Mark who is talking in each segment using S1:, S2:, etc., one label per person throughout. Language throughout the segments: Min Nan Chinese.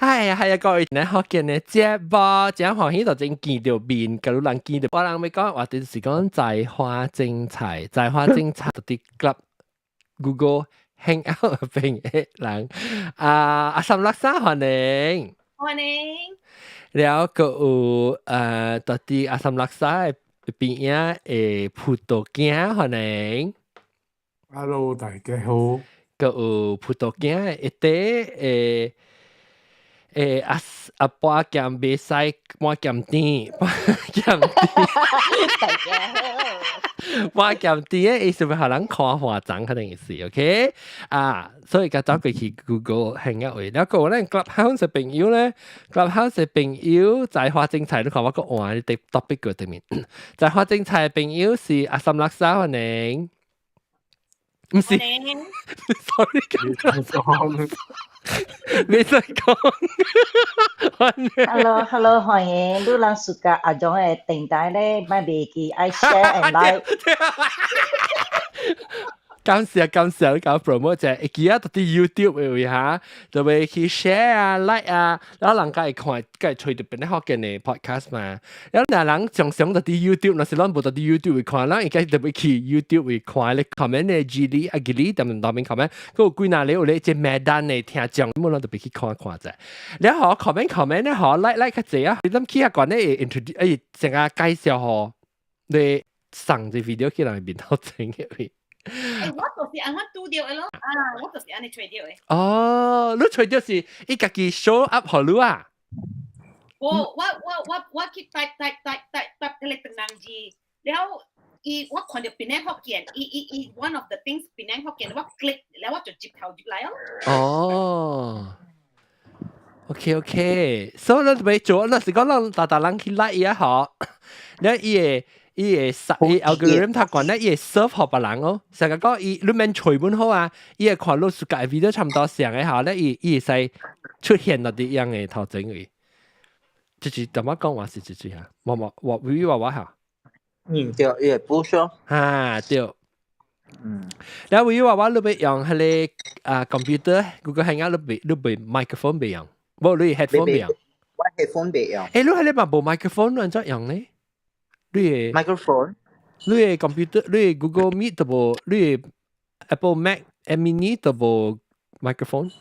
S1: 哎呀，係啊，各位咧，福建的節目，真歡喜就真見著面，佮你人見著。我人欲講話就是講在花精彩，在花精彩，就佇 Club Google Hangout 入邊的人。啊，阿三六三歡迎，
S2: 歡迎。
S1: 了閣有佇佇阿三六三的邊仔的葡萄鏡歡迎。
S3: Hello，大家好。
S1: 閣有葡萄鏡的一塊的阿阿半鹹袂使半鹹甜，半鹹甜。
S2: 大家好。
S1: 半鹹甜的意思欲予人看化妝可能是 OK 啊，所以佮走過去 Google Hangout 位，了閣有咱 Clubhouse 的朋友咧，Clubhouse 的朋友在花精彩，你看我閣換佇 topic 個頂面，在花精彩的朋友是阿三六三歡迎。毋是，sorry，未使講。
S4: Hello，Hello，歡迎，你人暑假阿種的電台咧，莫袂記愛 share and like。
S1: 感謝感謝你搞 promote 者，會記得佇 YouTube 的位哈，就會去 share 啊、like 啊，然後人家會看，會揣著邊咧福建的 podcast 嘛。然後若人常常佇 YouTube，若是咱無佇 YouTube 會看，咱應該就會去 YouTube 會看咧 comment 的 G 哩啊 G 哩，踮內面 comment，閣有幾若個有咧這麥單的聽眾，咁咱就別去看看者。然後 comment comment 咧，嗬 like like 較濟啊，你諗起下講咧會 introduce，成個介紹嗬，你送這 video 去人面頭前嘅位。
S2: 欸，我就是按怎拄著的咯，啊，我就是按呢揣著的。
S1: 哦，你揣著是伊家己 show up 予你啊？
S2: 我去 type type type type type 彼個唐人字，了伊我看著檳城福建，伊伊伊 one of the things 檳城福建，我 click 了我就接頭入來哦。
S1: 哦。OK OK，所以咱欲做，若是講咱逐逐人去 like 伊啊吼，了伊會伊會伊 algorithm 讀慣咧，伊會 serve 予別人哦。成日講伊你免揣本好啊，伊會看你自家 video 差毋多像的吼，咧伊伊會使出現落佇樣的頭前位。就是怎麼講話是就是哈，無無我微微話我哈。
S5: 嗯，對，伊會補償。
S1: 哈，對。然後微微話我你欲用彼個啊 computer Google Hangout 你欲 microphone 袂用，無你 headphone 袂用。
S5: 我 headphone 袂用。
S1: 欸，你彼個嘛無 microphone，你按怎用咧？你的
S5: microphone，
S1: 你的 computer，你的 Google Meet 都無，你的 Apple Mac Mini 都無 microphone。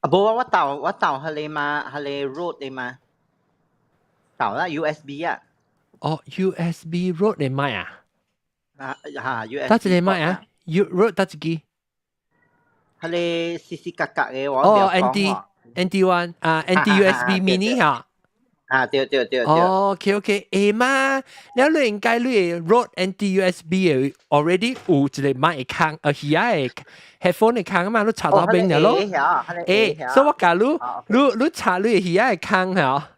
S5: 啊，無啊，我鬥彼個嘛，彼個 Rode 的嘛，鬥啦 USB 啊。
S1: 哦，USB Rode 的麥啊？
S5: 啊哈，USB。
S1: 佗一個麥啊？U Rode 佗一支？
S5: 彼個細細格格的，我
S1: 哦，ND ND one 啊，ND USB Mini 哈。
S5: 啊，對對對對。
S1: 哦，OK OK，會嘛？了你應該你的 Rode NT USB 的 already 有一個麥的孔，耳的 headphone 的孔嘛，你插到邊了咯。欸，所以我教你，你你插你的耳的孔嚇，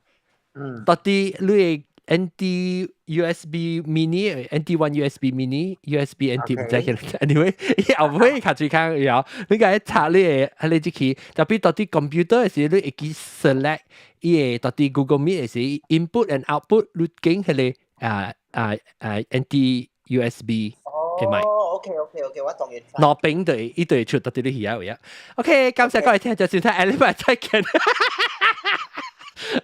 S1: 到底你的 NT USB Mini NT one USB Mini USB NT 毋知叫 anyway，伊後尾較濟孔然後你共伊插你的彼個這去，特別到底 computer 的時，你會記 select 伊個到底 Google Meet 的時 input and output 你揀彼個啊啊啊 NT USB 的麥。
S5: 哦，OK OK OK，我懂你。
S1: 兩邊對，伊對出到底你耳位啊。OK，感謝各位聽眾收聽，下禮拜再見。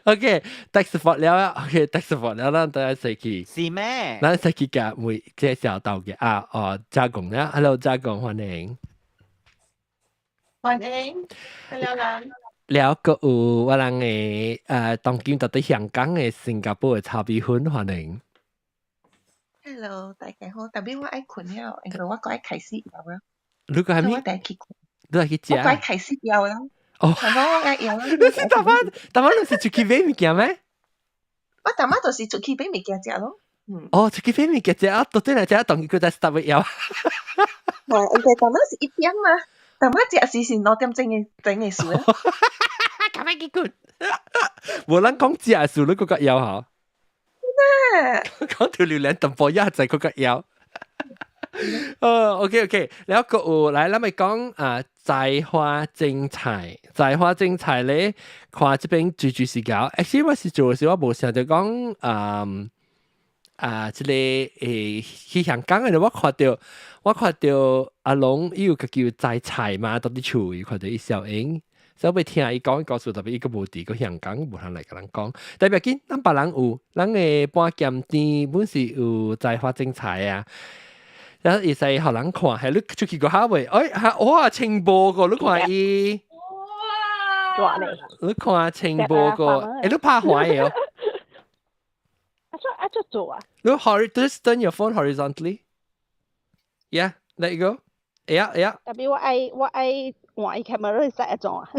S1: OK，thanks for 了，OK，thanks for 了，咱等下洗去。
S5: 是咩？
S1: 咱洗去共每介紹到嘅啊，哦，加工了，Hello，加工歡迎。
S6: 歡迎，hello 人。
S1: 了閣有我人的當今佇佇香港的新加坡的炒米粉歡迎。
S6: Hello，大家好，特別我愛睏了，因為我閣愛開始枵啦。
S1: 你閣啥物？
S6: 我等去睏。
S1: 你愛去食？
S6: 我閣愛開始枵啦。
S1: 哦。
S6: 我愛枵啦。
S1: 你是逐擺逐擺你是出去買物件咩？
S6: 我逐擺就是出去買物件食咯。嗯。
S1: 哦，出去買物件食啊，到底來食，當佢閣再 start 枵。
S6: 哦，因為逐擺是1點嘛，逐擺食時是2點鐘的鐘的事啊。
S1: 較歹去睏。無人講食的時，你閣較枵吼？講條榴蓮淡薄仔就閣較枵。哦，OK OK，然後閣有來，咱咪講啊，在花精彩，在花精彩咧，看這邊最最是搞，actually 我是做的時我無想著講啊啊，這個去香港的，我看著阿龍伊有家己有摘菜嘛，佇佇厝伊看著伊小英，所以欲聽伊講故事，特別伊閣無佇個香港，無通來共人講。特別緊，咱別人有，咱的半鹹甜本是有才華精彩啊。然後會使予人看，係你出去過下未？哎，哇，清波個，你看伊，
S7: 哇咧！
S1: 你看清波個，欸，你拍橫的哦。
S7: 啊做啊做做啊！
S1: 你 just turn your phone horizontally. Yeah, let it go. Yeah.
S7: 特別我愛換伊 camera 使一種啊。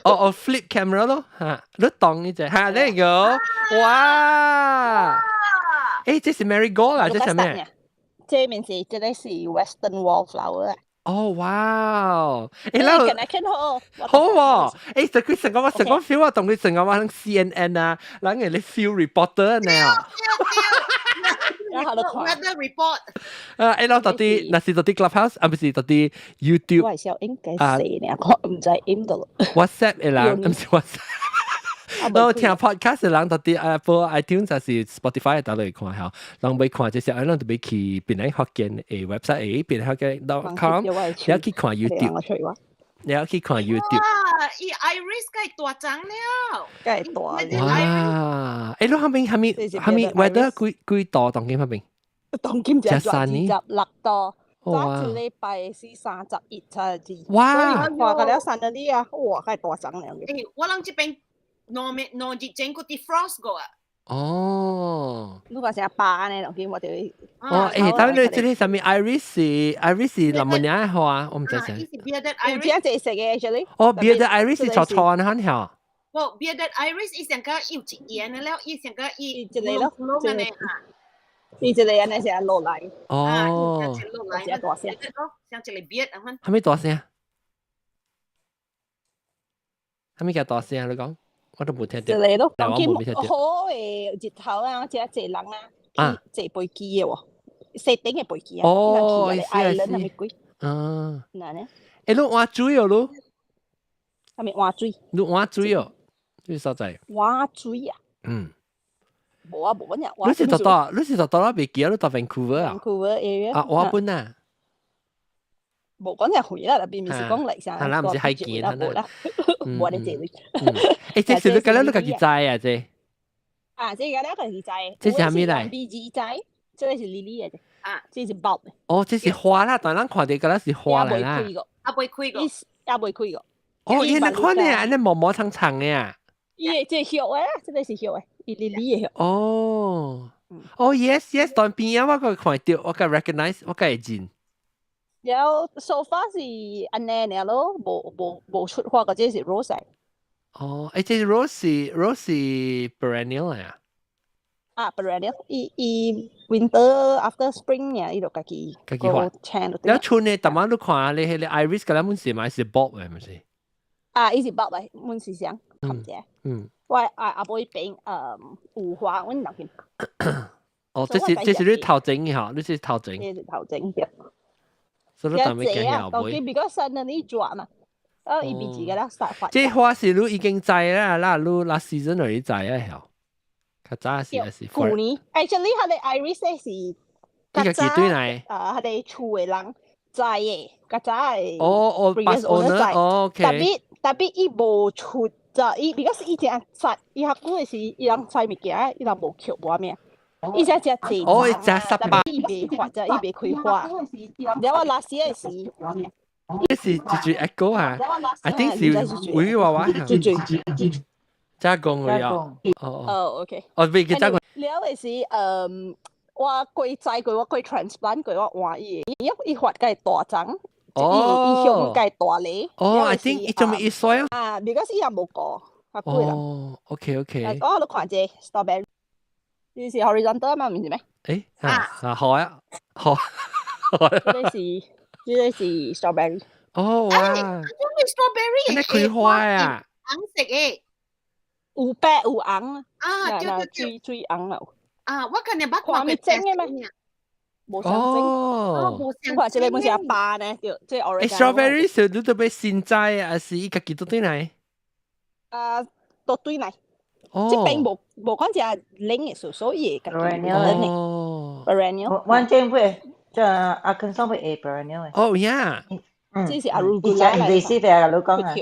S1: 哦哦，flip camera 咯，嚇，你當呢隻，嚇，there you go。哇！欸，這是 marigold 啊，這是咩？
S7: 這面是這個是 Western wallflower 啊。
S1: 哦，哇！欸，
S7: 咱近好。
S1: 好喎，欸，就佢成個我成個 feel 啊，同佢成個我 CNN 啊，人哋你 field reporter 呢。
S7: 然後就看
S2: weather report。
S1: 啊，欸，咱到底那是到底 Clubhouse 啊，不是到底 YouTube。
S7: 我係想應該死呢，我毋知影到。
S1: WhatsApp 的人，毋是 WhatsApp。我聽 podcast 的人到底 Apple iTunes 還是 Spotify 倒來看下，人欲看這些，咱就欲去檳城福建的 website，檳城福建 .com，也去看 YouTube，也去看 YouTube。
S2: 哇！伊 iris 該大張了，
S7: 該大。
S1: 哇！欸，你彼邊彼邊彼邊 weather 幾幾度當今彼邊？
S7: 當今就26度。早一禮拜是31、32。
S1: 哇！
S7: 看個了三十二啊，哇，該大張了。
S2: 欸，我人這邊2日前閣佇 frost 過啊。
S1: 哦。
S7: 你話成百呢？當今我哋。
S1: 哦，欸，但你這個啥物 iris 是 iris 是林木領的花，我毋知啥。
S2: 伊是 bearded iris。
S7: 有真濟色的 actually。
S1: 哦，bearded iris 是粗粗的款曉。
S2: 無 bearded iris 伊上個有一圓的了，伊上個伊
S7: 一個咯，
S2: 一個
S7: 伊一個按呢是落來。
S1: 哦。
S2: 落來，
S7: 像大聲。
S2: 像一個 beard 按款。
S1: 啥物大聲？啥物叫大聲？你講？我都無聽到。
S7: 一個咯，當今好的日頭啊，遮濟人啊，去坐飛機的喎，細頂的飛機啊，
S1: 哦，
S7: 去 island 啥物鬼？
S1: 啊。
S7: 哪呢？
S1: 欸，你換水哦，你？
S7: 啥物換水？
S1: 你換水哦，這所在？
S7: 換水啊？
S1: 嗯。
S7: 無啊，無乜嘢。
S1: 你是佇佗？你是佇佗未記啊？你佇 Vancouver 啊
S7: ？Vancouver area。
S1: 啊，我本啊。
S7: 無講只遠啦，特別毋是講嚟啥。
S1: 係啦，毋是海見
S7: 啦，無啦，無你這位。
S1: 欸，這是你今日你家己栽啊？這？
S7: 啊，這個你家己栽。
S1: 這是啥物來
S7: ？B G 栽，這個是 lily 的。
S2: 啊，
S7: 這是 bulb。
S1: 哦，這是花啦，但咱看著敢若是花來啦。
S2: 啊，未開過。
S7: 也未開過。
S1: 哦，伊那款的啊，按呢毛毛長長的啊。
S7: 伊的這葉的，這個是葉的，伊 lily 的葉。
S1: 哦。哦，yes，當邊啊，我個看著，我個 recognize，我個會認。
S7: 然後 so far 是按呢爾咯，無出花個，這是 rose。
S1: 哦，欸，這是 rose 是 perennial 啊？
S7: 啊，perennial，伊伊 winter after spring 爾，伊就家己
S1: 家己花。然後春的，逐擺你看你彼個 iris，敢若滿是嘛是 bulb 的，毋是？
S7: 啊，伊是 bulb 的，滿是啥？含者。我啊阿妹邊有花，阮人去。
S1: 哦，這是你頭前的吼，你是頭前。
S7: 這是頭前對。
S1: 所以你特別驚後尾。
S7: 當比較新的你抓嘛，啊，伊比自己啦散發。
S1: 這花是你已經栽啦，啦你 last season 就已栽啊，曉？較早時還是？
S7: 舊年，actually 彼个 iris 是
S1: 較早對來。
S7: 啊，彼个厝的人栽的，較早的。
S1: 哦哦，past owner，哦，OK。
S7: 特別特別伊無出，就伊，because 伊正摘，伊較久的是伊人栽物件，伊人無捡無咩。伊只只濟，
S1: 哦，伊食十八，
S7: 伊未發，就伊未開花。然後 last year 是，
S1: 這是一句 echo 啊，I think 是維娃娃。
S7: 最最
S1: 加工而已。哦
S7: 哦。哦，OK。
S1: 哦，未記得。
S7: 了的是，我過栽過，我過 transplant 過，我換伊，伊伊發較大張，伊伊向較大粒。
S1: 哦，I think 伊做咩伊衰
S7: 啊？because 伊也無過，較貴啦。
S1: 哦，OK OK。
S7: 我都看者 strawberry。呢是 horizontal 嘛，毋是咩？
S1: 欸，啊啊好啊，好。
S7: 這個是 strawberry。
S1: 哦哇！
S2: 這個 strawberry
S1: 你開花啊？
S2: 紅色的，
S7: 有白有紅。
S2: 啊，對對對，
S7: 水水紅啦。
S2: 啊，我今日捌看
S7: 過整的咩？無相整。
S1: 哦，
S2: 無
S7: 相。我看這個本是阿爸呢，對，這 oregano。
S1: strawberry 是你都欲新栽，還是伊家己倒轉來？
S7: 啊，倒轉來。
S1: 哦。
S7: 這邊無無講只冷的，所以會家己冷的。
S1: 哦。
S7: perennial。
S4: 完全會，這阿肯上會 perennial 的。
S1: 哦呀。
S4: 嗯。
S7: 這是 arugula
S4: 來。invasive 啊，你講啊。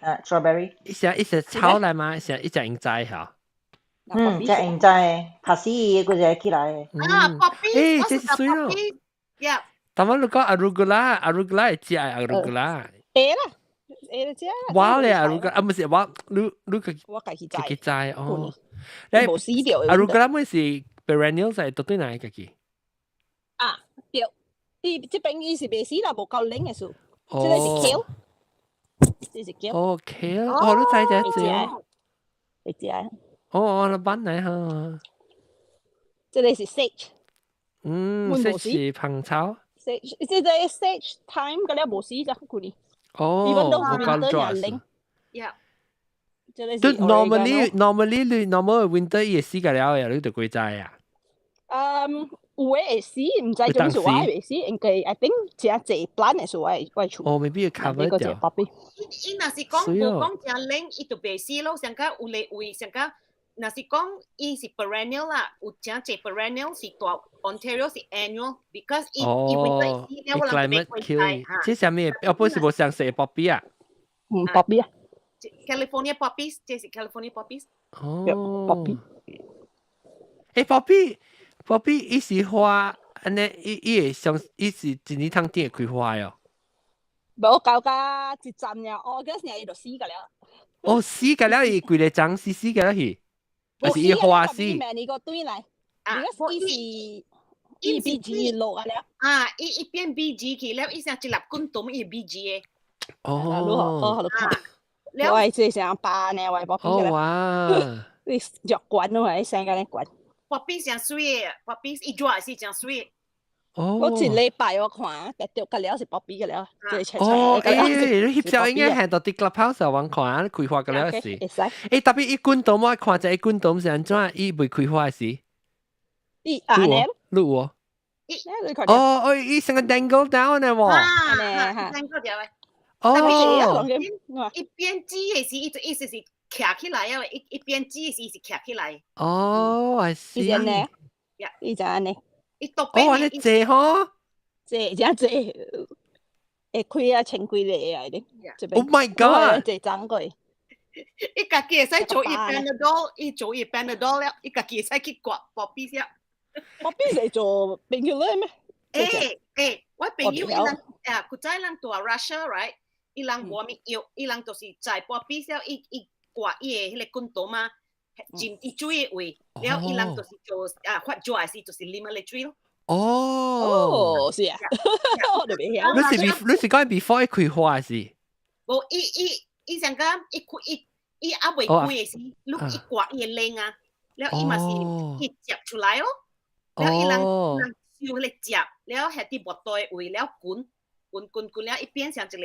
S4: 啊，strawberry。
S1: 一隻一隻草來嘛，一隻一隻應摘嚇。
S4: 嗯，隻應摘，拍死伊個隻起來。
S2: 啊，poppy，
S1: 誒，這是水咯。
S2: Yeah。
S1: 但我你講 arugula，arugula 係食 arugula。
S7: 會啦，會啦，食。
S1: 我咧 arugula 啊，唔是我，你你個
S7: 我家己摘。
S1: 自己摘哦。
S7: 你無死掉。
S1: arugula 咪是 perennial 係到對哪個嘅？
S7: 啊，對，伊這邊伊是袂死啦，無夠冷的數。這個是 kale，這是 kale。
S1: 哦，kale，哦，你知這隻。
S7: 你知。
S1: 哦哦，你搬嚟哈。
S7: 這個是 sage。
S1: 嗯，sage 是芳草。
S7: sage，這個 sage thyme 個了無死咋，舊年。
S1: 哦，無夠熱。
S2: Yeah。
S7: 這個是。
S1: normally 你 normal winter 伊會死個了呀，你就幾知啊？
S7: 嗯，有的會死，毋知種是我會死，應該 I think 真濟 plant 的是我我厝。
S1: 哦，maybe cover 掉。
S2: 伊若是講無講誠冷，伊就袂死咯。上較有咧位，上較若是講伊是 perennial 啦，有誠濟 perennial 是大 Ontario 是 annual，because 伊伊會死了，我人就袂開摘。
S1: 這啥物？我本是無相識 poppy 啊。
S7: 嗯，poppy 啊。
S2: California poppies，這是 California poppies。
S1: 哦
S7: ，poppy。
S1: 誒，poppy。poppy 伊是花，按呢伊伊會像伊是一年通頂會開花喲。
S7: 無搞甲一陣爾，August 爾伊就死個了。
S1: 哦，死個了，伊規個種死死個了去，還是伊花死？
S7: 明年個對來，啊，伊是伊 BG 落啊了。
S2: 啊，伊伊變 BG 去了，伊成一粒滾動伊 BG 的。
S1: 哦，
S7: 哦，我係這成百呢，我係 poppy
S1: 哦哇！
S7: 你著管咯，係生個咧管。
S2: poppy 誠媠的，poppy 伊熱是誠媠。
S1: 哦，
S7: 我前禮拜我看，特著個了是 poppy 個了，即係
S1: 哦，誒，你翕相應該係到佇 clubhouse 揾看，開花個了是。誒，特別伊滾動我看者伊滾動是按怎？伊未開花時。
S7: 伊按呢？
S1: 你有哦？哦哦，伊成個 dangle down 呢喎。
S2: 啊，dangle 掉的。
S1: 哦。
S2: 伊變枝的時，伊就意思是徛起來啊！一一變枝的時是徛起來。
S1: 哦，I see。
S7: 伊就按呢，伊就按呢。
S2: 伊特
S1: 哦，按呢濟吼。
S7: 濟真濟，會開啊千幾個啊！咧。
S1: Oh my god！
S7: 濟長過。
S2: 伊家己會使做伊 Panadol，伊做伊 Panadol 了，伊家己會使去割 poppy 了。
S7: poppy 是做 painkiller 咩？
S2: 欸欸，我朋友伊人啊，古早人住 Russia，right？伊人無物藥，伊人就是摘 poppy 了，伊伊割伊的彼個滾刀嘛，浸伊水的位，了伊人就是做啊發熱時就是啉彼個水咯。
S1: 哦，
S7: 哦，是啊，我都袂曉。
S1: 你是 你是講 before 伊開花是？
S2: 無，伊伊伊上講伊開伊伊猶未開的時，你伊割伊的輪啊，了伊嘛是伊接出來咯，了伊人人燒彼個接，了下佇木刀的位了滾滾滾滾了，伊變成一個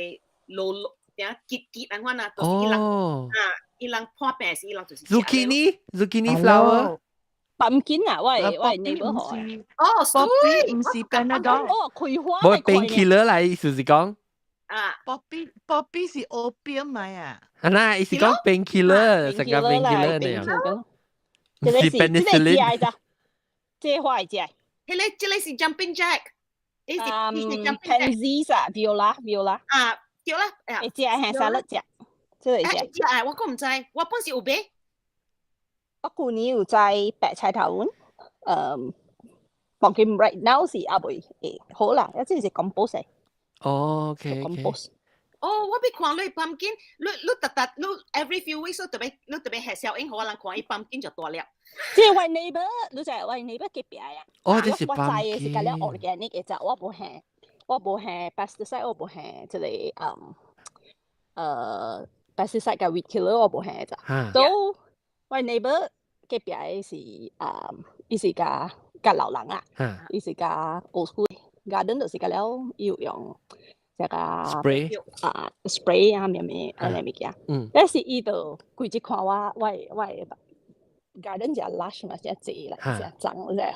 S2: 落落點結結按款啊，就是伊人啊，伊人破病時，伊人就是。
S1: Zucchini，zucchini flower。
S7: pumpkin 啊，我係我係 neighbor 學。
S2: 哦
S6: ，poppy 毋是 Panadol。
S7: 哦，開花。
S1: 無 painkiller 來，意思是講。
S2: 啊
S6: ，poppy poppy 是 opium 咪啊？
S1: 啊，那意思講 painkiller，成個 painkiller 呢樣。
S7: 這個
S1: 是 penicillin。
S7: 這花係隻。
S2: 彼個這個是 jumping jack，伊是伊是 jumping
S7: jack。Pansies 啊，viola viola。
S2: 啊，對啦，
S7: 會食係沙律食，這個食。
S2: 食啊，我閣毋知，我本是有買。
S7: 我舊年有摘白菜頭，誒，當今 right now 是猶未會好啦，一這是 compost。
S1: 哦，OK。
S7: compost。
S2: 哦，我欲看你 pumpkin，你你逐逐你 every few weeks 你特別你特別下小影，予我人看伊 pumpkin 就大粒。
S7: 這係我 neighbor，你就係我 neighbor 隔壁啊。
S1: 哦，這是
S7: 我摘的是佮了 organic 的，就我無下，我無下 pesticide，我無下這個嗯呃 pesticide 佮 weed killer 我無下咋。都我 neighbor 隔壁的是啊，伊是較較老人啊，伊是較 old school garden 就是佮了伊有用這個
S1: spray
S7: 啊 spray 啊咩咩按呢物件。但是伊就規日看我我我的 garden 誠 lush 嘛，誠濟啦，誠長咧。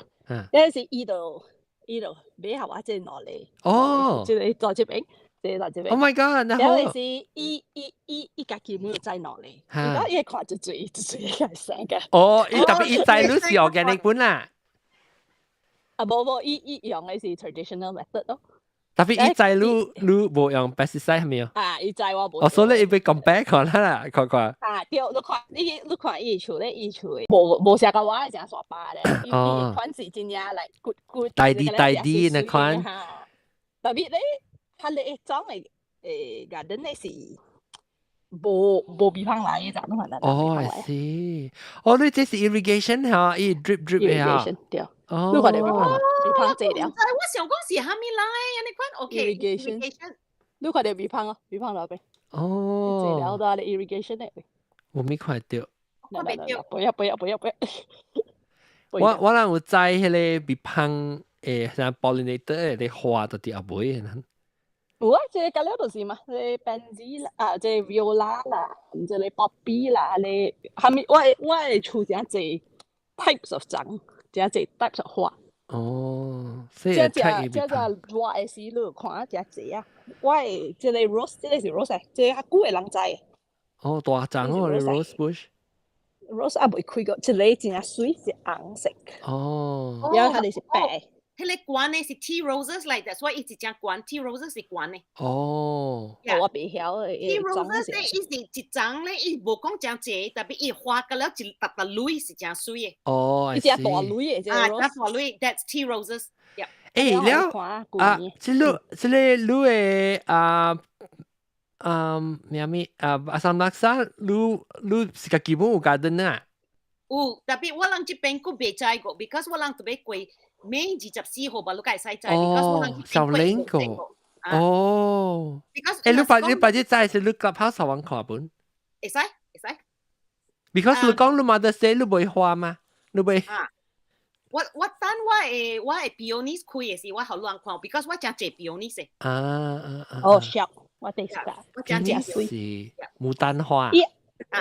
S7: 但是伊就伊就買予我這兩個。
S1: 哦。
S7: 這個在這邊，這個在這邊。
S1: Oh my god！
S7: 然後是伊伊伊伊家己沒有摘兩個，伊講伊看一喙一喙個生個。
S1: 哦，伊特別伊摘你是 organic 本啦。
S7: 啊，無無，伊伊用的是 traditional method 咯。
S1: 特別伊知你無用 pesticide 係咪啊？
S7: 啊，伊知我無。
S1: 哦，所以伊欲 compare 看啦，看看。
S7: 啊，對，你看伊厝咧，伊厝無無啥個我誠煞巴咧，伊款是真正來骨骨。
S1: 大啲大啲那款。
S7: 特別咧，佢咧種的garden 咧是無無鼻芳來的，咋攏可能。
S1: 哦，I see。哦，你這是 irrigation 嚇，伊 drip drip 的嚇。
S7: irrigation 對。
S1: 哦。
S7: 你看著鼻芳濟了。
S2: 我想講是蝦米來，按呢款 OK。
S7: irrigation。你看著鼻芳哦，鼻芳落邊。
S1: 哦。
S7: 濟了都係 irrigation 的。
S1: 我沒看著。
S2: 我未著。
S7: 不要不要不要不要。
S1: 我人有栽彼个蜜蜂像 pollinator 的花都佇後尾的。
S7: 有啊，這個了就是嘛，這個 pansy 啦，啊，這個 viola 啦，這個 poppy 啦，你蝦米我的厝誠濟 types of 種，誠濟 types of 花。
S1: 哦，所以
S7: 這只這只熱的時，你有看誠濟啊！我的這個 rose，這個是 rose，這個較久的人栽的。
S1: 哦，大叢哦，你 rose bush。
S7: rose 猶未開過，一個真媠是紅色。
S1: 哦。
S7: 然後它就是白。
S2: 彼个懸的是 tea roses 來的，所以伊一隻懸 tea roses 是懸的。
S1: 哦。
S7: 我袂曉的。
S2: tea roses 咧，伊是一叢咧，伊無講誠濟，特別伊花個了一沓沓蕊是誠媠的。
S1: 哦，
S7: 伊隻大蕊的，
S2: 啊，大蕊，that's tea roses。
S1: 欸，了啊，這個你的啊啊咩物啊阿三拉沙，你是家己本有 garden 啊？
S2: 有，特別我人這邊閣袂栽過，because 我人特別過 May 24號吧，你會使栽。
S1: 哦，小靈個。哦。
S2: Because
S1: 欸，你把這栽是你 clubhouse 上網看本？
S2: 會使會使。
S1: Because 你講你 Mother's Day 你袂花嗎？你袂？
S2: 啊。我等我的 peonies 開的時，我予人看，because 我誠濟 peonies 的。
S1: 啊啊啊！
S7: 哦，熟，我第四
S2: 我誠濟
S1: 是牡丹花。
S7: 伊
S2: 啊，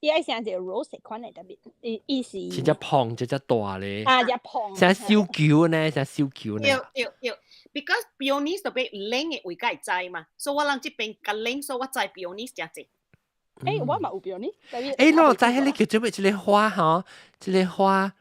S7: 伊愛像一個 rose 款的特別，伊是。
S1: 一隻胖，一隻大咧。
S7: 啊，隻胖。
S1: 像燒球呢，像燒球呢。
S2: 對對對，because peonies 特別冷的位才會栽嘛，所以我人這邊較冷，所以我栽 peonies 誠濟。
S7: 欸，我嘛有 peonies。
S1: 欸，我知彼个叫做咩？一個花吼，一個花。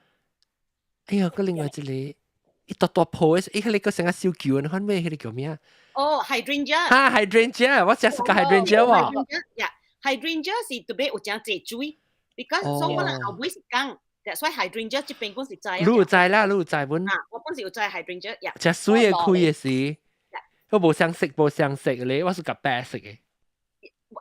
S1: 哎呀，閣另外一個，伊大大泡的，伊彼個成個燒球，你看咩？彼個叫咩啊？
S2: 哦，hydrangea。
S1: 哈，hydrangea，我食是個 hydrangea 喎。
S2: Yeah，hydrangea 是特別有誠濟水，because 所以我人後尾是講，所以 hydrangea 這邊本是栽。
S1: 你有栽啦，你有栽本。
S2: 啊，我本是有栽 hydrangea，呀。
S1: 食水的開的時，我無相色無相色咧，我是夾白色的。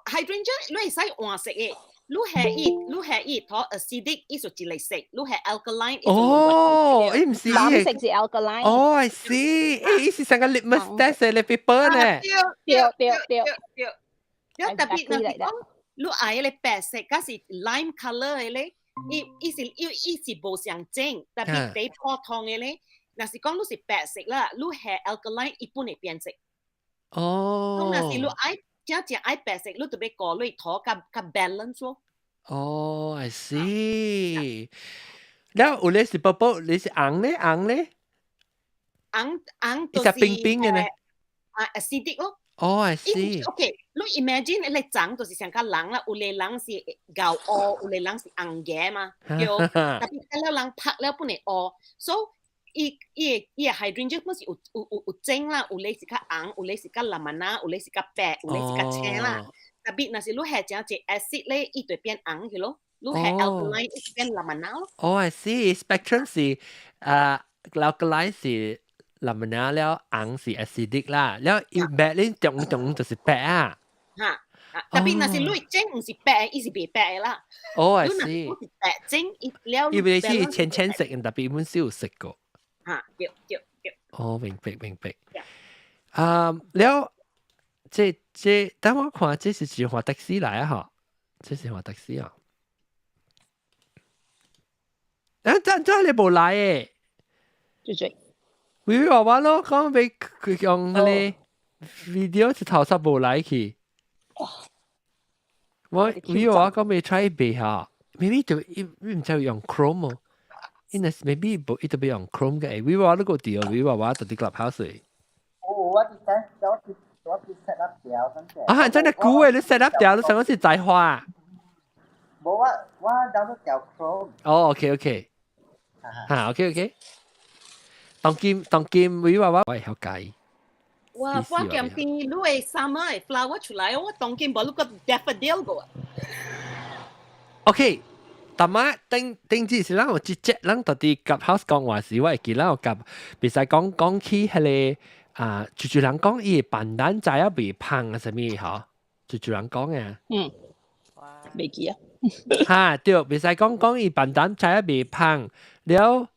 S2: hydrangea 你會使換色的。你係伊土 acidic，伊就一個色；你係 alkaline，
S1: 哦，伊毋是
S7: 藍色是 alkaline。
S1: 哦，I see，欸，伊是成個 litmus test 的 paper 呢。
S2: 對
S7: 對對對
S2: 對。對，特別若是講，你愛彼個白色，抑是 lime colour 的咧，伊是無相正，特別比普通的咧，若是講你是白色啦，你係 alkaline，伊本會變色。
S1: 哦。
S2: 咁若是你愛真正愛白色，你就欲顧慮土較較 balance 咯。
S1: 哦，I see。了有咧是 purple，你是紅咧紅咧？
S2: 紅紅
S1: 伊只冰冰的呢？
S2: 啊，acidic 咯。
S1: 哦，I see。
S2: OK，你 imagine 你長就是像個人啦，有个人是𠢕烏，有個人是紅嘅嘛，對。特別了人拍了本會烏，所以伊伊的 hydrangea 本是有種啦，有咧是較紅，有咧是較藍啊，有咧是較白，有咧是較青啦。特別若是你係誠濟 acid 咧，伊就變紅去咯。你係 alkaline，伊就變藍啊咯。
S1: 哦，I see。Spectrum 是啊，alkaline 是藍啊了，紅是 acidic 啦，了伊白咧中中就是白啊。
S2: 嚇！特別若是你種毋是白，伊是袂白的啦。
S1: 哦，I see。
S2: 你是白種，伊了。
S1: 伊袂是淺淺色，特別本少食過。
S2: 嚇，對對對。
S1: 哦，明白明白。啊，了，這等我看，這是是換的士來啊！嗬，這是換的士啊。啊，這你無來誒？
S7: 就這。
S1: 微微娃娃咯，講欲佢用彼个 video 一頭煞無來去。我微娃娃講欲 try 袂哈，maybe 就伊毋知用 Chrome 哦。伊若是 maybe 無伊特別用 Chrome 嘅，微娃娃你個掉，微娃娃就佇 Clubhouse。
S5: 哦，我佇等，我佇 set up 掉，等下。
S1: 啊，真係古誒，你 set up 掉，你上個是在花。
S5: 無我 download 掉 Chrome。
S1: 哦，OK OK。嚇，OK OK。當今當今微娃娃我會曉改。
S2: 哇！我見見你的 summer 的 flower 出來，我當今無你個 daffodil 個。
S1: OK，但馬頂頂之是咱有一節，咱到底夾 house 講話時，我會記咱有夾，袂使講講起彼個啊，就就人講伊板單知影袂芳啊，啥物吼？就就人講嘅。
S7: 嗯，袂記啊。
S1: 哈，對，袂使講講伊板單知影袂芳了。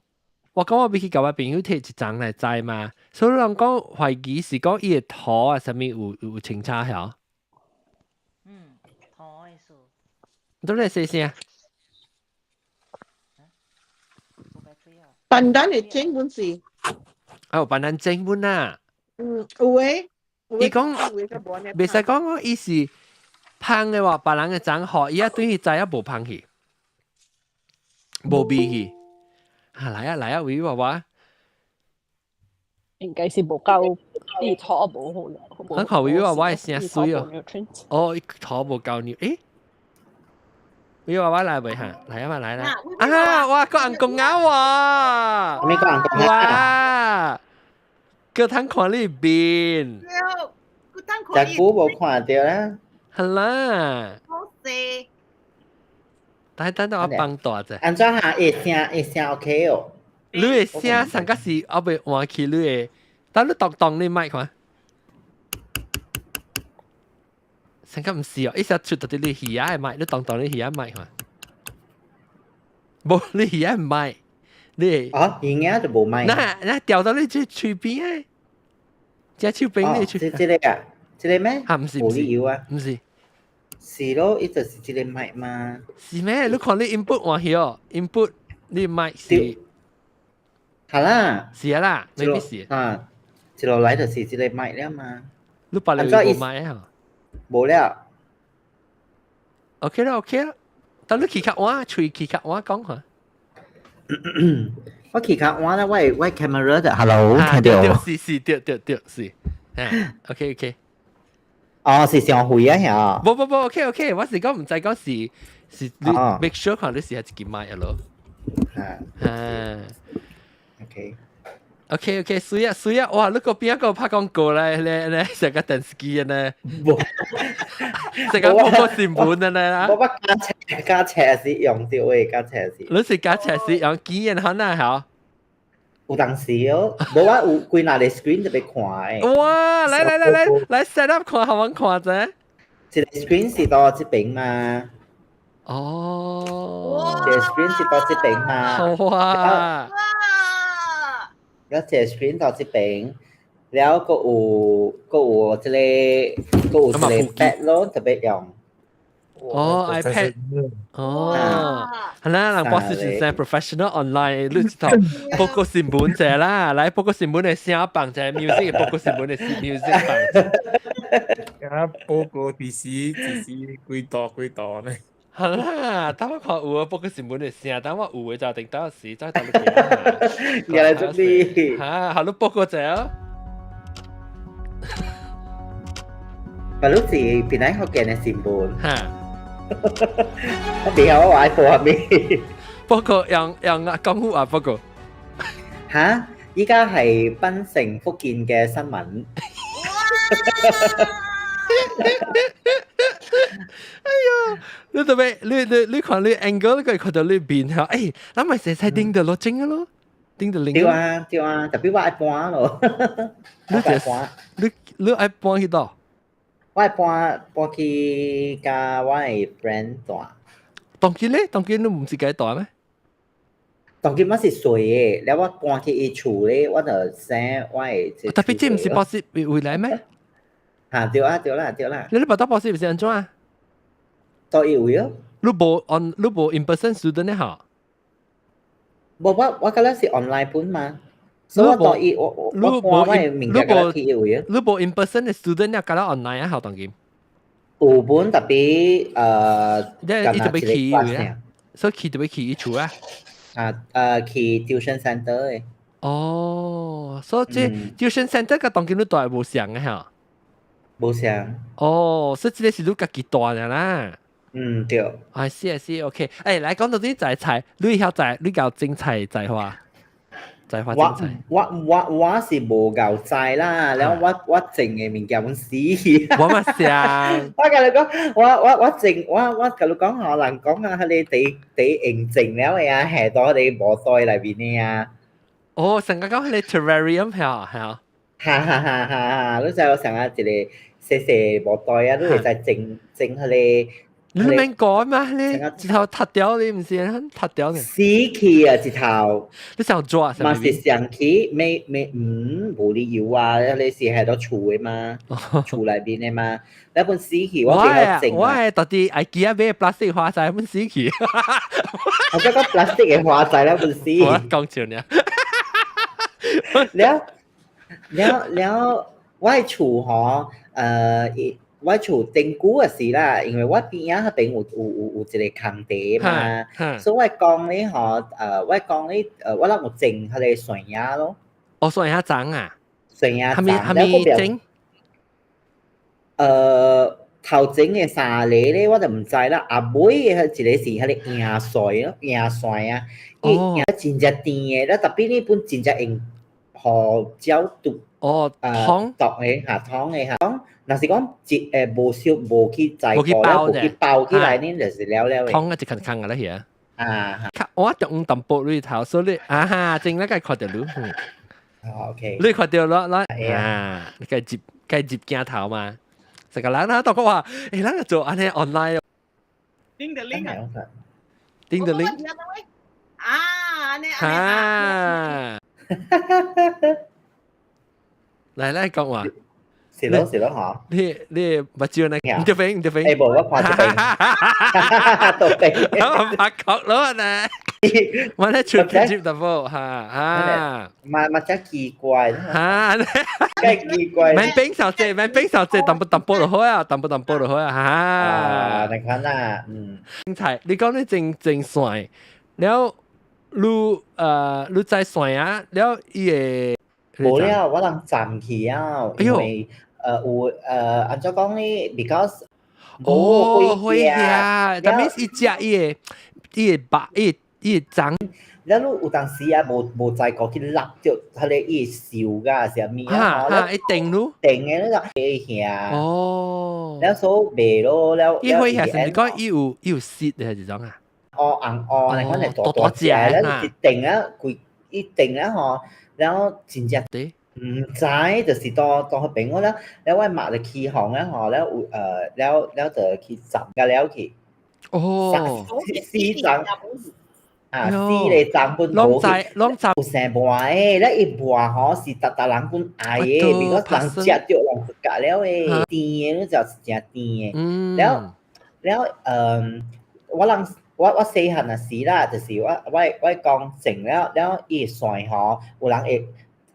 S1: 我講我欲去共我朋友提一張來摘嘛，所以人講懷疑是講伊的土啊，啥物有清查曉？
S4: 嗯，土的數。
S1: 你咧說啥？
S6: 板單的整本是。
S1: 哦，板單整本啊。
S6: 嗯，有誒。
S1: 伊講袂使講伊是芳的話，別人的種好，伊啊對伊知影無芳去，無味去。啊，來啊來啊，維娃娃。
S7: 應該是無夠，伊土無好啦。
S1: 我看維娃娃的聲水哦。哦，伊土無夠尿，誒？維娃娃來未哈？來啊嘛來啦！啊，哇，個人講啊喎！
S5: 咩個人講啊？
S1: 哇！閣通看你面。
S5: 隻股無看著啦。
S1: 係啦。
S2: 好勢。
S1: 等等等我幫大者。
S5: 按怎下會聲會聲 OK 哦？
S1: 你的聲上個是後尾換去你的，等你動動你麥看。上個毋是哦，一下出到啲你耳仔的麥，你動動你耳仔麥看。無你耳仔麥，你。
S5: 哦，耳仔就無麥。
S1: 那那調到你這喙邊的，這手邊你喙。
S5: 這這個啊？這個咩？
S1: 啊，毋是毋是，毋是。
S5: 是咯，伊就是這個麥嘛。
S1: 是咩？你看你 input 換去哦，input 你麥是。
S5: 係啦。
S1: 是啊啦，未必是。
S5: 啊，一路來就是這個麥了嘛。
S1: 你別嚟無麥啊？
S5: 無了。
S1: OK 啦，OK 啦。但你去較晚，喙去較晚講下。
S5: 我去較晚啦，我 camera 就 hello 聽到。
S1: 是是，對對對是。OK OK。
S5: 哦，是上回啊，嚇。
S1: 無無無，OK OK，我是講毋知講是是你 make sure 看你是係一支麥咯。
S5: 啊。
S1: 啊。
S5: OK。
S1: OK OK，水啊水啊！哇，你個邊一個拍廣告咧？咧咧，成個電視機呢？
S5: 無，
S1: 成個報告新聞呢？
S5: 我加車加車是用到的，加車是。
S1: 你是加車是用幾人可能嚇？
S5: 有當時哦，無我有規那個 screen 特別看的。
S1: 哇！來來來來來 set up 看，好玩看者。
S5: 一個 screen 是到這邊嘛？
S1: 哦。
S5: 一個 screen 是到這邊嘛？
S1: 好啊。
S5: 了一個 screen 到這邊，了閣有閣有這個閣有這個 pad 咯，特別用。
S1: 哦，iPad，哦，係啦，人博士先生 professional online，你知道報告新聞者啦，來報告新聞的聲放者 music，報告新聞的 music 放。
S3: 啊，報告第時第時幾多幾多呢？
S1: 係啦，等我看有啊，報告新聞的聲，等我有的就定到時再等你。
S5: 原來這裡。
S1: 嚇，好，你報告者哦。
S5: 白鷺是檳榔福建的新聞。
S1: 嚇。
S5: 我袂曉我愛報啥物。
S1: 不過用用啊講好啊，不過
S5: 嚇，依家係檳城福建嘅新聞。
S1: 哎呀，你特別你你你看你 angle 你可以看到你面嚇，哎，咱咪成世頂到落整咯，頂到零。
S5: 對啊對啊，特別我愛搬咯。
S1: 你就你你愛搬去倒？
S5: 我愛搬搬去佮我的 friend 住。
S1: 當今咧，當今你毋是家住咩？
S5: 當今我是睡的，了我搬去伊厝咧，我就生我的。
S1: 特別這毋是博士未來咩？
S5: 嚇對啊對啦對啦。
S1: 你你報到博士是按怎啊？
S5: 到伊位咯。
S1: 你無 on 你無 in person student 咧嚇？
S5: 無我我覺得是 online 本嘛。所以我到伊我我我搬我的物件去伊位
S1: 啊。你無 in person 的 student 咧，甲咱 online 啊，學當今。
S5: 有本特別
S1: 即係伊特別去伊位啊，所以去特別去伊厝啊。
S5: 啊去 tuition center 的。
S1: 哦，所以這 tuition center 佮當今你住無相的嚇？
S5: 無相。
S1: 哦，所以這個是你家己住的啦。
S5: 嗯，對。
S1: 啊，是啊是，OK。欸，來講到這摘菜，你曉摘，你𠢕種菜摘花？栽花
S5: 我
S1: 種菜。
S5: 我是無𠢕栽啦，然後我種的物件阮死去。
S1: 我嘛想，
S5: 我共你講，我種我共你講吼，人講啊，彼个地地用種了的啊，下到彼个無袋內面的啊。
S1: 哦，成個講彼個 terrarium 係啊係啊。
S5: 哈哈哈哈！你知我上啊一個細細無袋啊，你會使種種彼個。
S1: 你免講嘛？你一頭踢掉你毋是踢掉呢？
S5: 死去啊！一頭。
S1: 你想做啊？
S5: 嘛是上去，沒沒無理由啊！你是喺度厝的嘛？厝內面的嘛？你本死去，我比較種。
S1: 我係特啲 IKEA 買 plastic 花栽本死去。
S5: 我這個 plastic 的花栽咧本死。
S1: 我講笑呢。
S5: 了了了，我的厝吼，我厝頂久的時啦，因為我邊仔彼邊有一個空地嘛，所以我講咧吼，我講咧，我攏有種彼个蒜芽咯。
S1: 哦，蒜芽種啊？
S5: 蒜芽種，
S1: 蝦米種？
S5: 頭前的三个咧，我就毋知啦。後尾的一個是彼个椰蒜咯，椰蒜啊，伊真正甜的，了 tapi 呢本真正用予鳥毒。
S1: 哦，湯
S5: 毒的嚇，湯的嚇。講若是講一無燒無去栽過了，無去包起來呢，就是了了的。
S1: 湯啊，一坑坑個啦，係
S5: 啊。
S1: 我中淡薄裏頭，所以啊哈，正那個看著你。
S5: 哦，OK。
S1: 你看著咯，啊，你該接該接鏡頭嘛？成個人啦，當講話，咱做按呢 online。
S2: 叮的鈴啊！
S1: 叮的鈴。
S2: 啊，按呢
S1: 啊。來來講話。
S5: 是咯是咯嗬。
S1: 你目睭呢？毋著飛毋著飛。
S5: 無我看這邊。都飛。
S1: 發覺咯呢。我咧出接淡薄嚇啊。
S5: 嘛嘛真奇怪。
S1: 嚇。
S5: 真奇怪。
S1: 免冰小姐，免冰小姐，淡薄淡薄就好啊，淡薄淡薄就好啊，嚇。
S5: 啊，你看啦，嗯。
S1: 菜，你講你種種蒜，了你栽蒜啊，了伊會。
S5: 無了，我人暫去啊，因為有按怎講呢？because
S1: 哦，會啊，但係伊食伊個白伊個長，
S5: 了你有當時啊，無在過去擸著，彼个伊會鏽噶，是啥物啊？
S1: 哈，一定咯，
S5: 定的那個火
S1: 哦，
S5: 了所以袂咯，了
S1: 伊火係是咪講伊有色的還是怎啊？
S5: 哦紅哦，你看係大大隻，了一定啊，規一定啊吼，然後真正毋知，就是當當彼邊我了，了我媽就起哄了吼，了有了了就去斬甲了去。
S1: 哦，
S5: 四層啊，四个層本
S1: 攏在攏在
S5: 有生磨的，了伊磨吼是逐逐人本愛的，比如人食著人就食了的，甜的，你就是誠甜的。了了，我人我細漢若時啦，就是我講種了了伊蒜吼，有人會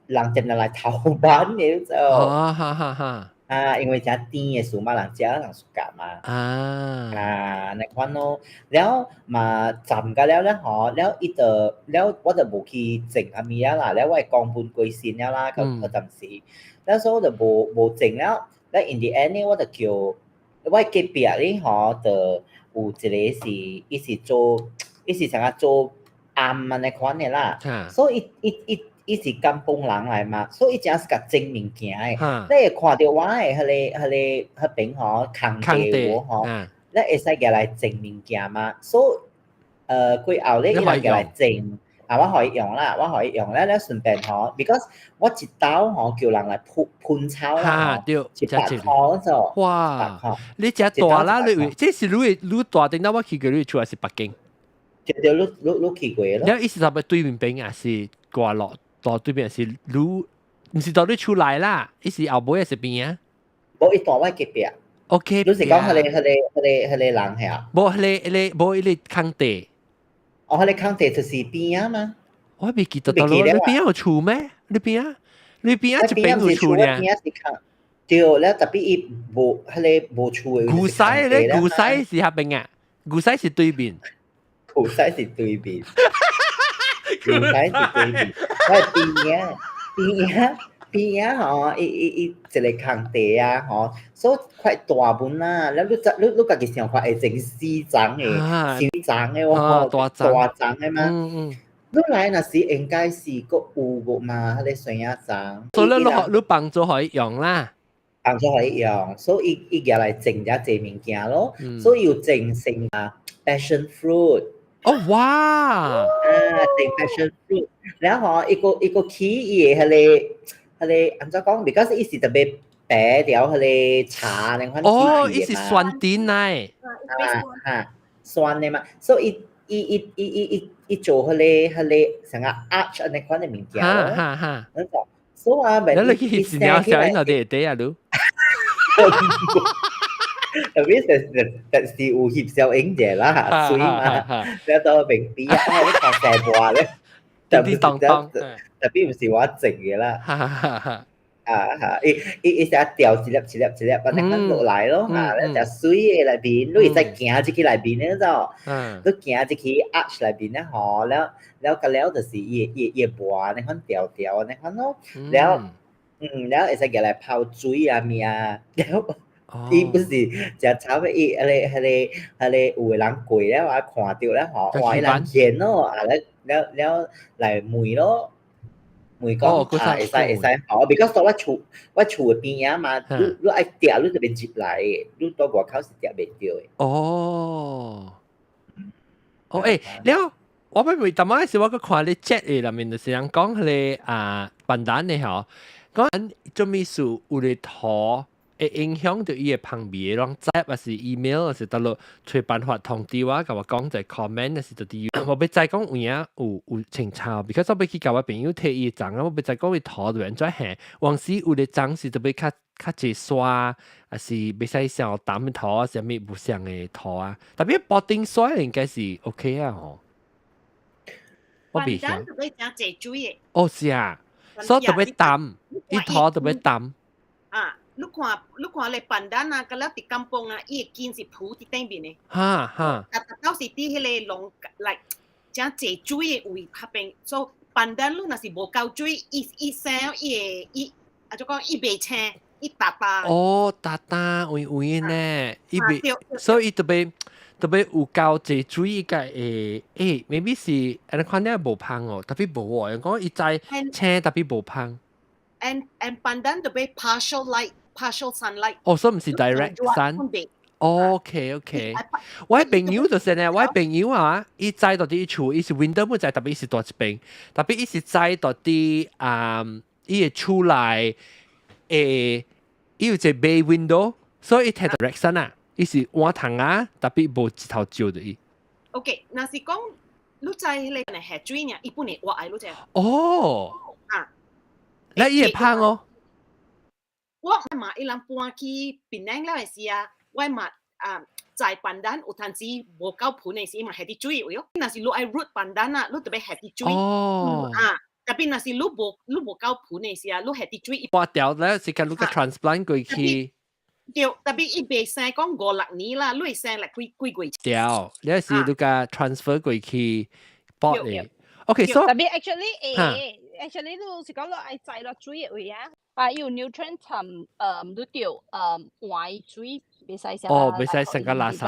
S5: 人定定來偷板的就。
S1: 哦，哈哈哈。
S5: 啊，因為誠甜的樹嘛，人食人 suka 嘛。
S1: 啊。
S5: 啊，那款咯，了嘛浸甲了了吼，了伊就了我就無去種啥物啊啦，了我的公本過身了啦，佢暫時，了所以我就無種了，了 in the end 呢，我就叫我隔壁咧吼，就有一個是伊是做伊是啥做頷按呢款的啦，所以伊伊伊伊是甘榜人來嘛，所以伊誠是共種物件的。你會看著我的彼個彼邊吼空地有吼，你會使舉來種物件嘛？所以過後咧，伊來舉來種，啊，我予伊用啦，我予伊用了了順便吼，because 我一兜吼叫人來噴噴草啦，
S1: 對，100
S5: 箍做。
S1: 哇！你遮大啦，你這是你你大頂到我去過你厝還是北京？
S5: 對對，你去過咯。
S1: 了，伊是啥物對面邊還是掛落？大對面是你，毋是到你厝內啦，伊是後尾還是邊啊？
S5: 無，伊蹛我隔壁。
S1: OK。
S5: 你是講彼個人係啊？
S1: 無，彼個無，彼個空地。
S5: 哦，彼個空地就是邊仔嘛。
S1: 我未記得到咯，你邊有厝咩？你邊仔？你邊仔一邊有厝呢？
S5: 邊仔是空。對，了 tapi 伊無彼個無厝的。
S1: 古西咧，古西是遐邊啊？古西是對面。
S5: 古西是對面。古西是對面，我係邊仔，邊仔邊仔吼，伊一個空地啊吼，所以塊大本啦，了你家己想看會種四層的，四層的喎，
S1: 大
S5: 大層的嘛。你來若是應該是閣有無嘛？彼個酸仔欉。
S1: 所以你你幫助可以用啦。
S5: 幫助可以用，所以伊伊來種遮濟物件咯。所以有種成啊 passion fruit。
S1: 哦哇！
S5: 啊，種 passion fruit，然後伊個伊個起伊的彼個彼個按怎講？because 伊是特別白條彼個茶那款。
S1: 哦，伊是酸甜來。
S5: 啊啊，酸的嘛，所以伊伊伊伊伊伊做彼個彼個像個 arch 按呢款的物件咯。
S1: 哈哈。
S5: 所以啊，
S1: 你去翕一條小影落底底啊，你。
S5: 特別是特是有翕小影者啦，水嘛，你到平邊啊，你看成話咧，
S1: 特別當當，
S5: 特別毋是我種的啦。啊哈！伊伊伊成掉一粒一粒一粒，按呢款落來咯，啊，你食水的內面，你會使行入去內面咧，就，你行入去 arch 內面咧，吼，了了個了就是伊伊伊磨按呢款條條按呢款咯，了，了會使舉來泡水啊物啊，了。伊不是誠慘的，伊彼個彼個彼個有的人過了啊，看著了吼，哇！伊人見咯，啊了了了來問咯。問講啊，會使會使吼，because 我厝我厝的邊仔嘛，你你愛摘你就欲入來，你佇外口是摘袂著的。
S1: 哦，哦，欸，了，我欲問，淡仔時我閣看你 chat 的內面就是人講彼個啊，pandan 的吼，講做物事有個土會影響著伊的芳味的，攏知，還是 email，還是佗落揣辦法通知我，共我講一個 comment，還是佗佇我欲知講有影有有清楚，because 我欲去共我朋友提伊的欉，我欲知講伊土就按怎下，往時有的欉是特別較較濟沙，還是袂使像淡的土，啥物無相的土啊？特別 potting soil 應該是 OK 啊吼。我袂曉。
S2: 特別誠濟水的。
S1: 哦，是啊，所以特別淡，伊土特別淡。
S2: 啊。你看，你看咧 pandan 啊，佮了佇 kampung 啊，伊的根是浮佇頂面的。
S1: 哈哈。
S2: 啊，到是佇彼個農來誠濟水的位較邊，所以 pandan 你若是無夠水，伊伊生伊會伊啊就講伊袂青，伊焦焦。
S1: 哦，焦焦黃黃呢，伊袂，所以伊特別特別有夠濟水，伊個會欸，maybe 是按呢看了無芳哦，特別無哦，講伊知青特別無芳。
S2: And pandan 特別 partial light。partial sunlight。
S1: 哦，所以毋是 direct sun。OK OK，我朋友就是呢，我朋友啊，伊栽佇佇厝，伊是 window 無栽，特別伊是蹛一邊，特別伊是栽佇佇啊，伊的厝內會伊有一個 bay window，所以伊摕 direct sun 啊，伊是換窗啊，特別無日頭照著伊。
S2: OK，若是講你栽彼個下水爾，伊本會活的，你知？
S1: 哦。
S2: 啊。
S1: 那伊會芳哦。
S2: 我嘛，伊人搬去檳城了的時啊，我嘛啊在 pandan 有陣時無夠盆的時，嘛下佇水位哦。若是你愛 root pandan 啊，你特別下佇水。
S1: 哦。
S2: 啊，特別若是你無你無夠盆的時啊，你下佇水。
S1: 拔掉咧，時間你個 transplant 過去。
S2: 對，特別伊袂生講五六年啦，你會生來幾幾月。
S1: 對，你是你個 transfer 過去 pot 的。OK，so
S7: 特別 actually 誒，actually 你是講你愛栽落水的位啊。啊，有 nutrient 同你著換水，袂使成
S1: 哦，袂使成個垃圾。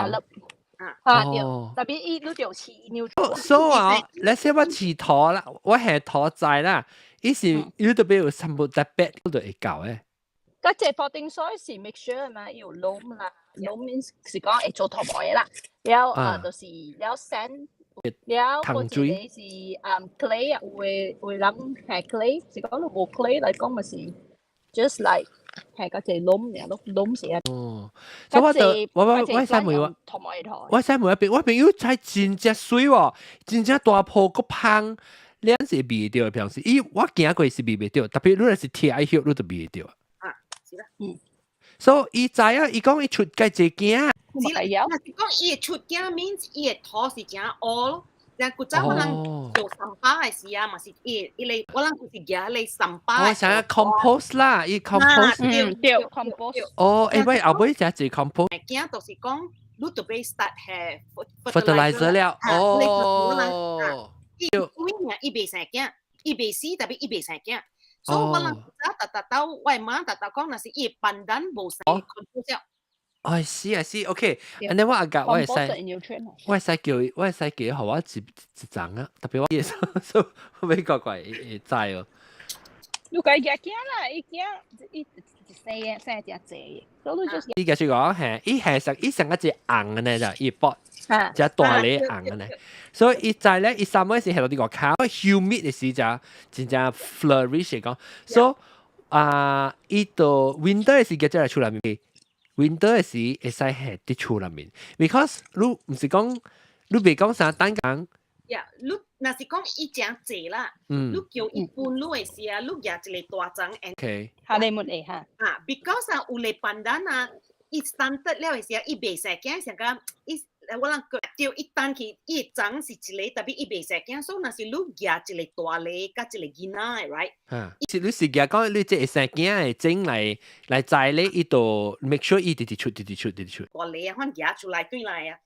S7: 啊，對，特別伊你著飼 nutrient。
S1: 所以啊，你說我飼土啦，我係土栽啦，伊是你特別有三步特別都會夠的。
S7: 嗰隻 potting soil 是 mixture 嘛，有 loam 啦，loam means 是講會做土木的啦，了啊就是了 sand，了或者是clay 啊，有的有的人係 clay，是講你無 clay 來講咪是 just like 係嗰隻 loam 爾咯，loam 是啊。
S1: 哦，所以我就我我我使問我，我使問一邊，我朋友菜真正媠喎，真正大棵閣芳，你是會味著的，平時伊我行過是味袂著，特別你若是鐵愛葉，你就味會著。
S2: 啊，是啦，
S7: 嗯。
S1: 所以伊知影，伊講伊出介濟囝。
S2: 是啦，若是講伊會出囝 means 伊的土是誠烏咯。但古早我人做 sampah 的時啊，嘛是伊伊個我人就是舉咧 sampah。
S1: 我想要 compost 啦，伊 compost。
S7: 嗯，對，compost。
S1: 哦，欸，喂，後尾才做 compost。
S2: 驚就是講，你著欲 start 下
S1: fertilizer 了。哦。
S2: 伊幾年伊袂生囝，伊袂死，特別伊袂生囝。所以我人古早逐逐兜，我媽逐逐講，若是伊 pandan 無生 compost 了。
S1: 哦，是啊是，OK。按呢我阿甲我會使，我會使叫，我會使叫予我一一張啊，特別我嘢所以美國過會知哦。
S7: 你家己驚啦，伊驚伊一生生真濟，所以你就是。
S1: 伊就是講係，伊係上伊上一隻紅嘅呢就，伊剝，隻大粒紅嘅呢。所以伊在咧，伊三個時係到啲個卡，humid 嘅時就真正 flourish 講，所以啊，伊到 winter 嘅時節才來厝內面。winter 嘅時會使係佇厝內面，because 你毋是講你袂講啥等講。
S2: 呀，你若是講伊誠濟啦，你叫伊分你的時啊，你舉一個大欉
S1: ，OK，
S7: 下你沒會哈。
S2: 啊，because 啊，有個 pandan 啊，伊 stunted 了的時啊，伊袂使驚，像講伊我人對伊單去，伊欉是一個，特別伊袂使驚，所以若是你舉一個大粒佮一個囡仔的，right？
S1: 嚇，是你是舉講你這會生囝的種來來栽咧，伊就 make sure 伊直直出，直直出，直直出。
S2: 大粒啊，反舉出來對來啊。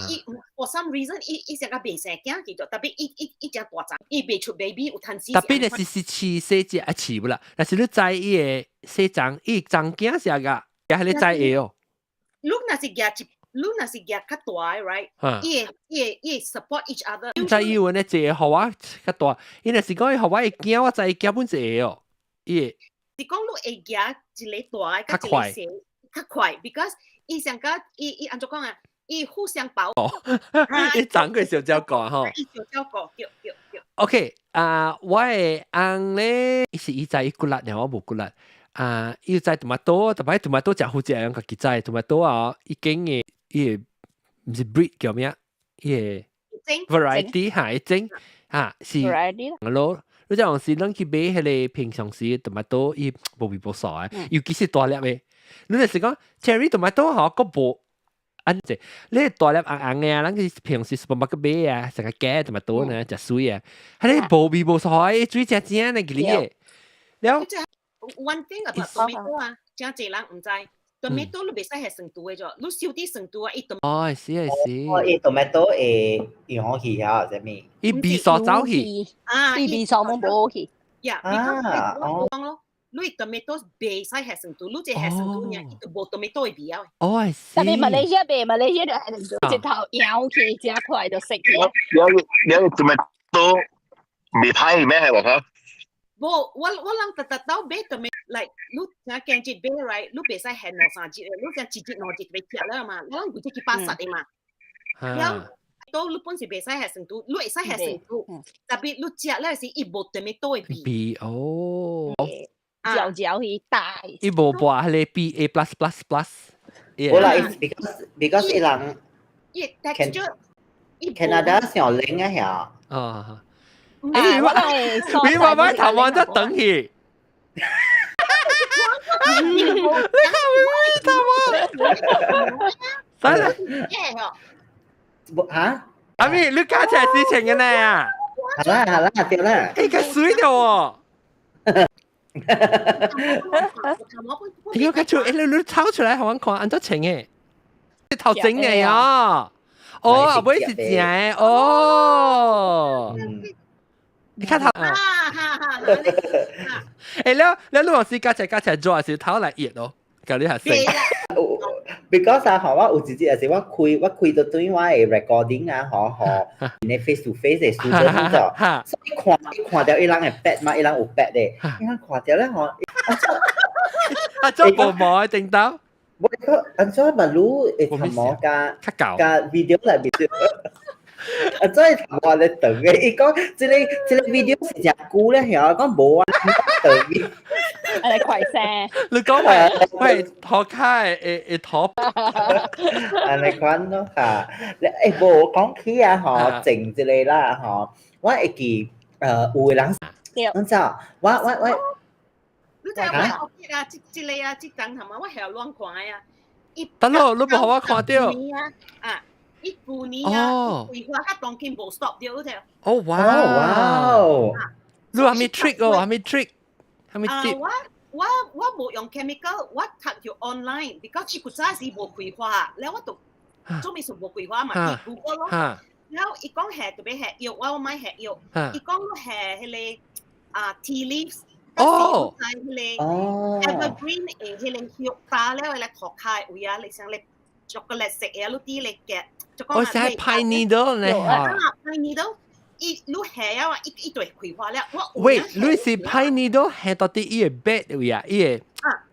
S2: 伊 for some reason 伊伊成個袂生囝去咗，特別伊伊伊隻大欉，伊袂出 baby 有趁死。
S1: 特別咧是是飼細隻啊飼不啦，若是你栽伊的細欉，伊欉囝是個，也係你栽會哦。
S2: 你若是舉一，你若是舉較大的，right？伊會伊會伊會 support each other。
S1: 知伊有呢一個予我較大，伊若是講伊予我會驚，我知伊驚本一個哦。伊會
S2: 是講你會舉一個大的，較一個細，較快，because 伊上個伊伊按怎講啊？伊互相保護。
S1: 伊長過小照顧吼。
S2: 伊小照顧，對對對。
S1: OK，啊，我的翁咧，伊是伊知伊骨力，爾我無骨力。啊，伊栽 tomato，特別 tomato 誠好食，用家己栽 tomato 啊，伊間的伊個毋是 breed 叫咩？伊個 variety 哈，伊種哈是。
S7: variety
S1: 咯，你這樣時咱去買彼個平常時 tomato，伊無味無素的，尤其是大粒的。你若是講 cherry tomato 吼，閣無。按這，你大粒紅紅的啊，咱去平時 supermarket 買啊，成個假 tomato 呢，誠媠啊，彼個無味無素的，水誠正呢，吉利的。了。
S2: One thing about tomato 啊，誠濟人毋知，tomato 你袂使下酸度的啫，你燒啲酸度啊，伊 tomato
S1: 哦，是啊是。
S5: 哦，伊 tomato 會溶去啊，啥物？
S1: 伊味素走去。
S2: 啊，
S7: 伊味素攏無去。
S2: 呀，啊，我講咯。你 tomato 袂使下酸度，你這下酸度爾，伊就無 tomato 的味啊。
S1: 哦，是。
S7: 特別馬來西亞賣，馬來西亞就係直頭搖去，真快就食去。
S8: 有有 tomato 未歹咩係話？
S2: 無，我我人特特到買 tomato，like 你聽見這買 right，你袂使下兩三日，你聽一日兩日就食了嘛，我人規隻去巴剎的嘛。了，到你本是袂使下酸度，你會使下酸度，特別你食了時，伊無 tomato 的味。
S1: 味哦。
S7: 嚼嚼去大。
S1: 伊無播彼个 BA+++。
S5: 無啦，because 伊人。
S2: 伊 texture。
S5: Canada 上冷啊遐。
S1: 啊。欸，我你慢慢頭望得等去。你看我頭望。得啦。
S5: 嚇？
S1: 阿咪，你加起來事情嘅呢啊？
S5: 好啦好啦，對啦。
S1: 欸，較媠著喎。你個出，欸，你你抄出來，予阮看，按怎穿的？頭前的哦，哦，後尾是正的哦。你看頭，欸，了了，你有時加起來加起來做時頭來熱咯，共你下生。
S5: Because 啊，吼，我有一日也是我開我開到對我的 recording 啊，吼吼，你 face to face 的 student 咗，所以看伊看著伊人的筆嘛，伊人有筆的，伊人看著咧吼，
S1: 啊，做無毛的頂頭。
S5: 我講按怎嘛，你會頭毛佮佮 video 內面，啊，這頭毛咧長的，伊講這個這個 video 是誠久咧，曉講無啊長嘅。
S7: 啊，你快聲！
S1: 你講喂喂，頭卡會會頭。
S5: 按呢款咯嚇，欸無講起啊吼，種這個啦吼，我會記有的人，你知我我我。
S2: 你知我學啊，這這個啊，這張係嘛？我係亂看的啊。
S1: 等咯，你無予我看著。
S2: 啊，伊舊年啊，開花較當今無 stop 著，你聽。
S1: 哦哇
S5: 哇！
S1: 你係咪 trick 哦？係咪 trick？係咪 tip？
S2: 我我我無用 chemical，我讀著 online，because 伊古早時無開花，了我就做咩事無開花嘛，去 Google 咯。了伊講下特別下藥，我買下藥，伊講下彼個啊 tea leaves。
S1: 哦，
S2: 係迄個 evergreen 嘅彼個葉打了來塗跤位啊，你像咧巧克力色嘅，你啲咧夾。
S1: 我是係 pine needle 咧，
S2: 啊，pine needle，伊你下啊，一對開花了。我
S1: 喂，你是 pine needle 係到底伊個 bed 位啊，伊個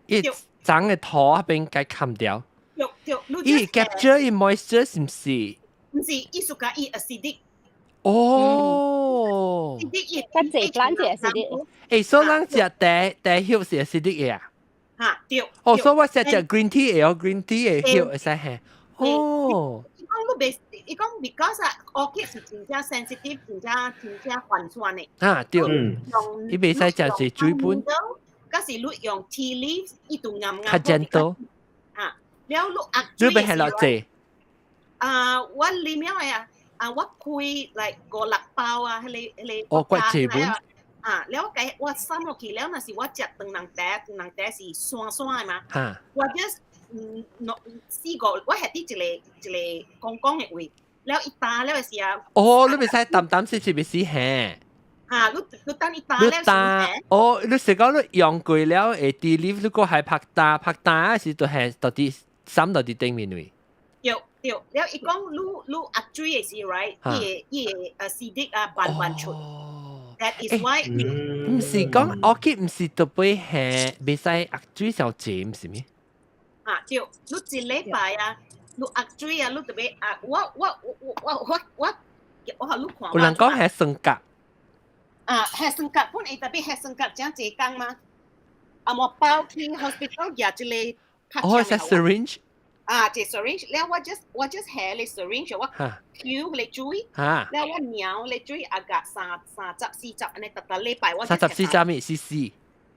S1: 伊長嘅土嗰邊該砍掉。
S2: 對對，
S1: 伊 capture 伊 moisture 是唔是？
S2: 毋是，伊屬甲伊 acidic。
S1: 哦。
S2: acidic。
S7: 較濟 plant 是 acidic。
S1: 欸，所以咱食茶茶葉是 acidic 嘅啊？
S2: 嚇，對。
S1: 哦，所以我食食 green tea 會哦，green tea 嘅葉會使下。哦。
S2: 伊講你袂，伊講 because 啊，orchid 是真正 sensitive，真正真正泛酸的。
S1: 啊，對。伊袂使食是水本。
S2: 嗰是你用 tea leaves，伊就硬硬。
S1: 較 gentle。
S2: 啊，了你壓
S1: 你欲下落濟？
S2: 啊，我裡面的啊，啊，我開來五六包啊，彼個。
S1: 哦，怪濟本。
S2: 啊，了解我送落去了，若是我食長人茶，長人茶是酸酸的嘛。
S1: 哈。
S2: 我 just 四個，我係佇一個一個公共的位，了伊焦了的時候。
S1: 哦，你袂使淡淡濕濕袂死下。
S2: 嚇，你等伊焦了
S1: 時。哦，你是講你用過了會 tea leaf，你閣還拍焦拍焦時就係到底滲到佇頂面位。
S2: 對對，了伊講你壓水的時，right，伊會 acidic 啊，慢慢出。That is why
S1: 毋是講 orchid 毋是特別係袂使壓水上濟，毋是咩？
S2: 啊對，你一禮拜啊，你壓水啊，你特別壓，我予你看。
S1: 有人講係酸角。
S2: 啊，係酸角，本會特別係酸角，真濟工嗎？啊，我包去 hospital 舉一個。
S1: 哦，係 syringe。
S2: 啊，這 syringe，了我 just 下咧 syringe，我抽咧水，了我尿咧水啊個30、40，按呢逐逐禮拜我。
S1: 三十四十咩？CC。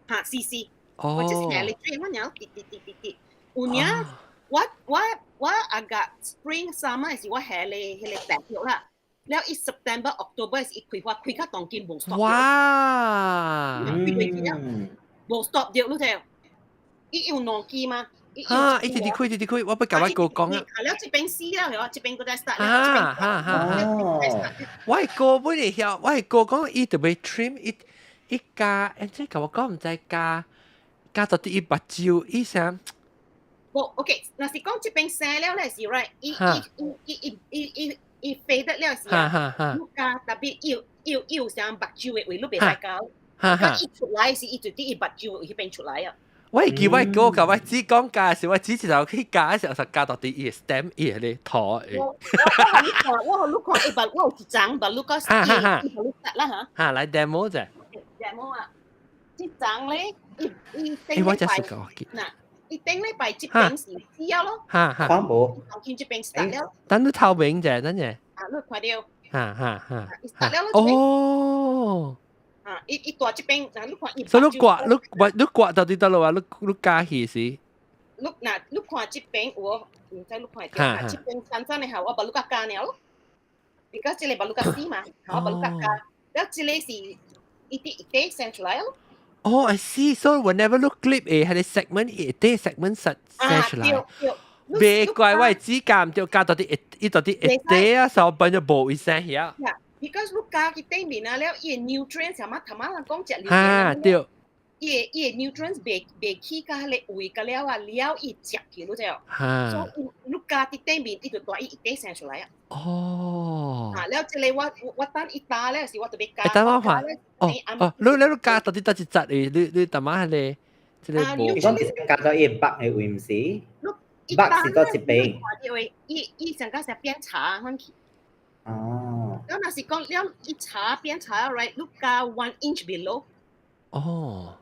S2: 嚇，CC。
S1: 哦。
S2: 我 just 下咧水，我尿滴滴滴滴滴。有影，我啊個 spring summer 時我下咧彼個白葉啦，了伊 September October 時伊開花開較當今無 stop。
S1: 哇！
S2: 開過去了，無 stop 掉，你聽。伊有兩支嗎？
S1: 啊！一直直開，一直開，我不共我哥講啊。
S2: 啊！了這邊死了，係這邊閣再 start。
S1: 啊哈哈！我哥本來曉，我哥講伊特別 trim 伊伊加，這共我講毋知加加到佇伊目睭，伊啥？
S2: 無，OK，若是講這邊生了咧是 right，伊伊伊伊伊伊伊飛得了是啊，你加特別伊有啥目睭的位，你袂使加。伊出來是伊就佇伊目睭彼邊出來啊。
S1: 我會記我哥共我姊講加時，我姊一頭去加的時候，就加到佇伊個 stem 伊個咧土的。
S2: 我予你看，我予你看，伊目我有一張目你個伊予你得啦嚇。
S1: 哈，來 demo 者。
S2: demo 啊，這張咧，伊伊頂
S1: 禮拜，
S2: 嗱，伊頂禮拜這邊是死了咯。
S1: 哈哈。
S5: 看無。
S2: 見這邊 start 了。
S1: 等你頭面者，等者。
S2: 啊，你看到。
S1: 哈哈哈。
S2: 伊 start 了咯。
S1: 哦。
S2: 啊！伊伊大這邊，嗱你看伊。
S1: 所以你刮你刮你刮到底佗落啊？你你加去是？
S2: 你嗱，你看這邊有，毋知你看會著？啊，這邊簡單的下，我把你加了咯。而家這個把你加死嘛，我把你加，了這個是一啲一啲生出來咯。
S1: 哦，I see. So whenever 你 clip 誒，係你 segment 一啲 segment 實生出來。別怪我指甲毋對，加到底一一到底一啲啊，手變咗無一聲遐。
S2: Because 你加去頂面啊了，伊個 nutrients 啥物頭仔人講食
S1: 哈對。
S2: 伊個 nutrients 袂去甲彼個胃甲了啊，了伊食去，你知無？
S1: 哈。
S2: 所以你加佇頂面，伊就大伊一塊生出來啊。
S1: 哦。
S2: 啊，了這個我等伊焦了時，我特別加。
S1: 欸，等我看。哦哦，你加到底佗一節的？你淡仔彼個這個無。
S5: 你講加到伊北的位毋是？北是佗一邊。
S2: 因為伊伊上加是變茶款去。
S5: 哦。
S2: 了若是講了伊茶變茶，right？你加 1 inch below。
S1: 哦。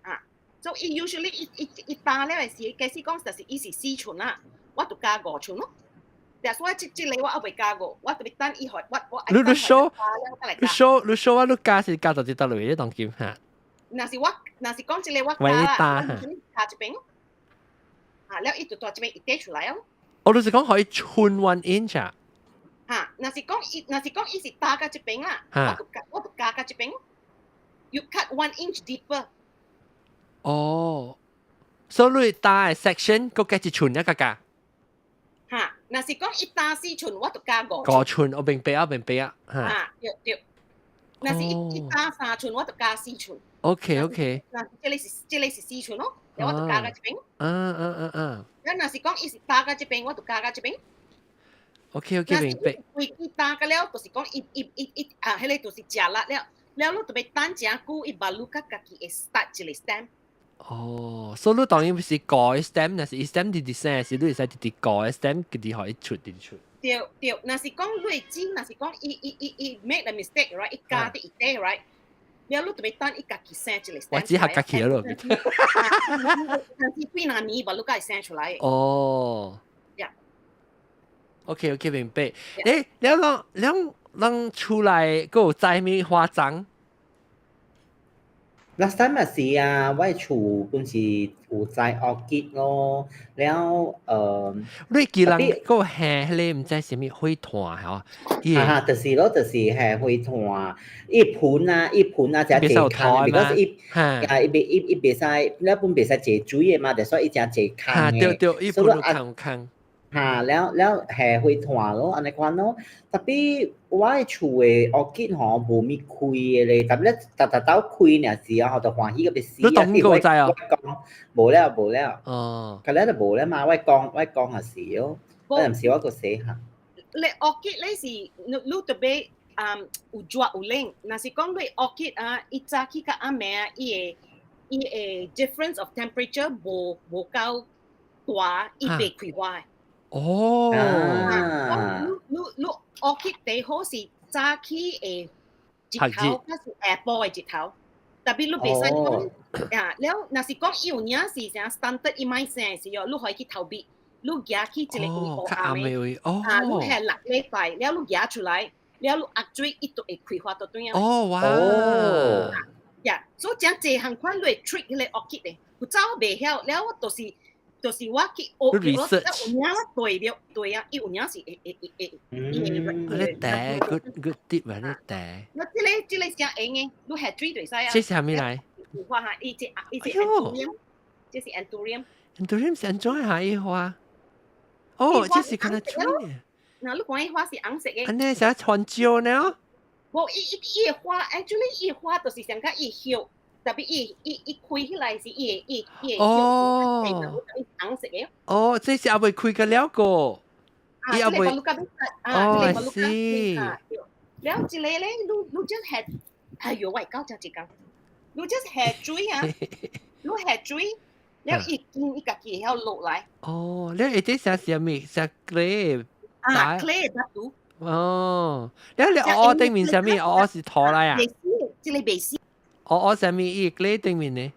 S2: 啊，所以伊 usually 伊伊伊焦了的時，假使講就是伊是4寸啦，我就加5寸咯。但所以這這個我猶未加過，我特別等伊予我。
S1: 你 show 你 show 你 show 我你加是加到佇佗落你當今嚇。
S2: 若是講這個我加啦，加這邊，啊，了伊就蹛這邊一塊出來哦。
S1: 我就是講可以寸 1 inch 啊。
S2: 嚇，若是講伊是焦到這邊啦，我就加到這邊。You cut 1 inch deeper。
S1: 哦，所以你焦的 section 閣加一寸一個加。
S2: 嚇，若是講伊焦4寸，我就加5
S1: 5寸，我明白啊，明白啊。
S2: 嚇，對對。若是伊加3寸，我就加4寸。 若這个是4寸咯，了我就加到這邊。了若是講伊是打到這邊，我就加到這邊。
S1: OK，明白。
S2: 規伊打個了，就是講伊伊伊伊啊，彼個就是食力了，了你就欲等誠久，伊 baru 較家己會 start 一個 stem。
S1: 哦，所以你當然是改 stem，若是伊 stem 直直生，是你會使直直改 stem，直直予伊出，直直出。
S2: 對對，若是講你剪，若是講伊伊伊伊 make a mistake，right？伊加佇伊底，right？了你就欲等伊家己生一個 stem。
S1: 我只係家己咯。
S2: 但是幾若年 baru 才會生出來。
S1: 哦。
S2: Yeah。
S1: OK，明白。你講你咱厝內閣有栽啥物花欉？
S5: Last time 嘛是啊，我厝本是有栽 orchid 咯，了
S1: 你記人閣有下彼個毋知啥物火炭吼？
S5: 哈哈，就是咯，就是係火炭，伊盆啊，伊盆啊，誠濟空，because 伊啊，伊袂伊伊袂使，你本袂使濟水的嘛，就所以伊誠濟空的。
S1: 對對，伊盆有空空。
S5: 哈，了了下火炭咯，按呢款咯。Tapi 我的厝的 orchid 吼無物開的咧，tapi 咧逐逐斗開爾時啊，就歡喜到欲死。
S1: 你當過知哦？
S5: 我講無了無了。
S1: 哦。
S5: 佢咧就無了嘛，我講也是哦，我毋是我閣細漢。
S2: 你 orchid 咧是你你特別有熱有冷，若是講你 orchid 啊，伊早起佮暗暝啊，伊會 difference of temperature 無夠大，伊袂開花。
S1: 哦。
S2: 你你 orchid 最好是早起的日頭，還是下晡的日頭。Tapi 你袂使講啊，了若是講伊有影是啥 standard 伊莫生的時候，你可以去投幣，你行去一個位烏暗的，啊，你下6禮拜，了你舉出來，了你壓水，伊就會開花就對啊。
S1: 哦，哇！
S2: 呀，所以誠濟項款你會 trick 彼個 orchid 的，有早袂曉，了我就是我去學，我有影我對了對啊，伊有影是會會會會，伊會。
S1: 你第 good good tip 啊，你第。
S2: 我這個誠用的，你下水就會使啊。
S1: 這是啥物來？
S2: 有花哈，伊這伊這 anthurium，這是 anthurium。
S1: Anthurium 是按怎下伊花？哦，這是看得出的。
S2: 嗱，你講伊花是紅色的。
S1: 按呢啥番椒呢？
S2: 無，伊伊伊的花，actually 伊的花就是上較伊葉。Tapi 伊伊伊開起來是伊伊伊
S1: 哦，
S2: 紅色的。
S1: 哦，這是猶未開個了個。
S2: 啊，這個
S1: 哦，是。
S2: 了，這個咧，你你 just 下，哎呦，我會搞這一工。你 just 下水啊，你下水，了伊見伊家己會曉落來。
S1: 哦，你下底寫啥物？寫 clay。
S2: 啊，clay 得拄。
S1: 哦，了你烏頂面啥物？烏是土來啊？
S2: 袂死，這個袂死。
S1: 烏烏啥物？伊 clay 頂面呢？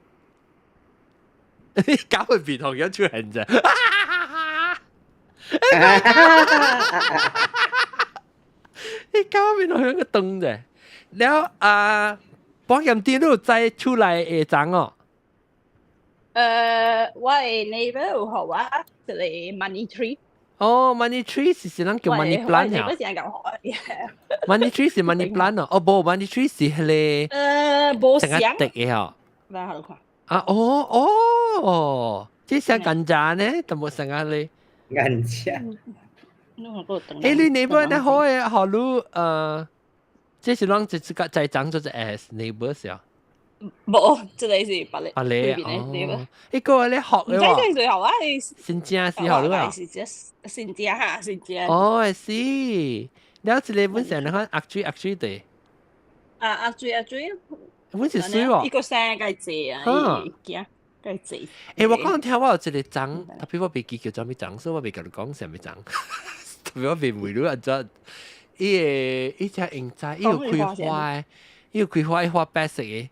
S1: 搞會變同樣出現啫。你搞變同樣個燈啫。了啊，保險店你有載厝內的欉哦？
S7: 我的 neighbor 有予我一個 money tree。
S1: 哦，money tree 是咱叫 money plant 啊。
S7: 我是講好。
S1: Money tree 是 money plant 哦，哦無 money tree 是彼個。
S7: 無像。
S1: 滴的吼。
S7: 來好看。
S1: 啊哦哦，這像甘蔗呢，都無像啊咧。
S5: 甘蔗。
S1: 欸，你 neighbor 那好的，好你這是攏一個在長做隻 as neighbor 是啊？
S7: 無，這個是別个。
S1: 別个哦。彼個咧學的
S7: 喎。唔知最後啊，
S1: 新正是學你啊？
S7: 是這新正哈，新正。
S1: 哦，是。了這個本身你看壓水壓水的。
S7: 啊，壓水壓水。
S1: 本是水喎。
S7: 一個生該濟啊，伊驚該濟。
S1: 欸，我剛聽我有一個欉，tapi 我袂記叫做啥物欉，所以我袂共你講啥物欉。Tapi 我袂問你按怎。伊會伊只用在，伊有開花的，伊有開花，伊花白色的。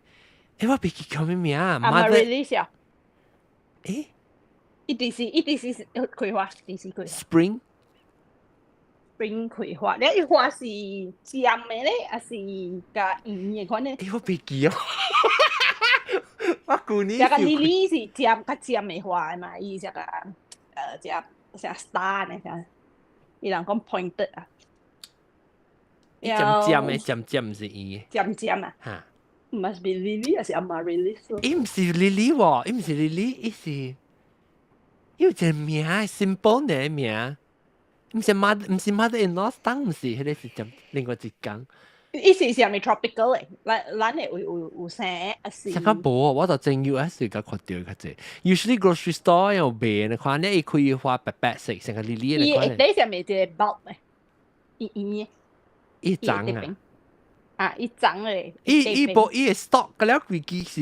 S1: 欸，我袂記叫啥物名啊。
S7: Amaryllis 啊。
S1: 欸？
S7: 一直是開花，一直是開花。
S1: Spring。
S7: Spring 開花，你伊花是尖的咧，還是較圓的款咧？
S1: 欸，我袂記哦。我舊年。
S7: 這個 lily 是尖較尖的花的嘛，伊這個這像 star 呢，像伊人講 pointed 啊。
S1: 尖尖的，尖尖毋是圓的。
S7: 尖尖啊！
S1: 哈。
S7: Must be lily 還是 amaryllis？
S1: 伊毋是 lily 喎，伊毋是 lily，伊是伊有一個名，simple 的名，毋是 mother，毋是 mother in law 當毋是，彼個是講另外一間。
S7: 伊是是咪 tropical 嘅？咱咱會有有有生啊是？
S1: 成個無，我就正 US 較看到較濟。Usually grocery store 有賣，你看你伊開花白白色，成個粒粒
S7: 伊下底是咪一個 bulb 嘅？伊伊
S1: 伊長啊！
S7: 啊，伊長嘅。
S1: 伊伊無伊個 stalk 個了規支是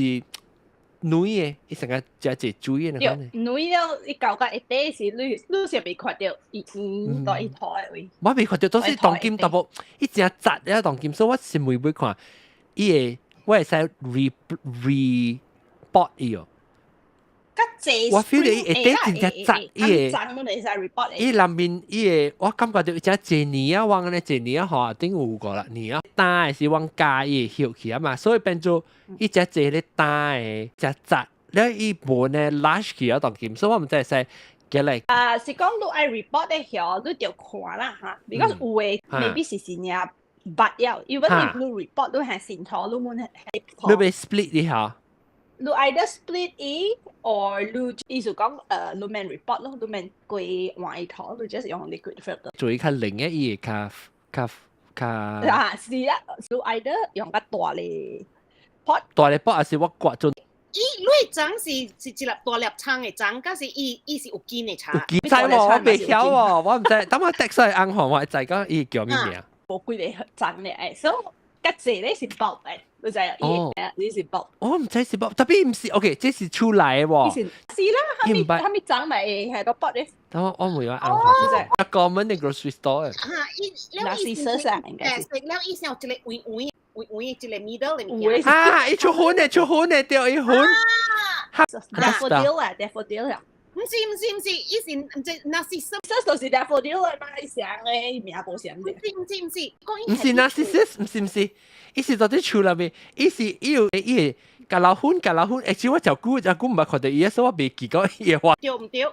S1: 軟嘅，伊成個食濟水嘅。
S7: 對，軟了伊搞到下底是你你是未看到伊伊到伊土嘅位。
S1: 我未看到，都是當今淡薄，伊真雜了當今，所以我是每每看，伊會我會使 repot 伊哦。我 feel 到伊下底真正雜，伊個伊內面伊個，我感覺到伊只濟年啊，往呢濟年啊，吼，頂有個啦，年啊，單的是往加伊會葉去啊嘛，所以變做伊只濟咧單的，只雜，了伊無呢 large 去啊當今，所以我毋知會使寄來。
S7: 啊，是講你愛 repot 的葉，你就看啦嚇，because 有的 maybe 是是爾捌了，因為你 repot 你係新土，你滿
S1: 你欲 split 伊下。
S7: 你 either split 伊，or 你意思講你免 repot 咯，你免規換伊土，你 just 用 liquid filter。
S1: 做伊較靈嘅，伊會較較較。
S7: 啊，是啊，你 either 用較大嘅 pot，
S1: 大嘅 pot 還是我刮做？
S2: 伊你種是是一粒大粒葱嘅種，還是伊伊是有根嘅葱？
S1: 有根知喎，我未曉喎，我毋知。等我 text 來翁號，我會知講伊叫咩名。
S7: 無幾個種咧，所以較濟咧是 bulb 嘅。你知啊？哦，你是 bulb。
S1: 我毋知是 bulb，特別毋是，OK，這是出來的喎。
S7: 是啦，蝦米蝦米種咪係個 bulb 咧。
S1: 等我我問下翁號，個 common 的 grocery store。
S2: 嚇，伊了意思
S7: 啊，應該是。
S2: 了意思有一個圓圓圓圓一個 middle 的物件。
S1: 啊，伊出粉的，出粉的，對，伊粉。
S7: Daffodil 啊，daffodil 啊。
S2: 毋是毋是毋是，伊是毋知 narcissus。
S7: 這就是 daffodil 啊嘛，伊上嘅名無相。
S2: 毋是毋是毋是，
S1: 毋是 narcissus，毋是毋是，伊是到底厝內面，伊是伊有伊會橄欖粉橄欖粉，而且我食久食久毋捌看到伊，所以我袂記講伊的花。
S2: 對毋對？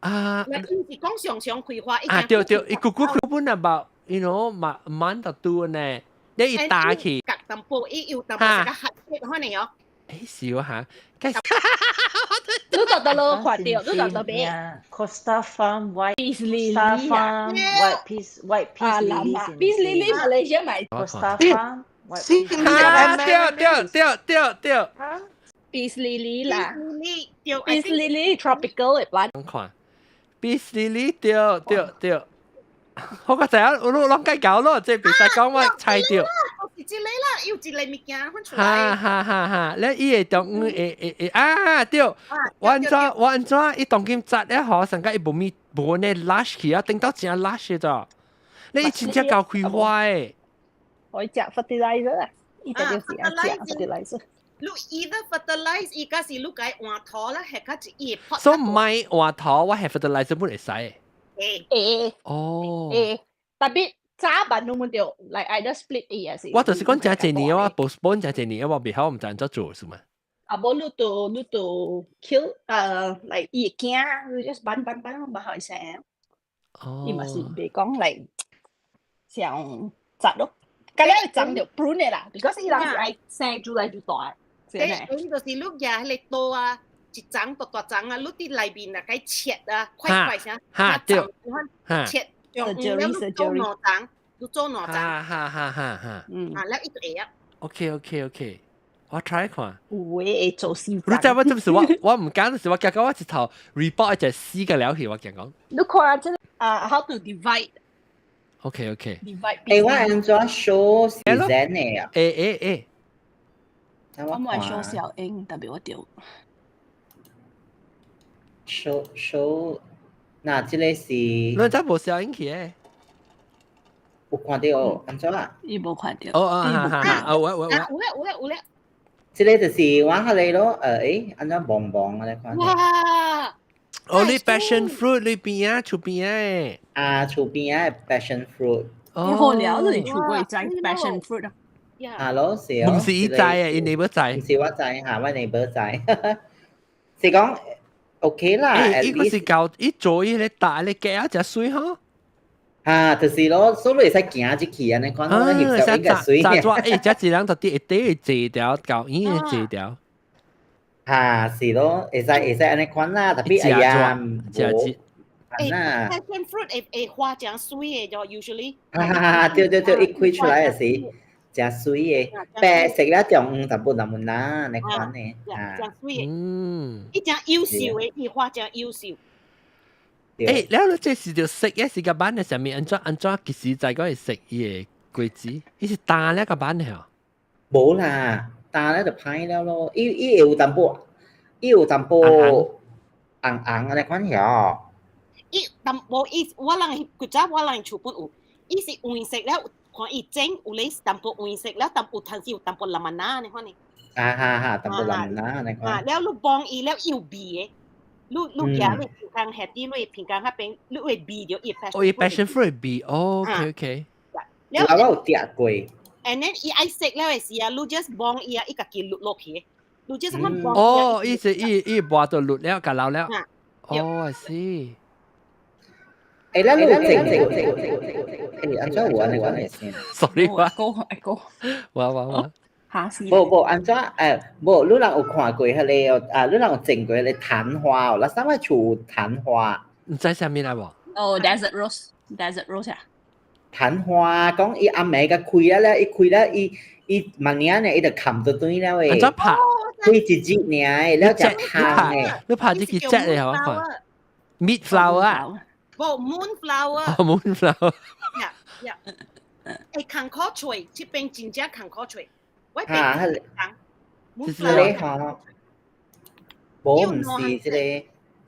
S1: 啊，
S2: 伊是講常常開花。
S1: 啊對對，伊久久開本啊吧，you know 嘛滿得多呢，你伊打去。
S2: 夾淡薄，伊有淡薄是個黑色可能哦。
S1: 誒笑下，
S7: 你就得咯，看到，你就得咩
S4: ？Costa Farm White
S7: Peace Lily
S4: Farm White Peace White Peace Lily
S7: Peace Lily Malaysia 買
S4: Costa Farm
S1: White 啊對對對對對
S7: ，Peace Lily 啦
S2: ，Peace
S7: Lily tropical 嘅 plant。
S1: 看，Peace Lily 對對對，我個知影，我攏該搞咯，這袂使講我猜對。
S2: 是這個啦，有一個物件分出來。
S1: 哈哈哈哈！你伊會當會會會啊對，我按怎我按怎伊當今紮咧嗬，上個伊無咪無呢 lush 去啊，頂到真 lush 咗。你伊真正夠開花誒。
S7: 可以食 fertilizer 啊，伊特別是愛食 fertilizer。
S2: 你 either fertilize 伊個是你該換土啦，係較一伊
S1: 所以唔係換土，我係 fertilizer 本會使。
S2: 會。
S7: 會。
S1: 哦。
S7: 會，特別。早晚攏滿著，like either split 伊也是。
S1: 我就是講真濟年，我 postpone 真濟年，我袂曉，毋知按怎做是嘛？
S7: 啊，無你就你就 kill 來伊會驚，你 just 扳扳扳，嘛予伊生。
S1: 哦。
S7: 伊嘛是袂講來像雜咯，甲了伊長就 prune 的啦，because 伊人是愛生出來就大。
S2: 誒，伊就是你舉彼個刀啊，一層大大層啊，你佇內面啊，共切啊，塊塊聲，
S1: 哈對，
S2: 切。用了你做兩層，你做兩層，
S1: 哈哈哈哈哈。
S2: 啊，了伊就會啊。
S1: OK，我 try 看。
S7: 有的會做死。
S1: 你知我這是我我毋敢，就是我驚講我一頭 repot 一隻死個了去，我驚講。
S7: 你看這個啊，how to divide？
S1: OK。
S7: divide。
S5: 誒，我按怎 show 是真的啊？
S1: 誒誒誒。
S7: 我冇 show 小英，特別我丟。
S5: show show。嗱，這個是。
S1: 你真無小英去誒？
S5: 有看到按怎啊？
S7: 伊無看到。
S1: 哦哦，哈哈哈！啊，有有有。
S2: 有咧有咧有咧。
S5: 這個就是我彼個咯，誒，按怎茫茫按呢看。
S2: 哇！
S1: 哦，你 passion fruit 你邊啊，厝邊誒。
S5: 啊，厝邊仔 passion fruit。
S7: 你好了，你厝過摘 passion fruit 啊？
S5: 啊咯，是
S1: 哦。毋是伊摘誒，伊 neighbor 摘。
S5: 毋是我摘嚇，我 neighbor 摘。是講 OK 啦。
S1: 伊個是搞伊做伊個大咧夾啊，誠媠吼。
S5: 啊，就是咯，所以會使行入去按呢款，我翕相應該媠。
S1: 炸抓，誒，這一人就佇下底會坐條，舊院會坐條。
S5: 嚇，是咯，會使會使按呢款啦，特別哎呀，無啊
S2: ，passion fruit 會會花誠媠的就 usually。
S5: 哈哈哈！對對對，一開出來的時，誠媠的，白色了中黃淡薄那麼難，你看呢？
S2: 啊，誠媠的，伊誠優秀的，伊花誠優秀。
S1: 誒，了你這是著色的是個版的上面，按怎按怎其實在講會食伊的果子，伊是焦了個版的吼？
S5: 無啦，焦了就歹了咯。伊伊會有淡薄，伊有淡薄紅紅按呢款曉。
S2: 伊淡薄伊，我人古早我人厝本有，伊是黃色了，看伊整有咧淡薄黃色了，淡有陣時有淡薄藍藍按呢款呢。
S5: 啊哈哈，淡薄藍藍按呢款。
S2: 啊，了你幫伊了有味的。你你行你平江下啲，你平江那邊，你會味著伊 passion。
S1: 哦，伊 passion fruit 味，OK OK。
S5: 了我有食過。
S2: And then 伊愛食了的時啊，你 just 幫伊啊，伊家己落落去。你 just 咁幫。
S1: 哦，伊是伊伊磨到落了，共留了。哦，I see。
S5: 誒，咱有整整，誒，按怎有按呢款的先
S1: ？Sorry，我
S7: 講講。
S1: 我我我。
S7: 嚇死！
S5: 無無按怎誒？無，你人有看過彼個啊？你人有種過彼個曇花哦？咱啥物厝有曇花？
S1: 毋知啥物來無？
S7: 哦，desert rose，desert rose 啊！
S5: 曇花講伊暗暝共開了咧，伊開了伊伊萬年呢，伊就冚到轉了誒。
S1: 按怎拍？
S5: 開一日爾，了就香的。
S1: 你拍這個隻的好看？Meat flower 啊？
S2: 無 moonflower。
S1: 哦，moonflower。
S2: Yeah yeah，會艱苦揣，這邊真正艱苦揣。
S5: 哈，彼個吼，無毋是這個。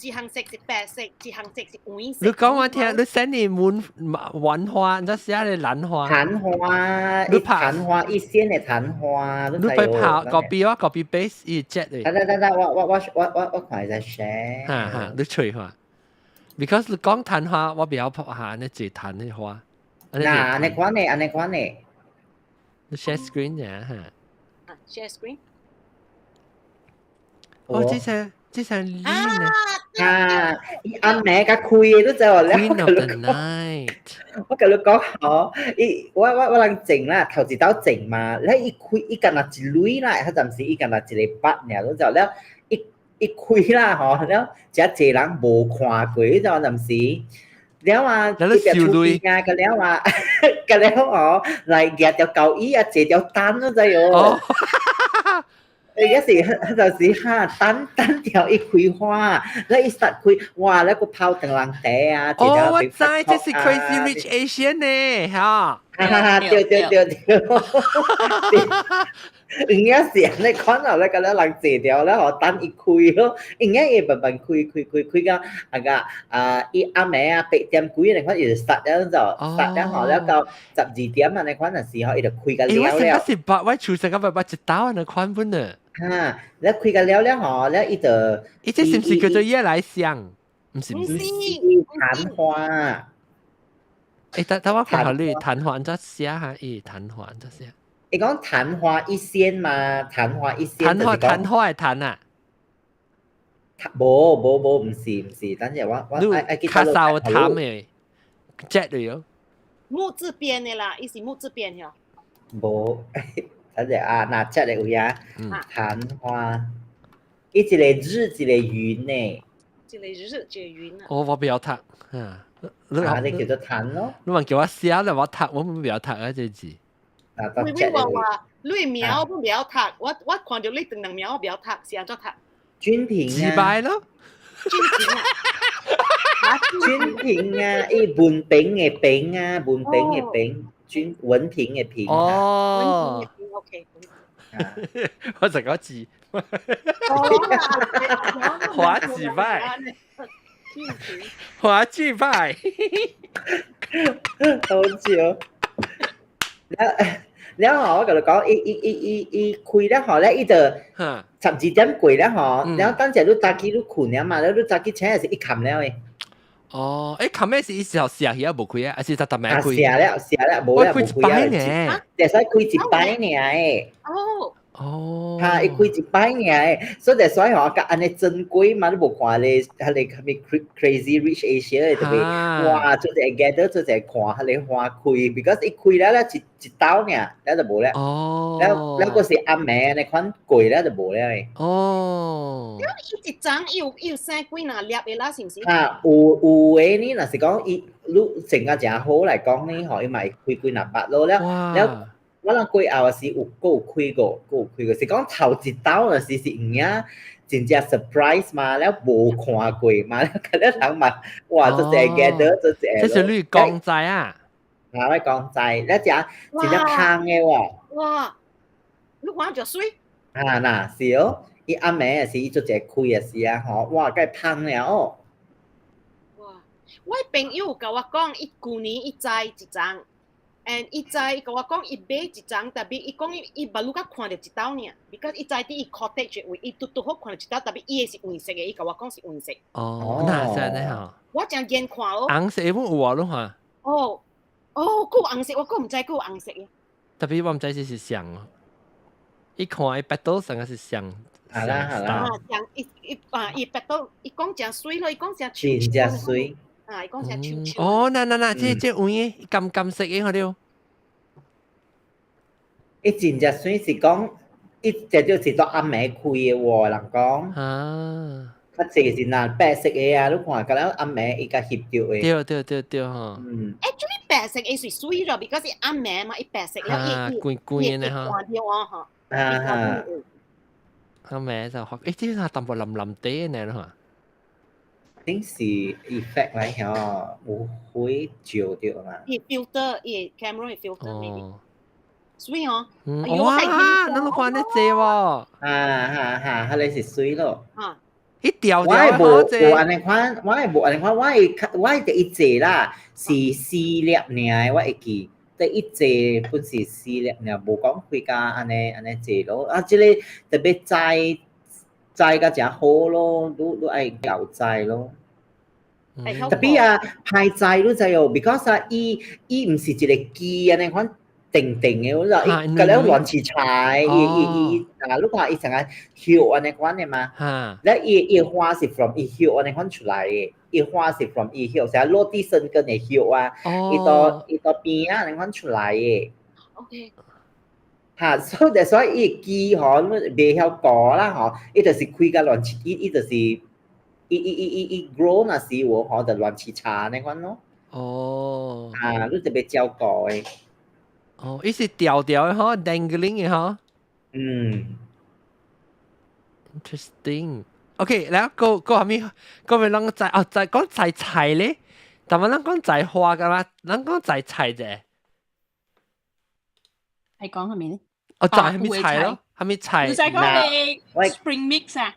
S2: 一項色是白色，一項色是黃色。
S1: 你講我聽，你 send 你滿蘭花，你寫你蘭花。
S5: 曇花，
S1: 你拍
S5: 曇花一線的曇花。
S1: 你ไป拍 copy 我 copy paste 伊隻的。
S5: 得得得得，我我我我我我看下寫。
S1: 哈哈，你揣看。Because 你講曇花，我比較拍下你這曇的花。
S5: 嗱，按呢款的，按呢款的。
S1: 你 share screen 啫哈。
S2: Share screen。
S1: 哦，這隻這隻靚呢。
S5: 啊！伊暗暝共開的，你知無？
S1: Queen of the night。
S5: 我共你講吼，伊我我我人種啦，頭一道種嘛，了伊開伊干焦一蕊啦，彼陣時伊干焦一个筆爾，你知無？了伊伊開啦吼，了誠濟人無看過，你知無？陣時。了啊，
S1: 了你收鐳
S5: 啊，個了啊，個了哦，來舉條交椅啊，坐條凳，你知無？伊嗰時彼陣時哈，等等條伊開花，了伊實開，哇！了閣泡長人茶啊，
S1: 哦，我知，這是 Crazy Rich Asian 呢，嚇！
S5: 哈哈，對對對對，有影是按呢款哦，咧個了人坐條了吼，等伊開咯，有影會慢慢開開開開到啊個啊，伊暗暝啊8點幾按呢款伊就殺了就殺了吼，了到12點按呢款的時候，伊就開個了了。
S1: 我是捌我厝上個捌捌一道按呢款本呢。
S5: 哈，了開個了了吼，了伊就
S1: 伊這是毋是叫做夜來香？毋是毋是，
S5: 曇花。
S1: 誒，等等我看下你曇花按怎寫哈？伊曇花按怎寫？
S5: 伊講曇花一現嘛，曇花一現。
S1: 曇花曇花的曇啊？
S5: 無無無，毋是毋是，等陣我我愛愛記
S1: 較少淡的，隻嚟哦。
S2: 木字邊的啦，伊是木字邊的。
S5: 無，等陣啊，哪隻的有影？曇花，伊一個日一個雲呢。
S2: 一個日一個雲啊。
S1: 我我不曉讀，啊。
S5: 你啊，你叫做曇咯。
S1: 你問叫我寫咧，我讀，我唔曉讀啊這字。
S2: 你你話話你名我不曉讀，我我看著你長人名我袂曉讀，是按怎讀？
S5: 君平
S1: 啊。自敗咯。
S2: 君平啊。
S5: 君平啊，伊文憑的憑啊，文憑的憑，君文憑的憑。
S1: 哦。
S2: 文憑的憑，OK。
S1: 我就講字。華字拜。華字拜。
S5: 好笑。了了後，我共你講，伊伊伊伊伊開了後咧，伊就12點過了吼，了等陣你早起你睏了嘛，了你早起醒的時伊冚了的。
S1: 哦，欸，冚的是伊時候寫起啊無開啊，還是逐逐暝開？
S5: 寫了寫了，無了無
S1: 開一擺呢？
S5: 會使開一擺爾的。
S2: 哦。
S1: 哦，
S5: 嚇，伊開一擺爾，所以所以吼，佮按呢珍貴嘛，你無看咧，彼個啥物 Crazy Rich Asia 特別，哇，做一個 gather 做一個看，彼個花開，because 伊開了了一一兜爾，了就無了。了了閣是暗暝按呢款過了就無了的。
S2: 伊一叢伊有生幾若粒的啦，是毋是？
S5: 嚇，有有的呢，若是講伊你種甲誠好來講呢，吼，伊嘛會開幾若百咯了了。我人過後是有閣有開過，閣有開過，是講頭一兜若是是有影真正 surprise 嘛，了無看過嘛，了了人嘛，哇，做一個 gather 做一個。
S1: 這是你講在啊？
S5: 啊，我講在，了誠真正香的喎。
S2: 哇！你看就媠。
S5: 啊，若是哦，伊暗暝也是伊做一個開的時啊，吼，哇，該芳了哦。
S2: 哇！我朋友共我講，伊舊年伊栽一叢。and 伊栽伊共我講，伊買一叢，特別伊講伊伊目睭才看著一兜爾，because 伊栽佇伊 cottage 位，伊拄拄好看著一兜，特別伊的是黃色的，伊共我講是黃色。
S1: 哦，哪是按呢吼？
S2: 我誠見看咯。
S1: 紅色本有啊，你看。
S2: 哦，哦，閣有紅色，我閣毋知閣有紅色的。
S1: 特別我毋知這是啥哦。伊看伊 petal 成個是像。
S5: 好啦好啦。
S2: 啊，像伊伊啊，伊 petal，伊講誠媠咯，伊講誠
S5: 真正媠。
S2: 啊，伊講誠秋秋。
S1: 哦，那那那，這這黃的金金色的，看著。
S5: 伊真正媠是講，伊這就是做暗暝開的喎，人講。較濟是若白色的啊，你看，敢若暗暝伊共翕著的。
S1: 對對對對吼。
S2: Actually 白色的是媠咯，because 伊暗暝嘛，伊白色了，伊
S1: 光光的吼。
S2: 看著啊吼。
S5: 啊哈。
S1: 暗暝就學，欸，這係淡薄藍藍地呢，咯。
S5: 頂是 effect 來吼，有火照著嘛。
S2: 伊 filter，伊 camera filter maybe。媠哦。
S1: 哇！你攏看得濟喎。
S5: 啊哈哈，彼個是媠咯。
S2: 啊。
S1: 一條
S5: 我會無無按呢款，我會無按呢款，我會我會第一隻啦，是四粒爾，我會記。第一隻本是四粒爾，無講開甲按呢按呢濟咯。啊，這個特別栽栽甲誠好咯，你你愛𠢕栽咯。特別啊，歹栽你知哦，because 啊，伊伊毋是一個枝按呢款定定的，我就伊佮了亂七菜，伊伊伊啊，你看伊成個葉按呢款的嘛，了伊伊花是 from 伊葉按呢款出來的，伊花是 from 伊葉，成落地生根的葉啊，伊到伊到邊仔按呢款出來的。哈，所以所以伊枝吼，你袂曉顧啦吼，伊就是開甲亂七，伊伊就是伊伊伊伊伊 grow 若是有吼，就亂七叉按呢款咯。啊，你特別照顧的。
S1: 哦，伊是條條的吼，dangling 的吼。Interesting。OK，然後個個啥物？個咪啷個栽哦？栽講栽菜咧，但係咱講栽花噶嘛？咱講栽菜啫。
S7: 係講係咪咧？
S1: 哦，栽啥物菜咯？啥物菜？
S7: 你使講你 spring mix 啊？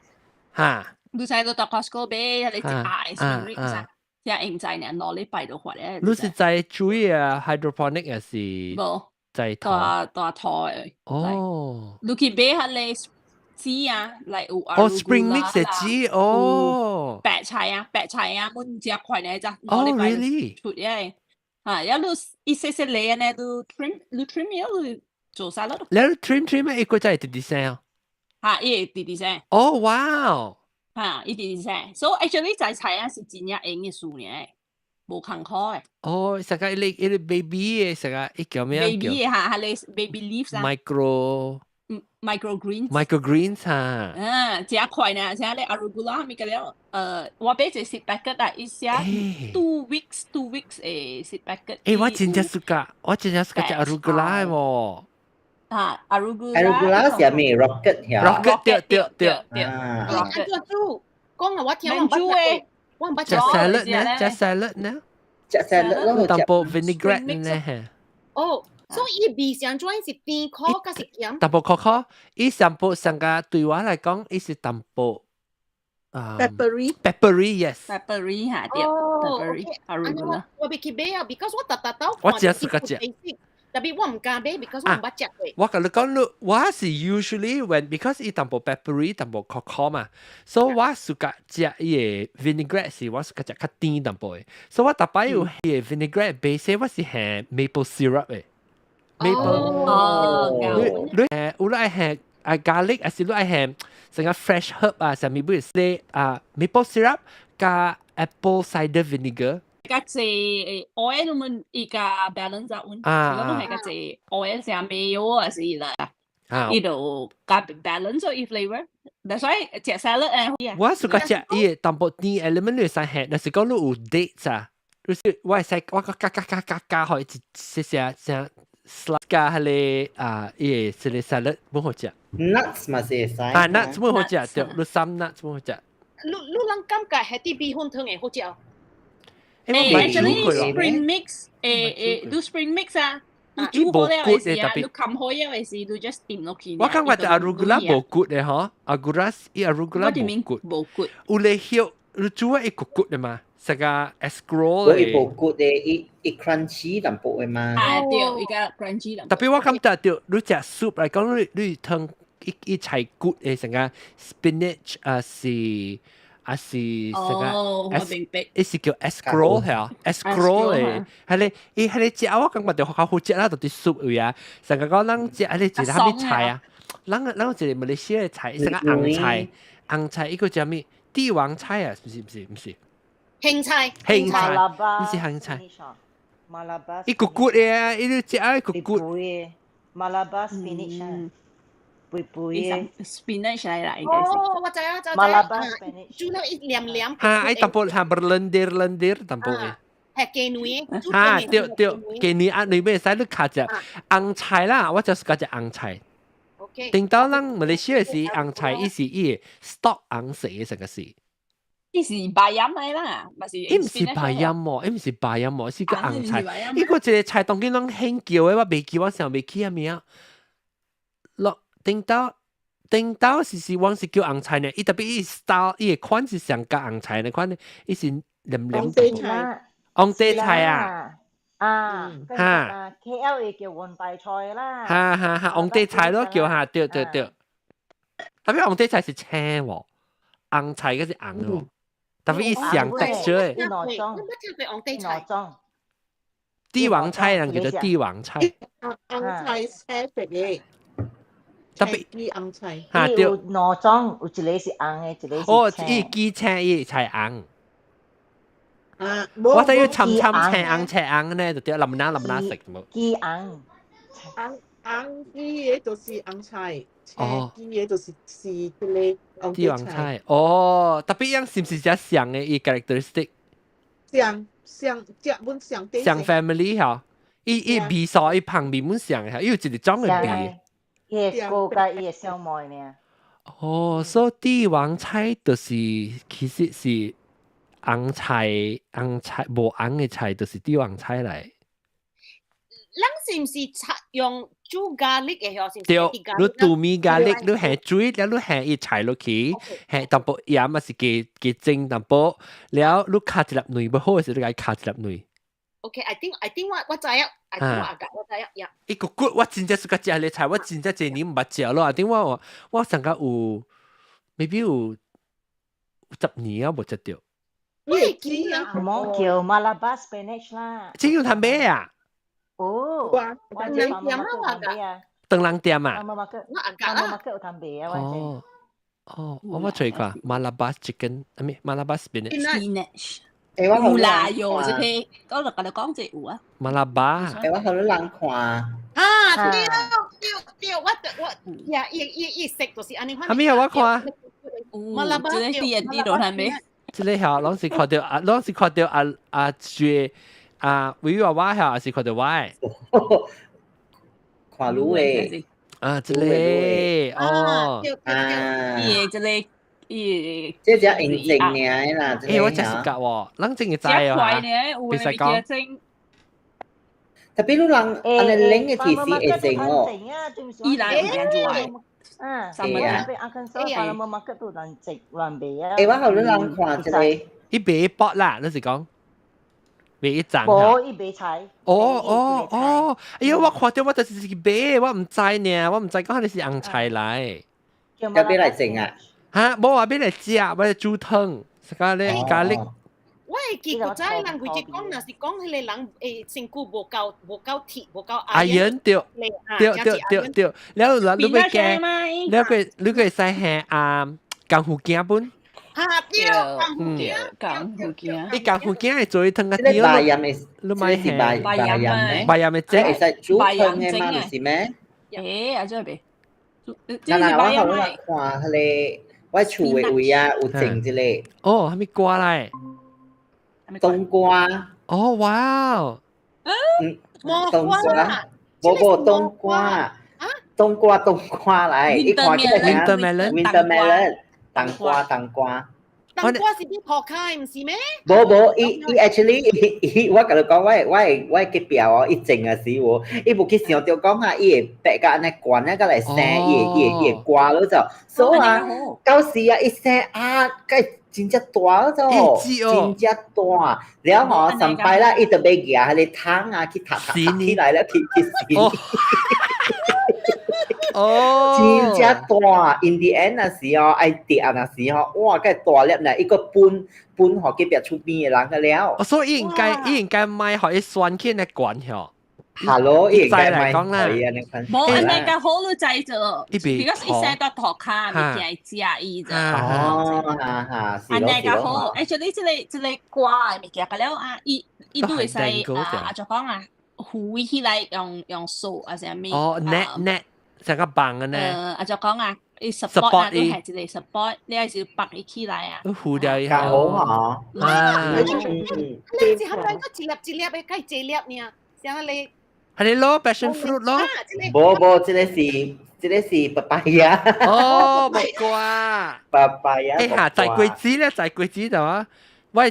S1: 嚇！
S7: 你使到 Costco 買，你一大 spring mix 啊？即係用在呢攞禮拜就發咧。
S1: 你是栽水啊？hydroponic 還是？
S7: 無。
S1: 栽土？
S7: 大大土的。你去買彼个籽啊，來有
S1: 哦，spring mix 的籽哦。
S7: 白菜啊，白菜啊，每隻塊呢只。
S1: 哦，really？
S7: 出嘅，啊，一路一細細粒呢，都 trim，你 trim 了，你做沙律。
S1: 你 trim trim 一個真係直直生。
S7: 嚇，伊會直直生。
S1: 哦，哇！
S7: 嚇，伊直直生，所以 actually 栽菜啊是真正閒的事呢，無艱苦的。
S1: 哦，成個一個一個 baby 的，成個伊叫咩
S7: ？baby 的嚇，彼個 baby leaves 啊。
S1: micro。
S7: microgreens。
S1: microgreens 嚇。
S7: 嗯，誠快呢，像咧 arugula 物個了，我買一個 seed packet 啊，伊寫 2 weeks 2 weeks 的 seed packet。
S1: 欸，我真正 suka，我真正 suka 食 arugula 喎。
S7: 啊，arugula。
S5: arugula 是啥物？rocket 曉。
S1: rocket 對對對
S7: 對。
S2: 啊，煮講啊，我聽我毋捌，我毋捌
S1: 食 salad 呢？食 salad 呢？
S5: 食 salad 咯，
S1: 淡薄 vinaigrette 呢？
S2: 哦。所以伊味上怎是甜苦，還是鹹？
S1: 淡薄苦苦，伊上薄上個對我來講，伊是淡薄
S6: 啊，peppery
S1: peppery yes。
S7: peppery 嚇對，peppery arugula。
S2: 我欲去買啊，because 我逐逐都
S1: 我食是個食。
S2: 特別我毋敢買，because 我毋捌食過。
S1: 我共你講，你我是 usually when because 伊淡薄 peppery 淡薄苦苦嘛，所以我 suka 食伊个 vinaigrette 是我 suka 食較甜淡薄的，所以我逐擺有伊個 vinaigrette base 我是下 maple syrup 的。maple
S7: 哦，
S1: 你你有來下愛 garlic，還是你愛下成個 fresh herb 啊，啥物不是啊 maple syrup 加 apple cider vinegar。
S7: 較濟 oil 們伊個 balance 啊，
S1: 啊
S7: 如果係較濟 oil 成 mayo 啊是啦，伊就加 balance 咗伊 flavor。That's why 食 salad 誒，
S1: 我暑假食伊淡薄甜 element 你使下，若是講你有 dates 啊，你是我會使我個加加加加加，予一些些像 slice 加彼個啊，伊個一個 salad 本好食。
S5: Nuts 嘛是會使。
S1: 啊，nuts 本好食，對，你 some nuts 本好食。
S2: 你人感覺係啲米粉湯會好食哦？
S1: 誒，
S7: actually spring mix 誒誒，你 spring mix 啊，你煮好了的時啊，你冚好了的時，你 just 掂落去。
S1: 我感覺 arugula 無骨的嗬，arugula 伊 arugula 無骨，
S7: 無骨。
S1: 有咧葉，你煮啊伊骨骨的嘛，成個 escarole
S5: 伊無骨的，伊伊 crunchy 淡薄的嘛。
S7: 啊對，伊個 crunchy 淡
S1: 薄。特別我感覺著，你食 soup 來講，你你湯伊伊菜骨的成個 spinach 啊是。啊是成個，
S7: 哦，我明白。
S1: 伊是叫 escarole 係啊，escarole 嘅，係咧，伊係咧食我感覺就較好食啦，就啲 soup 位啊，成個講咱食係咧一個啥物菜啊，咱咱有一個馬來西亞的菜，成個紅菜，紅菜伊個叫啥物？帝王菜啊，毋是毋是毋是。
S2: 興菜，
S1: 興菜，毋是興菜。伊骨骨的啊，伊食啊骨骨。
S4: Malabar spinach 啊。肥肥嘅
S7: spinach 嚟啦，應該是。
S2: 哦，我知啊，知知。
S4: Malabar spinach。
S2: 煮了一黏黏。
S1: 哈，愛淡薄哈 berlendir-lendir 淡薄嘅。
S2: 係雞卵。
S1: 哈，對對，雞卵啊，裏面使你卡隻紅菜啦，我就是加隻紅菜。
S2: OK。
S1: 頂到咱馬來西亞是紅菜，伊是伊 stalk 紅色嘅成個是。
S7: 伊是 bayam 嚟啦，毋是。
S1: 伊毋是 bayam 喎，伊毋是 bayam 喎，是個紅菜。伊個一個菜當今攏興叫的，我袂記，我想袂起啥物啊。落頂到頂到是是往是叫紅菜呢，伊特別伊 style 伊的款是上加紅菜的款，伊是黏黏。
S6: 紅地菜。
S1: 紅地菜啊！
S4: 啊，
S1: 哈
S4: ，KL 會叫雲大菜啦。
S1: 哈哈哈，紅地菜咯叫哈，對對對。特別紅地菜是青喎，紅菜嗰是紅喎，特別伊上 texture
S4: 的。兩種，
S2: 紅地
S4: 菜。
S1: 帝王菜人叫做帝王菜。
S6: 紅菜青色嘅。
S1: 特別
S6: 啲紅菜。
S1: 嚇對。
S4: 有兩種，有一個是紅的，一個是青。
S1: 哦，伊雞青，伊菜紅。
S6: 啊，
S1: 我睇要沉沉青紅青紅呢，就對，淋拿淋拿食冇。
S4: 雞紅。
S6: 紅紅雞的就是紅菜，青雞的就是是這個紅
S1: 帝王菜。哦，特別樣是毋是只像的伊 characteristic？
S6: 像像食本像
S1: 像 family 嚇，伊伊味素伊旁邊本像的，伊有一個種的味。
S4: 伊的高佮伊的小妹呢。
S1: 哦，所以帝王菜就是其實是紅菜，紅菜無紅的菜就是帝王菜來。
S2: 咱是毋是菜用煮 garlic 的嗬？是毋是？
S1: 對，你拄米 garlic，你下水，了你下伊菜落去，下淡薄鹽啊是加加蒸淡薄，了你敲一粒卵，欲好的時你共敲一粒卵。
S2: OK，I think I think 我我知影，I think 我阿我知影呀。
S1: 伊個骨我真正是個食个菜，我真正這年毋捌食咯。I think 我我上個有 maybe 有10年啊無食著。
S6: 你會記啊？
S4: 毋叫 Malabar spinach 啦。
S1: 這有通買啊？
S4: 哦，
S6: 我
S2: 人店啊，我
S4: 個。
S1: 當人店啊？
S4: 我
S2: 阿家啦。
S4: 有通賣啊，
S1: 哦哦，我我揣看 Malabar chicken，啊咩 Malabar spinach。
S7: spinach。
S5: 欸，我
S7: 有啦喲，這批我就共你講這有啊。
S1: Malabar。
S5: 欸，我予你人看。
S2: 啊，對對對，我我呀，伊伊伊色就是按呢款。
S1: 啥物啊？我看。
S7: 有，這個 D&D 落係咩？
S1: 這個嚇，攏是看著啊，攏是看著阿阿雪啊，維娃娃嚇，還是看著我的？
S5: 看你的。
S1: 啊，這個哦。
S5: 啊。
S7: 伊的這個伊。
S5: 這只認證爾啦。
S1: 欸，我真是覺喎，咱真會知哦嚇。別使講。
S5: 特別你人按呢冷的其實會整哦。
S7: 伊人有變做的。
S4: 嗯，
S5: 係啊。
S4: 阿根說，法蘭馬克都人食人賣啊。
S5: 欸，我予你人看一個。
S1: 伊賣薄啦，你是講？賣一層。
S4: 無，伊賣菜。
S1: 哦哦哦！哎呀，我看著我就是去買，我毋知呢，我毋知講彼是紅菜來。
S5: 要買來整啊？
S1: 哈，無話買來食，買來煮湯，是講咧咖喱。
S2: 我會記古早人規日講，若是講彼個人身軀無夠鐵，無夠
S1: iron 對對對對對，了後你欲加，了個你個會使下啊功夫鏡本。
S2: 哈對，功夫鏡，
S7: 功夫鏡。
S1: 你功夫鏡會做湯個
S5: 對。白鹽的，
S1: 你買
S5: 是白白鹽的，
S1: 白鹽的
S5: 這會使煮湯的嗎？毋是咩？
S7: 欸，啊這邊。
S5: 嗱嗱，我予你看彼個。我厝的位啊，有種這個。
S1: 哦，啥物瓜來？
S5: 冬瓜。
S1: 哦，哇！
S5: 嗯，冬瓜，無無冬瓜，冬瓜冬瓜來，你看這個
S1: Winter melon，
S5: winter melon，冬瓜冬瓜。
S2: 冬瓜是佇塗跤的，毋是咩？
S5: 無無，伊伊 actually 伊我共你講，我隔壁哦，伊種的時喎，伊無去想著講啊，伊會白甲按呢懸啊，佮來生，伊會瓜咯就，所以啊，到時啊，伊生啊，該真正大咯就，真正大，了後上擺啦，伊就欲舉彼個桶啊，去踢踢踢起來了，去去死。
S1: 哦，
S5: 真正大，in the end 那時哦，愛跌啊那時吼，哇，該大粒呢，伊閣分分予隔壁厝邊的人個了。
S1: 哦，所以伊應該莫予伊酸起來懸吼。
S5: Hello，伊應該莫
S1: 講啦。
S7: 無按呢較好你知做，because 伊生佇塗跤，物件會食伊咋。
S5: 哦，哈哈，
S7: 按呢較好，actually 這個瓜的物件，個了啊，伊都會使啊，啊就講啊，糊起來用掃啊啥物。
S1: 哦，net net。成個棒嘅呢？
S7: 啊就講啊，伊 support 啊，都係一個 support，你係是綁伊起來啊。
S1: 糊掉以
S5: 後。好
S2: 啊。啊。你是合來個一粒一粒的，該一粒爾，像你。
S1: 係你咯，passion fruit 咯。
S5: 無無，這個是 papaya。
S1: 哦，木瓜。
S5: papaya。
S1: 欸哈，摘果子咧，摘果子就啊，我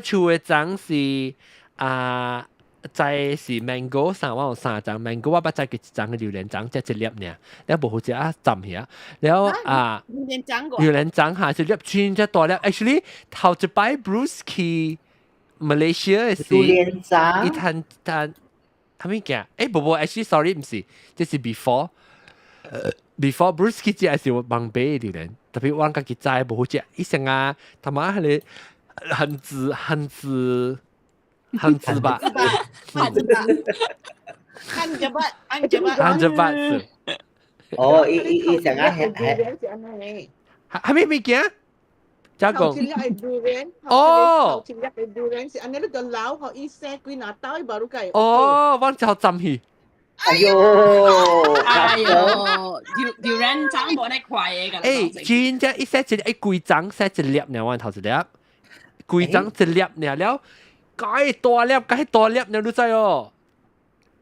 S1: 厝的種是啊。摘是 mango 三，我有三種 mango，我捌摘過一種榴蓮種，才一粒爾，了無好食啊，浸起，了啊，
S2: 榴蓮種個，
S1: 榴蓮種下一粒真正大粒，actually 頭一擺 Bruce 去 Malaysia 的時，
S5: 榴蓮種，
S1: 伊趁趁啥物件？欸，無無，actually sorry 毋是，這是 before Bruce 去食是我網買的榴蓮，特別我家己摘無好食，伊成啊，他媽彼個杏子杏子。杏子吧，
S2: 杏子吧，杏子吧，杏子吧，
S1: 杏子吧。
S5: 哦，伊伊伊成啊係係
S1: 係咩物件？加講。
S6: 頭一粒係 durian，
S1: 哦，
S6: 頭一粒係 durian 是按呢你就老，予伊生幾若刀，伊無愈計。
S1: 哦，我就浸去。
S5: 哎喲，
S7: 哎喲，durian 種無咧快的。
S1: 欸，真正一生一粒，規種生一粒爾，我頭一粒，規種一粒爾了。該大粒，該大粒，你都知哦。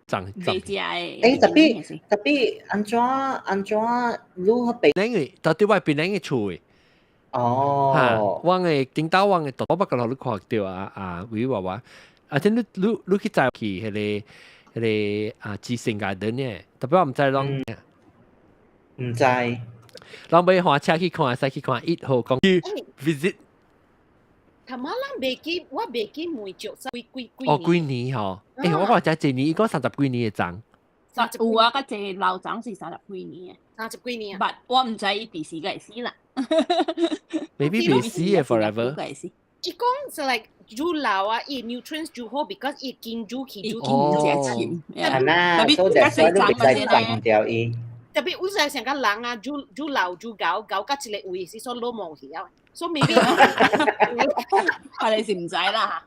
S1: 長長。
S5: 欸，tapi tapi 按怎按怎你去檳
S1: 城的，到底我檳城的厝的。
S5: 哦。
S1: 哈，我的頂到我的我捌共你看著啊啊，維娃娃，啊，這你你你去載去彼個啊，知性garden 呢？特別我毋知攏。
S5: 毋知。
S1: 攏欲駛車去看，使去看1號講去 visit。
S2: 頭仔咱袂記，我袂記問著幾幾幾
S1: 哦，幾年吼？欸，我看這一年，伊講三十幾年的種。
S7: 有啊，較濟老種是三十幾年的。
S2: 三十幾年啊
S7: But 我毋知伊佇時個會死啦。
S1: Maybe 袂死的 forever。
S2: 伊講是 like 愈老啊，伊 nutrients 愈好，because 伊根愈去愈
S7: 哦，真
S5: 係啦，所以所以你袂使斬掉伊。
S2: 特別有時成個人啊，愈愈老愈𠢕，𠢕到一個位是說老無去啊，所以 maybe
S7: 我哋是毋知啦。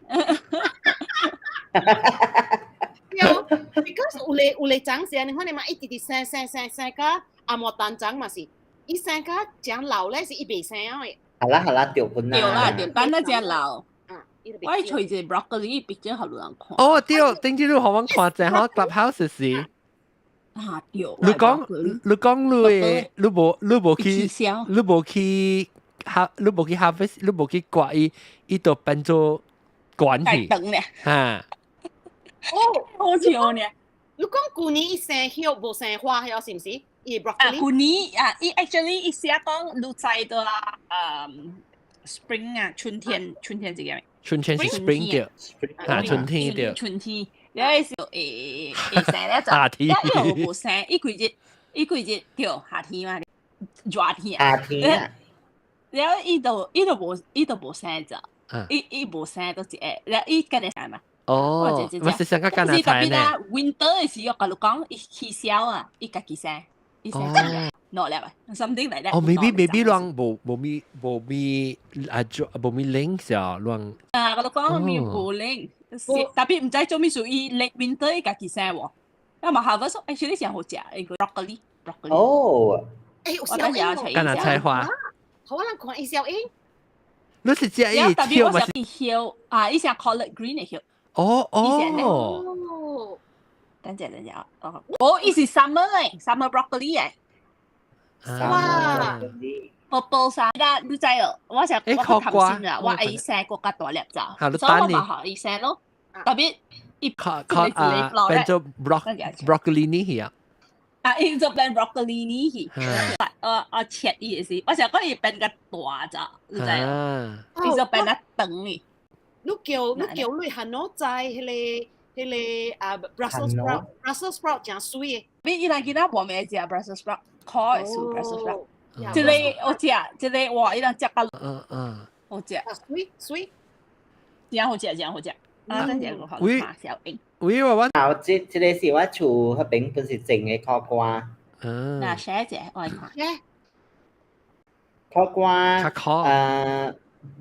S2: 對，because 有个種是，你看你嘛，一直直生生生生到阿莫單種嘛是，伊生到真老咧是伊袂生啊。
S5: 好啦好啦，對本
S7: 啦。對啦，對，等得真老。我揣一個 broccoli picture 予人看。
S1: 哦，對，頂次你予阮看者吼，Clubhouse 時。
S7: 啊對。
S1: 你講你的，你無去，你無去哈，你無去 harvest，你無去割伊，伊就變做管去。哈。
S2: 哦，
S7: 好笑呢。
S2: 你講舊年伊生葉無生花，曉是毋是？伊 broccoli。
S7: 啊，舊年啊，伊 actually 伊寫講你摘到啦，spring 啊，春天，春天是啥物？
S1: 春天是 spring 對，啊，春天對。
S7: 春天，了個時候會生咧就，
S1: 夏天。
S7: 了又無生，伊規日伊規日對夏天嘛，熱天。
S5: 夏天。
S7: 了伊就伊就無伊就無生咋。伊伊無生都一個，了伊今日生嘛。
S1: 哦，我是想講加拿大呢。
S7: Winter 的時，我共你講，伊起痟啊，伊家己生，伊生落粒啊，something like that。
S1: 哦，maybe 亂無無咪無咪啊，無咪 link 啊，亂。
S7: 啊，我都講咪無 link，特別毋知做咩事，伊 late winter 伊家己生喎。啊嘛，harvest actually 真好食，伊個 broccoli broccoli。
S5: 哦。
S2: 誒，有小英。
S1: 加拿大花。
S2: 好啊，人看伊小英。
S1: 你是食伊葉嘛？
S7: 是葉啊，伊是 collard green 的葉。
S1: 哦哦。
S7: 等陣等陣哦，哦，伊是 summer 誒，summer broccoli 誒。
S2: 哇
S7: ！purple 衫，你知哦？我成我較貪心啦，我愛生閣較大粒咋，所以我嘛予伊生咯。特別伊
S1: 靠靠啊，變做 broccolini 去啊。
S7: 啊，伊就變 broccolini 去，我我切伊的時，我想講伊變較大咋，你知哦？伊就變較長去。
S2: 你叫你韓喏在彼個彼個啊 Brussels sprout，Brussels sprout 誠媠的。
S7: 你伊人囡仔無咩食 Brussels sprout，可會輸 Brussels sprout。這個我食，這個哇，伊人食到。好食。
S2: 媠媠，
S7: 真好食，真好食。啊，等陣我好馬小英。
S1: 喂，我我。
S5: 啊，這這個是我厝彼邊本是種的苦瓜。
S1: 嗯。
S7: 嗱，寫一隻我來看。
S5: 苦瓜。
S1: 較苦。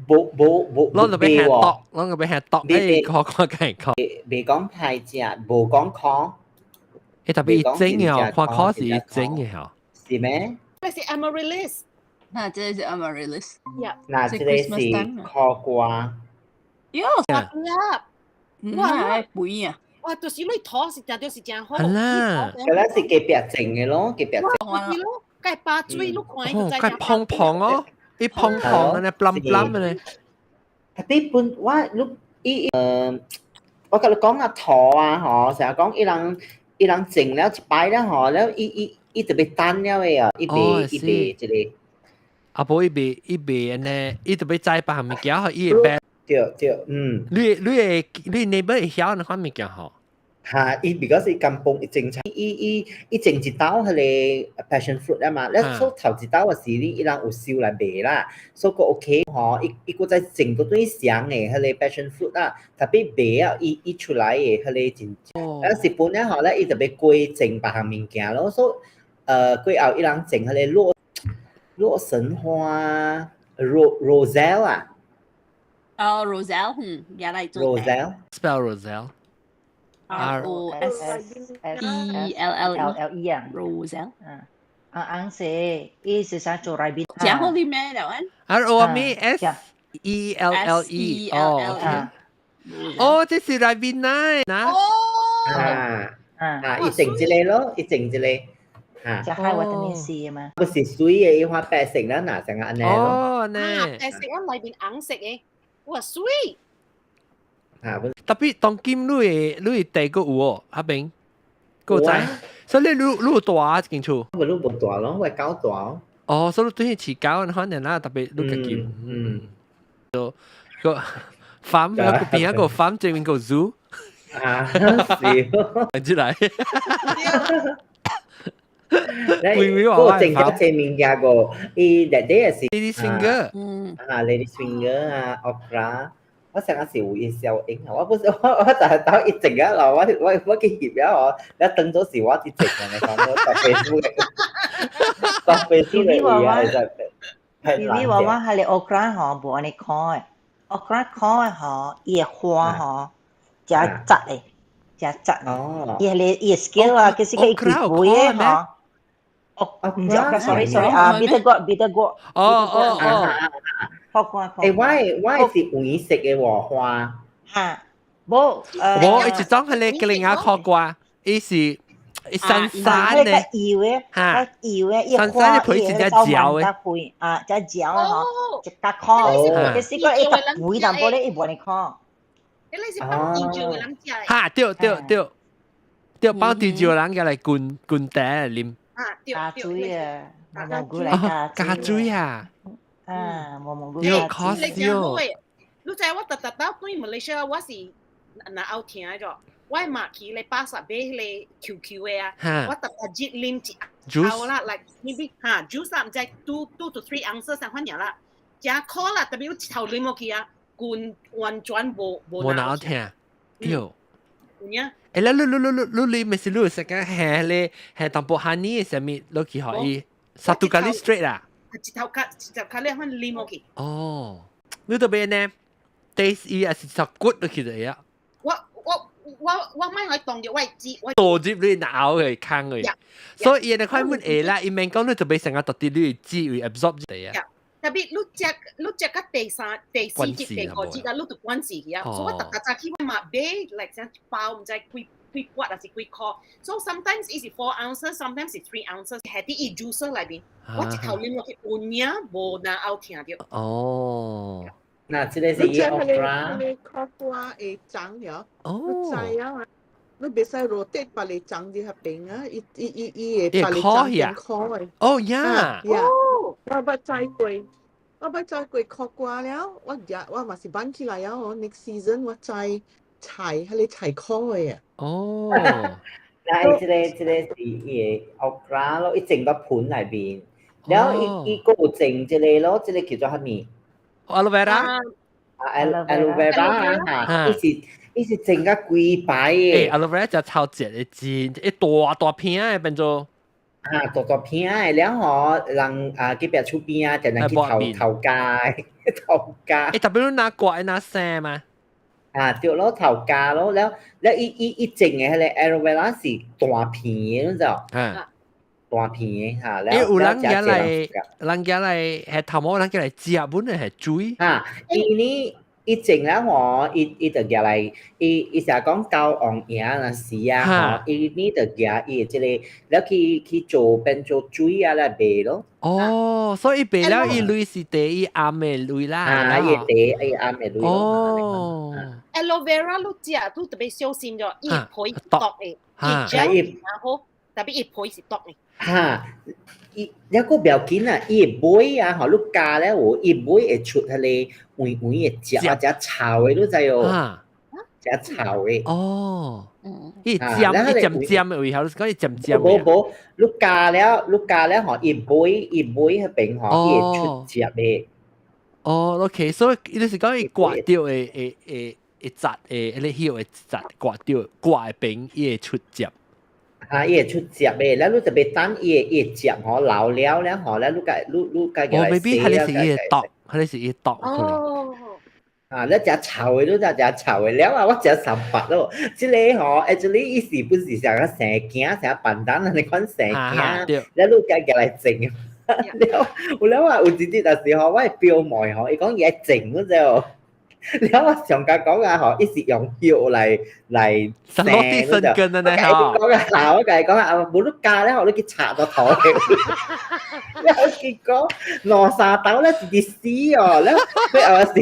S5: 無無無。
S1: 攏就欲下毒，攏就欲下毒。誒，苦瓜梗係苦。
S5: 袂講歹食，無講苦。
S1: 誒，特別整嘅哦，看苦是整嘅吼。
S5: 是咩？
S2: 這是 amaryllis。
S7: 那這是 amaryllis。
S5: 那這個是苦瓜。
S7: 喲，
S2: 哇，
S7: 肥啊！
S2: 哇，就是你土是真就是真好。
S1: 係啦，
S5: 嗰啦是隔壁種的咯，隔壁種。
S2: 是咯，該把水你看伊就知。
S1: 該蓬蓬哦，伊蓬蓬的呢，澹澹的呢。
S5: 特別本我你伊我共你講啊土啊吼，成日講伊人伊人種了一擺了吼，了伊伊伊就欲等了的啊，伊袂伊袂這個。
S1: 啊，無伊袂伊袂按呢，伊就欲栽別項物件，予伊會變。
S5: 對對，嗯。
S1: 你你會你 neighbor 會曉那款物件吼？
S5: 嚇！伊 because 伊甘榜伊種菜，伊伊伊種一兜彼個 passion fruit 啊嘛，了所頭一兜的時呢，伊人有收來賣啦，所以閣 OK 吼，伊伊閣再種倒轉雙的彼個 passion fruit 啊，特別賣啊，伊伊出來的彼個真，啊日本了後咧，伊就欲過種別項物件咯，所以過後伊人種彼個洛洛神花 roselle 啊。
S7: 哦，roselle，嗯，也來做。
S5: Roselle。
S1: Spell roselle。
S7: R O S E L L
S4: L L E 啊
S7: ，Roselle。
S4: 嗯，啊，紅色，伊是啥做內邊？
S7: 講好啲咩了？
S1: R O M S E L L E，哦，哦，這是內邊奶，
S2: 哦，
S5: 啊啊，伊種一個咯，伊種一個，嚇，
S4: 就係維他命 C 啊嘛。
S5: 不是水的，伊畫白色啦，嗱成個按呢咯。
S1: 哦，呢，
S2: 白色啊，內邊紅色的，哇，媠。
S5: 啊，
S1: 特別當今你的你的地閣有哦，阿明，閣有知，所以你你你有蹛啊這間厝？
S5: 無你無蹛咯，我狗蹛。
S1: 哦，所以你對去飼狗，反正啦，特別你家己，
S5: 嗯，
S1: 就個 farm 個邊一個 farm 這邊個 zoo，
S5: 啊，是，
S1: 進來。
S5: 我整咗這物件個，伊內底也是
S1: Ladies finger，
S5: 啊，ladies finger 啊，okra。我成日是有伊效應啊！我不是我我就係到一整啊，我我我去翕了哦，你當做是我佇整啊，你講我搭 Facebook 搭 Facebook 嘅位啊，其實
S4: 你你話我係你 okra 嗬，無按呢看的，okra 看的嗬，伊的花嗬，誠窄的，誠窄。
S5: 哦。
S4: 伊係你伊的 scale 啊，其實佢肥肥的嗬。哦，毋是 okra，sorry sorry 啊，bitter gourd，bitter gourd。
S1: 哦哦哦。
S4: 苦瓜
S5: 欸，我的我的是黃色的喎花。
S4: 嚇，無，
S1: 無，伊一種彼个吉林亞苦瓜，伊是伊散散的，
S4: 油的，
S1: 嚇，
S4: 油的，伊
S1: 散散的皮是只嚼的，
S4: 肥啊，只嚼的吼，一角苦，其實個伊較肥淡薄咧，伊無按呢苦。
S2: 彼個是放甜酒的人食的。
S1: 嚇，對對對，對，放甜酒的人家來滾滾茶來啉。
S2: 啊，對
S4: 加水啊，毛毛菇來加
S1: 加水啊。
S4: 啊，毛毛菇
S1: 有可惜哦。
S2: 你知我特特到對馬來西亞，我是若後聽咗，我嘛去咧巴剎買彼个 QQ 的啊，我特特熱啉一口啦，like maybe 哈 juice 啊，毋知 2 to 3 ounces 啥款爾啦，誠苦啦，特別有一頭啉落去啊，棍完全無無
S1: 無腦疼，喲。
S2: 有影。
S1: 誒，你你你你你你咪是你食緊係咧係淡薄 honey 啥物落去予伊，satu kali straight 啦。
S2: 一頭殼一頭殼咧，反啉落去。
S1: 哦，你特別呢？taste 伊也是頭骨落去就會。
S2: 我我我我莫去當著我知我。
S1: 倒入你腦嘅坑嘅，所以伊呢塊阮會啦，伊免講你特別成個特啲你知會 absorb 啲啊。
S2: 特別你食你食到第三、第四節、第五節啊，你就關事去啊。所以我逐逐早起我嘛買來一包，毋知幾幾罐還是幾箍。So sometimes 伊是 4 ounces，sometimes 是 3 ounces，係佇伊 juicer 內面。我一頭啉落去，有影無嚨喉疼著。
S1: 哦。
S5: 嗱，這個是伊 okra。
S6: 你個花會長了，你知啊？你袂使 rotate 別個長佇彼邊啊！伊伊伊伊會別個長變苦的。
S1: 哦呀！
S6: 我捌摘過，我捌摘過苦瓜了，我日我嘛是挽起來了哦。Next season 我摘菜，彼個菜苦的啊。
S1: 哦。
S5: 嗱，這個這個是伊个 okra 咯，伊種到盆內面，然後伊伊閣有種這個咯，這個叫做啥物？
S1: Aloe vera。
S5: 啊，aloe vera 啊，伊是伊是種甲規排的。
S1: 誒，aloe vera 就超節的真，一大大片的變做。
S5: 啊，大大片的，了吼人啊，隔壁厝邊啊，定定去頭頭家頭家。
S1: 誒，特別你拿割拿生嘛？
S5: 啊，對咯，頭家咯，了了伊伊伊種的彼個 aloe vera 是大片的，你知無？
S1: 啊。
S5: 大片的嚇，了
S1: 欸，有人舉來，人舉來係頭毛，人舉來食，本來係水。
S5: 啊，伊呢？伊種了吼，伊伊就舉來，伊伊成日講交王爺若時啊，吼，伊呢就舉伊這個，了去去做變做水啊來賣咯。
S1: 哦，所以賣了伊鐳是第伊暗的鐳啦。
S5: 啊，伊第伊暗的鐳咯。
S1: 哦。
S2: Aloe vera 你食都特別小心咗，伊皮是毒的，伊膠然後特別伊皮是毒的。
S5: 哈，伊了個不要緊啊，伊會尾啊，吼，你咬了有，伊尾會出彼個黃黃的汁啊，誠臭的，你知無？誠臭的。
S1: 哦，伊尖伊尖尖的味，好，你講伊尖尖。
S5: 無無，你咬了，你咬了吼，伊尾伊尾彼邊吼，伊會出汁的。
S1: 哦，OK，所以伊就是講伊割著會會會會紮會，彼個葉會紮割著割的邊，伊會出汁。
S5: 啊，伊會出汁的，了你特別等伊會伊會汁吼老了了吼，了你共你你共起來
S1: 哦，maybe 彼個是伊會毒，彼個是伊毒可能。
S2: 哦。
S5: 啊，你食臭的，你食食臭的了啊！我食三百咯。這個吼，actually 伊是不是像個生羹，像板凳按呢款生羹，了你共起來種。了有了啊，有一日就是吼，我的表妹吼，伊講伊愛種，你知無？了我上共講啊吼，伊是用葉來來
S1: 生，落地生根的呢吼。
S5: 講啊，我共伊講啊，無你咬了吼，你去插到頭。了結果兩三兜咧直直死哦，了過後時，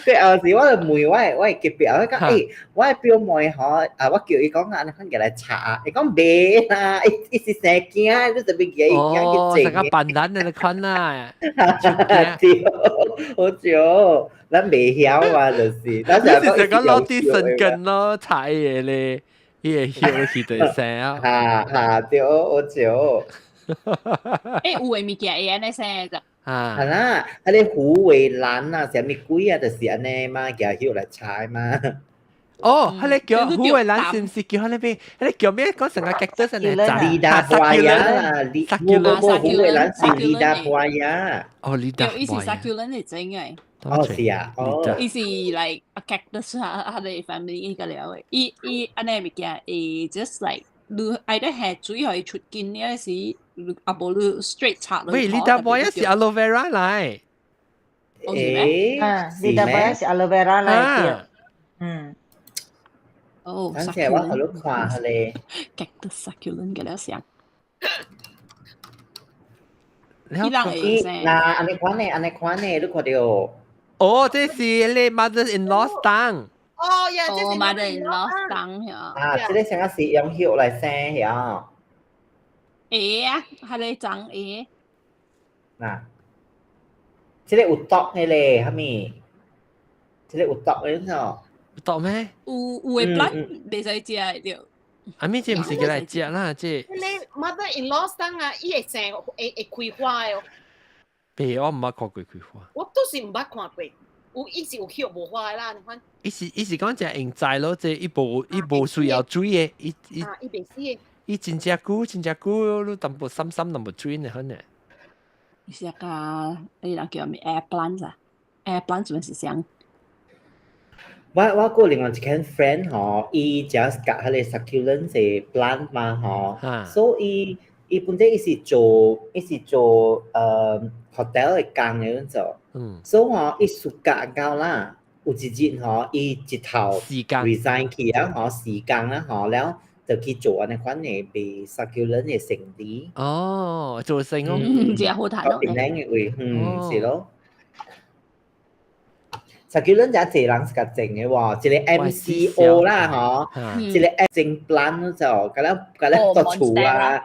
S5: 過後時我就問我的我的隔壁，我講欸，我的表妹吼，啊，我叫伊講啊，你肯過來插啊，伊講袂啦，伊伊是生羹，你特別叫伊驚去
S1: 種。哦，成個板凳的款啦。
S5: 對，好笑，咱袂曉啊，就是。咱
S1: 你是成個落地生根咯，插伊個咧，伊會葉去就生啊。
S5: 哈哈，對，好笑。
S7: 欸，有的物件會按呢生的。
S1: 啊，
S5: 係啦，彼个虎尾蘭啊，啥物鬼啊，就是按呢嘛，舉葉來插嘛。
S1: 哦，彼个叫虎尾蘭是毋是叫彼个咩？彼個叫咩？講成個 cactus 按呢
S5: 扎。Lidah buaya 啦，無無無，虎尾蘭是 lidah buaya。
S1: 哦，lidah
S7: 伊是 succulent 嚟整嘅。
S5: 哦，是啊，哦。
S7: 伊是 like a cactus 啊，啊個 family 個了的。伊伊按呢物件，伊 just like 你愛得下水予伊出根了時，啊無你 straight 插落。
S1: 喂，lidah buaya 是 aloe vera 來。
S5: 欸，
S4: 啊，lidah buaya 是 aloe vera 來對。嗯。
S7: 哦，
S5: 等下我予你看下咧。
S7: Cactus succulent 嘅了想。
S1: 伊
S7: 人會生。
S5: 嗱，按呢款的，按呢款的，你看著。
S1: 哦，這是你 mother-in-law 當。
S2: 哦呀，這是
S7: mother-in-law 當呀。
S5: 啊，這個啥個是用葉來生呀？
S7: 會啊，彼个長會。
S5: 嗱，這個有毒的咧，啥物？這個有毒的，你知無？
S1: 有毒咩？
S7: 有有的 plant 袂使食的著。
S1: 啊，咪這毋是叫來食啦，這。
S2: 你 mother-in-law 當啊，伊會生會會開花的哦。
S1: 別，我毋捌看過開花。
S2: 我都是毋捌看過，有伊是有葉無花啦，你看。
S1: 伊是講只用栽咯，這伊無需要水的，伊
S2: 啊，伊袂死的。
S1: 伊真正久真正久，你淡薄深深淡薄水呢，可能。
S7: 是個，伊人叫咩 air plant 啊？air plant 做是啥？
S5: 我個另外一間 friend 吼，伊 just 夾彼個 succulent 是 plant 嘛吼，所以伊本身伊是做hotel 的工的嗰種，所以吼伊暑假到啦，有一日吼伊一頭 resign 去啊吼，時間啦吼，了就去做按呢款的賣 succulent 的生意。
S1: 哦，做生哦，
S7: 真好睇咯。
S5: 檳榔的位，嗯，是咯。succulent 就濟人是較種的喎，一個 MCO 啦吼，一個種 plant 就，甲了到厝啊，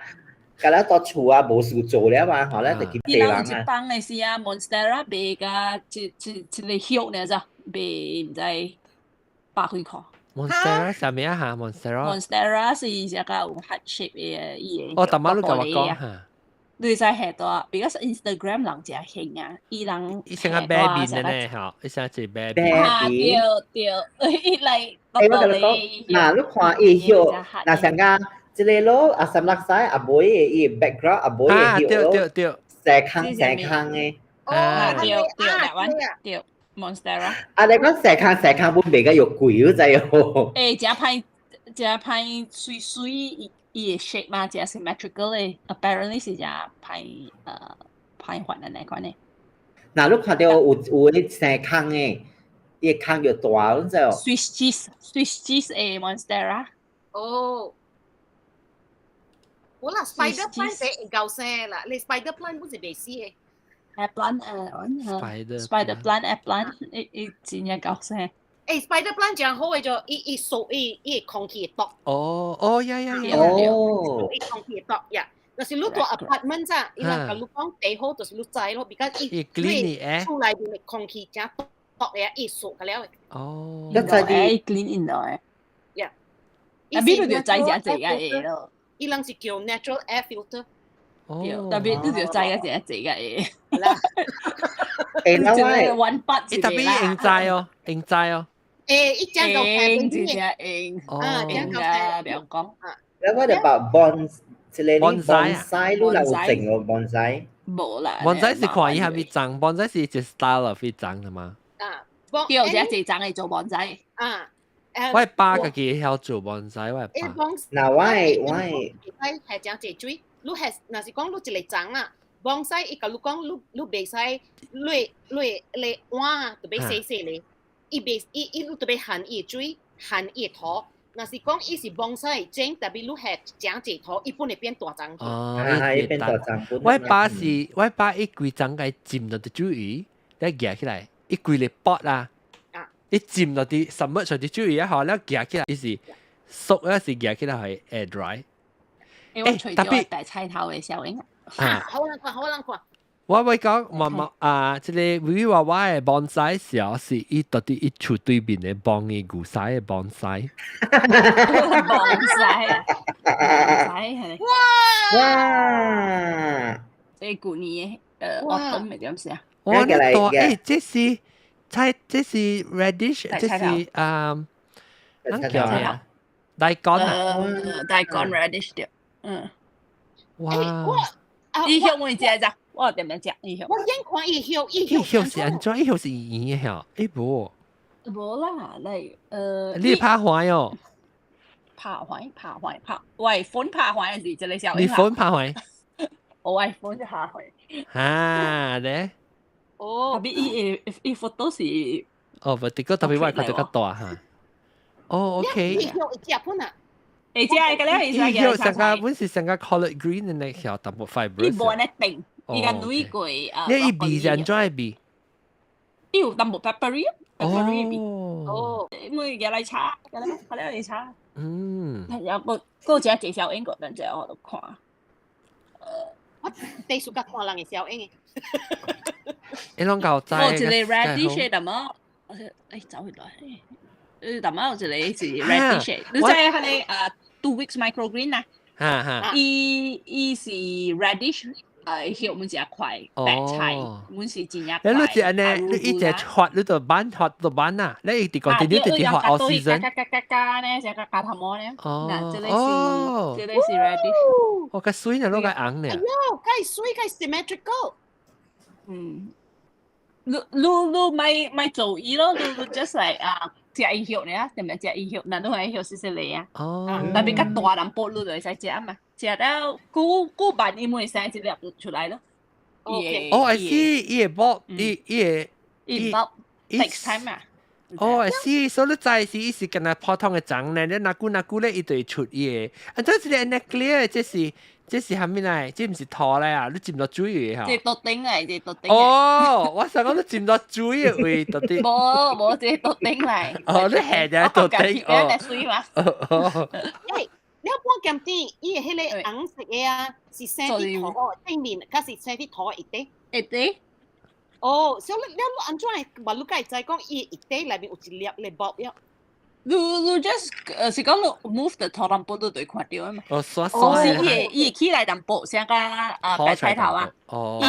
S5: 甲了到厝啊，無事做了嘛，吼，咧就去濟人啊。
S7: 伊人一放的時啊，Monstera 賣甲一一個葉爾咋，賣毋知百幾箍。
S1: Monstera 啥物啊？嚇，Monstera。
S7: Monstera 是一個有 heart shape 的伊個。
S1: 哦，淡仔你共我講嚇。
S7: 你知係多，because Instagram 人誠興啊，伊人
S1: 伊成個 baby 呢呢，吼，伊成一 baby。
S7: 啊，對對，伊來。
S5: 欸，我共你講，嗱，你看伊葉，嗱上個這個咯，阿三六西阿妹的伊 background 阿妹的葉咯，
S1: 對對對，
S5: 成空成空的。
S7: 哦，對對，台灣對 Monstera。
S5: 啊，你講成空成空本賣個又貴，你知哦？
S7: 欸，誠歹，誠歹，媠媠伊伊的 shape 嘛，誠 symmetrical 的，apparently 是誠歹還的那款的。
S5: 嗱，你看到有彼生空的，伊個空就大，你知哦
S7: ？Swiss cheese，Swiss cheese 的 Monstera。
S2: 哦。我啦，spider plant 會夠生啦，你 spider plant 不是袂死的。
S7: Air plant 誒，spider plant air plant 伊伊真正夠生。
S2: 欸，spider plant 真好的就伊伊掃伊伊空氣會毒。
S1: 哦哦呀呀呀！
S5: 哦，
S2: 伊空氣會毒呀。若是你住 apartment 咋，伊人共你講最好就是你栽咯，because 伊
S1: 你
S2: 厝內面的空氣真毒毒的，伊掃個了。
S1: 哦，
S5: 你知
S7: 啲 clean 因的。
S2: 呀，
S7: 啊，比如就栽誠濟個會咯。
S2: 伊人是叫 natural air filter。
S7: 對，特別你就栽個誠濟個會。
S5: 欸，那我
S7: 玩筆
S1: 伊特別用栽哦，用栽哦。
S2: 欸，伊真夠
S7: 用，真正用。
S2: 啊，真夠
S7: 不要講。
S5: 那我就把 bons 這個 bonsai 你有種哦 bonsai？
S7: 無啦。
S1: bonsai 是看伊係咪種，bonsai 是一 style of 伊種的嘛？
S2: 啊，
S7: 對，這濟種會做 bonsai。
S2: 啊。
S1: 我爸家己曉做 bonsai，我爸。
S5: 嗱，我
S2: 係真濟水，你係若是講你一個種啊，bonsai 伊共你講你袂使，你你你碗特別細細咧，伊袂伊伊你特別含伊水，含伊土。若是講伊是 bonsai 種，特別你係真濟土，伊本會變大欉去。
S1: 哦，
S5: 伊變大欉。
S1: 我爸是我爸伊規欉共浸落佇水魚，咧夾起來，伊規個pot 啊。伊浸落佇 submerge 佇水魚啊，後了夾起來，伊是熟啊是夾起來係會 dry。
S7: 欸，特別白菜頭的效應
S2: 啊！好難看，好難看。
S1: 我會講，媽媽啊，這個維維娃娃的 bonsai 時候是伊到底伊厝對面的幫伊牛屎的 bonsai。
S7: bonsai， bonsai
S2: 哇
S5: 哇！
S7: 這舊年的autumn 咪點先啊？
S1: 哇！那大欸，這是菜，這是 radish，這是啊，咱叫咩啊？大根啊？
S7: 大根 radish 對，嗯。
S1: 哇！
S7: 伊向我食咋？我點樣食？伊向
S2: 我眼看伊葉，伊
S1: 葉是按怎？伊葉是圓的吼，伊無。
S7: 無啦，來
S1: 你拍壞哦？
S7: 拍壞，拍壞，拍，我 phone 拍壞是這個小。
S1: 你 phone 拍壞？
S7: 我 phone 就拍壞。
S1: 啊咧？
S2: 哦。
S7: 特別伊伊 photo 是。
S1: 哦，不，這個特別我看得較大哈。哦，OK。
S2: 伊葉會食本啊？
S7: 會食個咧，
S1: 伊葉上個本是上個 collard green 的那條淡薄 fiber。
S7: 伊無按呢定，伊個女過啊。
S1: 你伊味是按怎的味？
S7: 伊有淡薄 peppery，peppery 味。
S2: 哦。
S7: 因為舉來炒，舉來舉來炒。
S1: 嗯。
S7: 然後閣閣有誠濟效應，等陣我都看。
S2: 我第數甲看人的效應。
S1: 你攏夠知？
S7: 我一個 radish 的嘛，哎，走回來。淡仔有一個是 radish，你知彼個啊 2 weeks microgreen 啊？
S1: 哈哈。
S7: 伊伊是 radish，葉滿是快，白菜滿是真正
S1: 你
S7: 快。
S1: 你是按呢，你一隻發你就挽發就挽啊，你一直講你直直發 all season。
S7: 加加加加呢，成個加頭毛呢。
S1: 哦，
S7: 這個是，這個是 radish。
S1: 哦，較水呢，攞較紅呢。
S2: 哎喲，較水較 symmetrical。
S7: 嗯，你咪做伊咯，你 just like 啊，食伊葉呢，定咪食伊葉？嗱，你係葉細細嚟啊。
S1: 哦。
S7: 特別較大淡薄，你就會使食嘛。食了久久慢伊會生一粒出來咯。
S1: 哦，I see，伊會剝，伊會
S7: 伊剝，takes time 啊。
S1: 哦，I see，所以你知是伊是敢若普通的種呢，你若久若久咧，伊就會出伊的。啊，這是個 clear，這是蝦米來？這毋是土來啊？你浸落水的吼？
S7: 這桌頂來，這桌頂。
S1: 哦，我想講你浸落水的位到底。
S7: 無無，這桌頂來。
S1: 哦，你下只桌頂哦。
S7: 水嘛。
S1: 哦。
S2: 因為你半鹹甜，伊的迄個紅色的啊，是生佇土頂面，還是生佇土一底？
S7: 一底。
S2: 哦，所以你按怎會，無你敢會知講伊一底內面有一粒咧剝了？
S7: 你 just 是講你 move 的土淡薄，你就會看著嘛。
S1: 哦，刷刷。
S7: 是伊會起來淡薄，像個啊白菜頭啊。
S1: 哦。
S7: 伊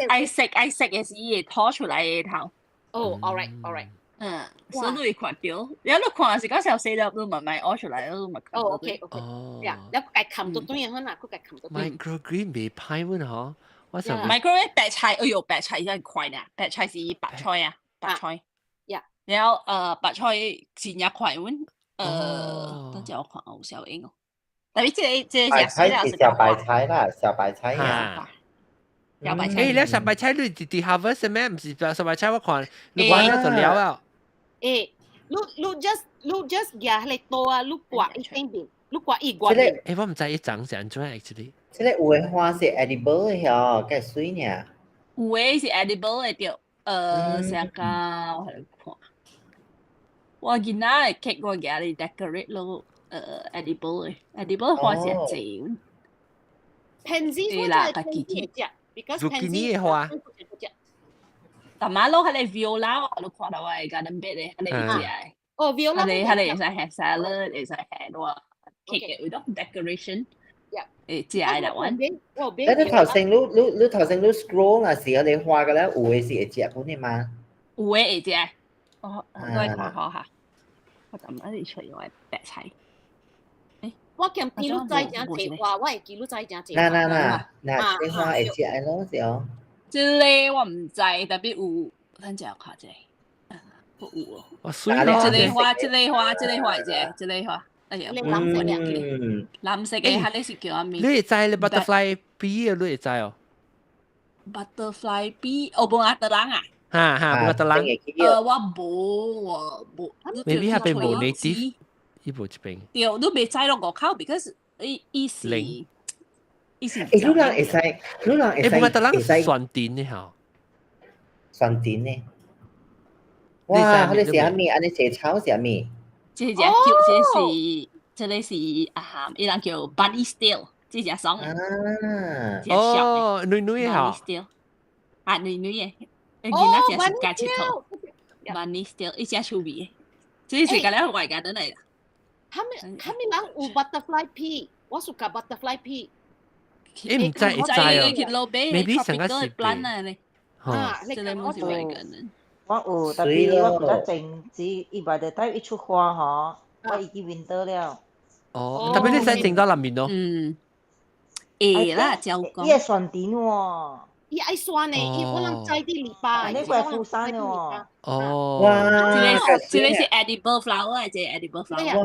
S7: 愛食愛食的是伊會吐出來的頭。
S2: 哦，all right，all right。
S7: 嗯，所以你會看著，了你看是講小細粒，你慢慢挖出來，你嘛看。
S2: 哦，OK，OK。哦。呀，了佮冚到對好啦，佮冚到對。
S1: Microgreen 袂歹阮嗬，我想。
S7: Microgreen 白菜，哎喲，白菜真快呢，白菜是白菜啊，白菜。
S2: 呀。
S7: 了白菜真正快阮，等陣我看有小英哦。特別這個
S5: 白菜是小白菜啦，小白菜啊。
S7: 小白菜。
S1: 誒，你小白菜你直直 harvest 咩？毋是小白菜，我看你玩咗就了啊。
S2: 誒，你 just 舉彼個刀啊，你割伊頂面，你割伊外面。
S1: 誒，我毋知伊長是按怎 actually。
S5: 這個有的花是 edible 的嗬，較水爾。
S7: 有的是 edible 的對，成個我喺度看。我囡仔的 cake 我舉嚟 decorate 咯，edible 的，edible 花是濟。
S2: Pansy
S7: 啦，家己
S2: 食，because
S1: zucchini 的花。
S7: 大馬路係你 viola，我都看到我的 garden bed 咧，係你食的。
S2: 哦，viola。
S7: 係你係你會使下 salad，會使下個 cake 嘅味道 decoration。會食的啦，阮。
S5: 你頭先你頭先你 scroll 那時候你畫嘅咧，有的是會食本的嗎？
S7: 有的會食，我來看看下。我怎麼一直出我的白菜？
S2: 我見記錄在真濟花，我會記錄在真濟。
S5: 嗱嗱嗱嗱，這花會食的咯，是哦。
S7: 這個我毋知，特別有，等陣我看者，有哦。
S1: 哦，水咯。
S7: 這個花，這個花，這個花會食，這個花。哎呀，
S2: 藍色嘅，
S7: 藍色嘅，彼個是叫啥物？
S1: 你會知你 butterfly pea 你會知哦
S7: ？Butterfly pea，哦，無阿德蘭啊？
S1: 哈哈，無阿德蘭。
S7: 我無，我無。
S1: Maybe 彼邊無 native，伊無這邊。
S7: 對，你袂知落外口，because 伊是伊是。
S5: 欸，你人會使，你人會使，
S1: 欸，無阿德蘭酸甜的吼。
S5: 酸甜的。哇，彼個是啥物？按呢踅草是啥物？
S7: 這隻叫這是這個是啊，伊人叫 bunny stale，這隻爽的。
S1: 哦，軟軟的吼。
S7: Bunny stale，啊，軟軟的，囡仔食是加佚佗。Bunny stale，伊誠趣味的，這是甲了外家轉來啦。
S2: 蝦米人有 butterfly pea？我屬甲 butterfly pea。
S1: 伊毋知會知哦，maybe 成個是
S7: plant 啊咧。
S2: 啊，
S7: 這個冇是外家的。
S4: 我有，特別我比較種只，伊賣得帶一出花吼，我已經 winter 了。
S1: 哦，特別你使種到內面咯。
S7: 嗯，會啦，照講。
S4: 伊會酸甜喎。
S2: 伊愛酸的，伊我人摘佇籬笆。
S4: 你怪富山的哦。
S1: 哦。
S5: 哇！
S7: 這個是 edible flower，這個 edible flower。
S5: 哇！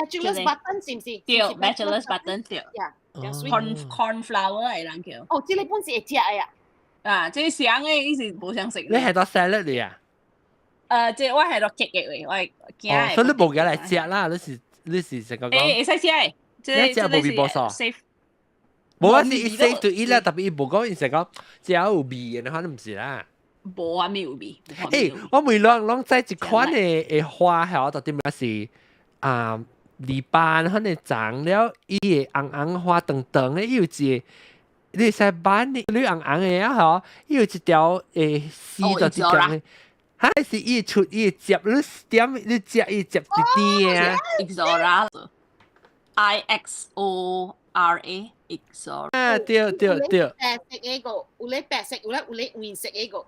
S2: 這個是 bachelor's button 是毋是？
S7: 對，bachelor's button 對。 corn flower 的人叫。
S2: 哦，這個本是會食的啊。
S7: 啊，這個香的，伊是無相食。
S1: 你係做 salad 嚟啊？
S7: 這我係做 cake 的話，我係驚。
S1: 哦，所以你無夾來食啦，你是成個講。
S7: 欸，會使食的。
S1: 你食無味無素。
S7: safe。
S1: 無啊，是 safe to eat 啦，特別伊無講，伊成講食有味的，可能毋是啦。
S7: 無啊，沒有味。
S1: 欸，我每攏攏知一款的花曉，到底嘛是啊，籬笆可能長了，伊會紅紅花長長的，伊有一個。你會使挽你紅紅的啊吼，伊有一條絲就一條的，還是伊出伊接你點你食伊接一點啊
S7: ？Ixora，I X O R A Ixora。
S1: 啊，對對對。
S2: 白色嗰個，有咧白色，有咧黃色嗰個。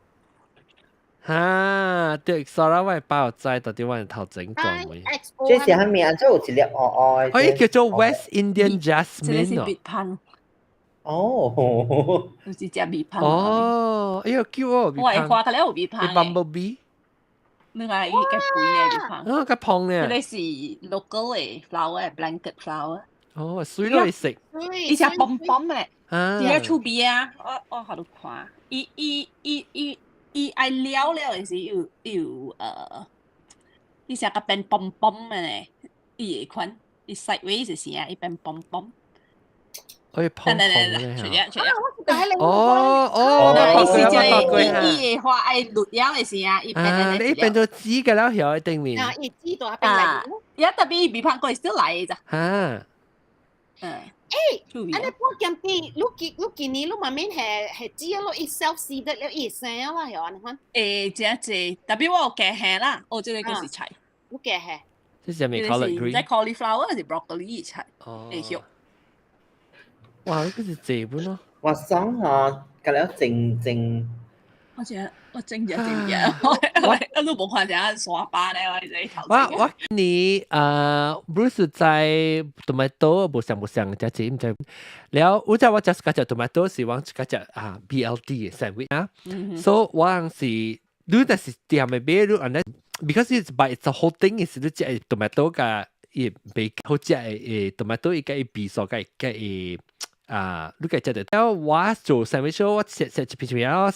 S1: 哈，對，Ixora 我包知，到底我頭整過未？
S5: 這是蝦米啊？這有一粒黑黑
S1: 的。哦，叫做 West Indian Jasmine
S7: 哦。蜜
S5: 哦，
S7: 就是隻蜜蜂。
S1: 哦，哎喲，叫哦，
S7: 我會花個了有蜜蜂。
S1: Bumblebee。
S7: 你看伊個肥的蜜蜂。
S1: 啊，較胖呢。
S7: 這個是 local 的 flower，blanket flower。
S1: 哦，水都會食。
S7: 伊只蓬蓬的，真正趣味啊！我予你看，伊愛了了的時有，伊成個變蓬蓬的呢，伊會款，伊 sideways 就是啊，伊變蓬蓬。
S1: 可以蓬蓬
S7: 嘅。除咗除咗。
S1: 哦哦，
S7: 伊是這個，伊的花愛綠了的時啊，伊變
S1: 啊，你變做紫嘅了，曉喺頂面。
S2: 啊，伊紫到變來。
S7: 一特別未拍過，still 來咋。
S1: 嚇。
S7: 嗯。
S2: 欸，按呢半兼啲，你今年你慢慢係知咯，伊 self seeded 了，伊生啦，係按呢款。
S7: 欸，真濟，特別我有加蝦啦，我這個就是菜。
S2: 有加蝦。
S1: 這是咩 collard green？
S7: 在 cauliflower 還是 broccoli 菜？哦。會曉。
S1: 哇！呢個是這本咯。
S5: 我想嗬，隔了整整。
S7: 我整只整嘢，我都無看成刷巴咧，我這頭。
S1: 我你Bruce 在 tomato 無像無像，只只唔知。了，我知我 just 個隻 tomato 是往個隻啊 BLT sandwich 啊。所以我是你若是店嘅買，你按呢，because it's by it's a whole thing 是你食 tomato 加伊白好食嘅 tomato 伊加伊味素加加伊。啊，你計食到。了我做 sandwich 我食食一片片啊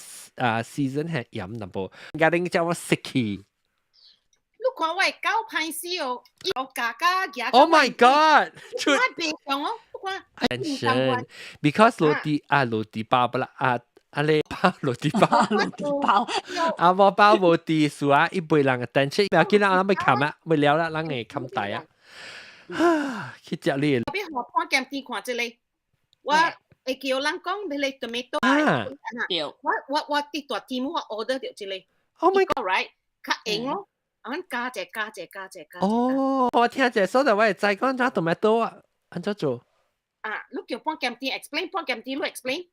S1: season 係鹽淡薄，家陣叫我食去。
S2: 你看我的狗歹死哦，伊有加加夾。
S1: Oh my god！
S2: 出別用哦，你看。
S1: Attention，because 落地啊落地包不啦啊啊咧包落地包
S7: 落地包，
S1: 啊無包無地數啊，一輩人 attention，不要緊啦，我欲冚啊，欲了啦，人會冚大啊。啊，去食你。
S2: 別予半兼啲看這個。我會叫人講，彼個 tomato 啊，我佇大店我 order 著這個。
S1: Oh my
S2: god！Right，較用咯，按加者加者加者加。
S1: 哦，我聽者，所以我會知講怎 tomato 啊，按怎做？
S2: 啊，你叫半兼啲 explain，半兼啲你 explain。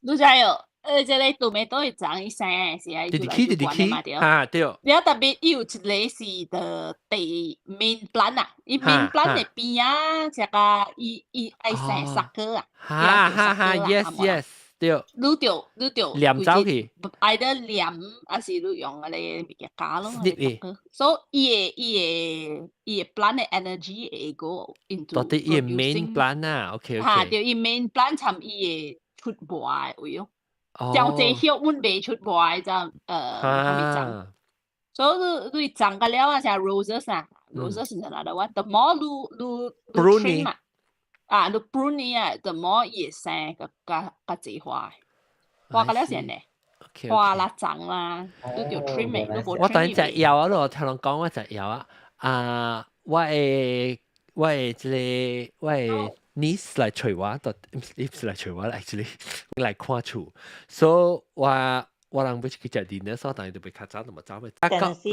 S7: 你知哦，這個 tomato 會長伊生是愛
S1: 直直起，直直起，啊對。
S7: 了特別伊有一個是的第 main plant 啊，伊 main plant 的邊啊，這個伊愛生 sucker 啊，
S1: 哈哈哈，yes，對。
S7: 你著
S1: 黏走去，
S7: 愛得黏，還是你用嗰個物件加咯。所以伊的 plant 的 energy 會 go into
S1: 到底伊的 main plant 啊，OK OK。
S7: 哈，對，伊 main plant 參伊的出芽的位咯。像這葉阮袂出芽就還未長。所以你長個了啊，像 roses 啊，roses 是哪度話？The more 你 trim 啊，啊，你 prune 啊，the more 伊會生個較較濟花。花個了先呢，花啦長啦，你就 trim 的，你無
S1: 我等陣搖啊，我聽人講我就搖啊。啊，我的這個我的 niece 來揣我，到 niece 來揣我，actually 來看厝，所以我人欲去食 dinner，所以當然就欲較早，就無走欲。
S4: 但是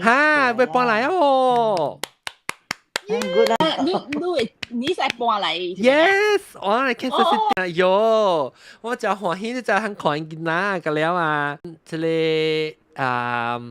S1: 哈，欲搬來啊喎！
S4: Good 啊！
S7: 你會你使搬來
S1: ？Yes，我來 Kansas City 喲，我真歡喜，你就肯看囡仔個了啊，這個啊。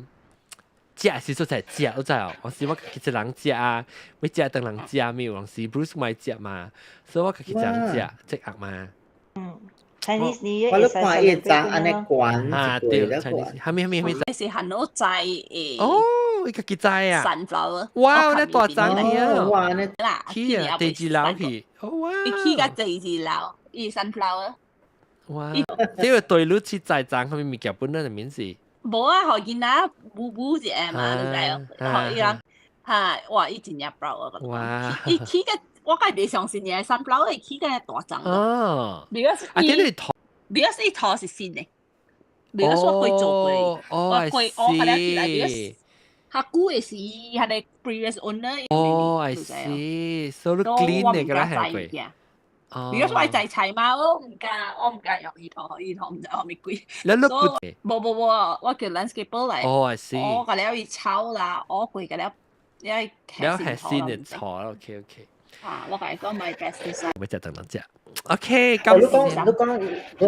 S1: 食是做在食，你知哦？我是我家己一人食啊，欲食當人食咪有時 Bruce 咪食嘛，所以我家己一人食，這鴨嘛。
S4: 嗯，Chinese New Year
S5: 我都看伊長按呢懸
S1: 啊，對，Chinese，蝦米蝦米蝦米？
S7: 是很好摘誒。
S1: 哦，伊家己摘啊。
S7: Sunflower。
S1: 哇，那大張去啊！
S5: 哇，那
S7: 啦，
S1: 去啊，第二樓去。哦哇！
S7: 伊起甲第二樓，伊 sunflower。
S1: 哇！這個對你去栽種，蝦米物件本來就免是。
S7: 無啊，予囡仔舞舞一下嘛，你知哦？予伊人哈，哇！伊真正 proud 我
S1: 哇！
S7: 伊起個，我較袂相信嘅，sunflower 會起個大張。
S1: 哦。
S7: Because
S1: 啊，這個土
S7: ，because 伊土是新的，because 我會做過，
S1: 我
S7: 過我較了起來，because 較久的是彼個 previous owner。
S1: 哦，I see，所以你 clean 的個啦係過。
S7: 哦，如果我係摘菜嘛，我唔敢用伊土，伊土毋知蝦米鬼。
S1: 你你不？
S7: 無無無，我叫 landscaper 來。
S1: 哦，I see。
S7: 我個了伊草啦，我過個了，
S1: 了係新的草，OK OK。
S7: 啊，我共你講買 pesticide。
S1: 欲食當當食。OK，
S5: 哦，你講你講，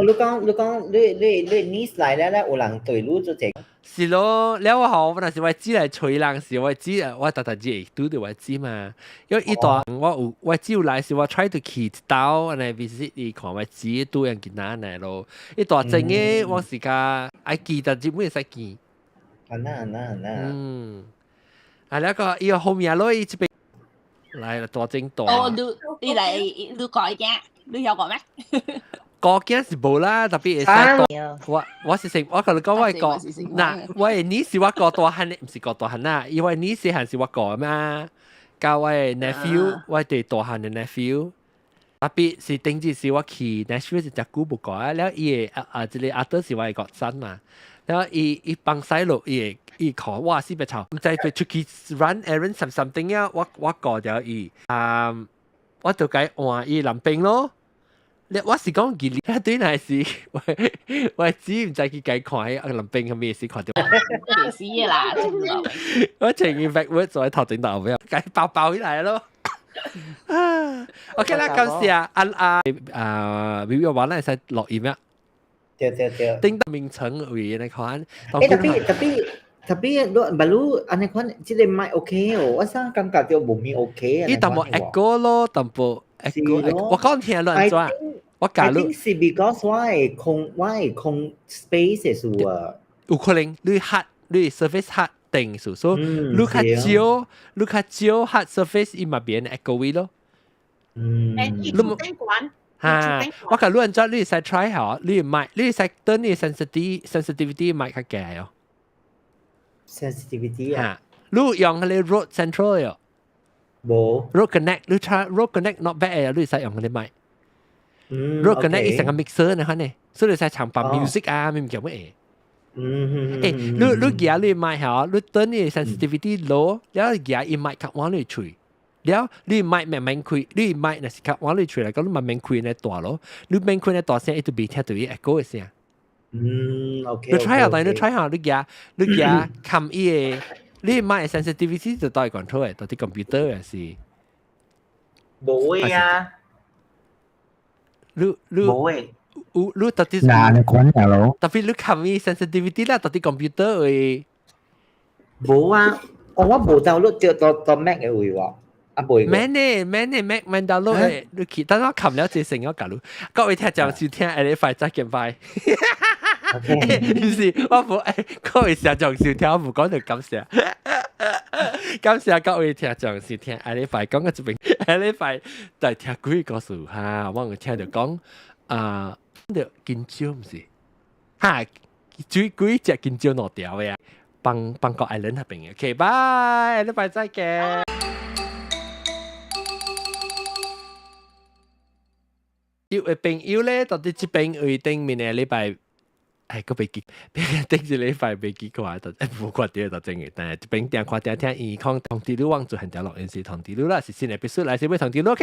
S5: 你講你講，你 niece 來咧咧，有人對你做這。
S1: 是咯，了我好，若是我姊來揣人時，我姊我逐逐日會拄著我姊嘛。因為伊大我有我姊有來時，我 try to 去一兜按呢 visit 伊看我姊拄樣囡仔按呢咯。伊大陣嘅我是較愛記得，日本會使記。
S5: 啊那那那。
S1: 嗯。啊，那個伊個後面咯，伊這邊來了大正大。
S7: 哦，你你來你講一件，你有講咩？
S1: 個囝是無啦，特別會使我我是成，我共你講我係個嗱，我的 niece 是我個大漢的，毋是個大漢啦，因為 niece 細漢是我個嘛，佮我的 nephew，我第大漢的 nephew，特別是頂一次我去 Nashville 是誠久無過啊，了伊的啊這個阿德是我的外甥嘛，了伊伊放屎落伊會伊看哇死別臭，毋知欲出去 run errand something 啊，我我過著伊啊，我就共換伊男朋咯。你我是講記憶，對那是我我只毋知去共看彼個林冰係咩事看到。
S7: 死啦！
S1: 我情願 backward 在頭前頭尾，共包包起來咯。啊，OK 啦，感謝啊啊啊，表表話咱會使錄音啊。
S5: 對對對。
S1: 頂到名稱位你看。
S5: 欸，特別特別特別，你不如按呢款，這個麥 OK 哦，我啥感覺著無咪 OK 啊。
S1: 伊淡薄 echo 咯，淡薄 echo，我講聽亂轉。我假如
S5: I think 是 because 我的空我的空 space 的事啊。
S1: 有可能你 hard 你 surface hard 定數，所以你較少你較少 hard surface 伊嘛變 echo 位咯。
S5: 嗯。
S2: 你頂管。
S1: 哈，我共你按怎你會使 try 下，你麥你會使等你 sensitivity 麥較低哦。
S5: Sensitivity 啊？
S1: 你用彼個 Rode Central 喲？
S5: 無。
S1: Rode Connect，你 try Rode Connect not bad 啊，你會使用彼個麥。
S5: 嗯。
S1: Rode Connect 伊成個 mixer 呢款呢，所以你使唱放 music 啊，咩物件乜嘢。
S5: 嗯
S1: 欸，你你舉你麥嚇，你等你 sensitivity low，了舉伊麥較往你喙。了你麥慢慢開，你麥若是較往你喙來講，你慢慢開呢大咯，你慢開呢大聲，伊就袂聽到伊 echo 的聲。
S5: 嗯，OK。
S1: 你 try 下，但你 try 下，你舉你舉冚伊個，你麥 sensitivity 就到 control 的，到底 computer 還是？
S5: 無啊。
S1: 你你
S5: 無誒。
S1: 有你到底？
S9: 嗱，你講下咯。
S1: 特別你冚伊 sensitivity 啦，到底 computer 會？
S5: 無啊，我無 download 到到 Mac 的位喎。啊，袂。
S1: 免呢，免呢，免免 download 的，你去，等我冚了這成我共你。各位聽眾收聽，下禮拜再見拜。唔是，我無欸，各位聽眾收聽，我無講就感謝。感謝各位聽眾收聽，下禮拜講個這邊，下禮拜再聽幾個故事哈，我有聽著講啊，著金蕉毋是，哈，水幾隻金蕉兩條的啊，邦邦國 Island 那邊的。OK，拜，下禮拜再見。有的朋友咧，到底這邊位頂面的禮拜，哎，閣袂記，別頂一禮拜袂記看，就無看著就真的。但係這邊定看定聽，伊講通知你網就很條錄音是通知你啦，是新的必須來是欲通知你。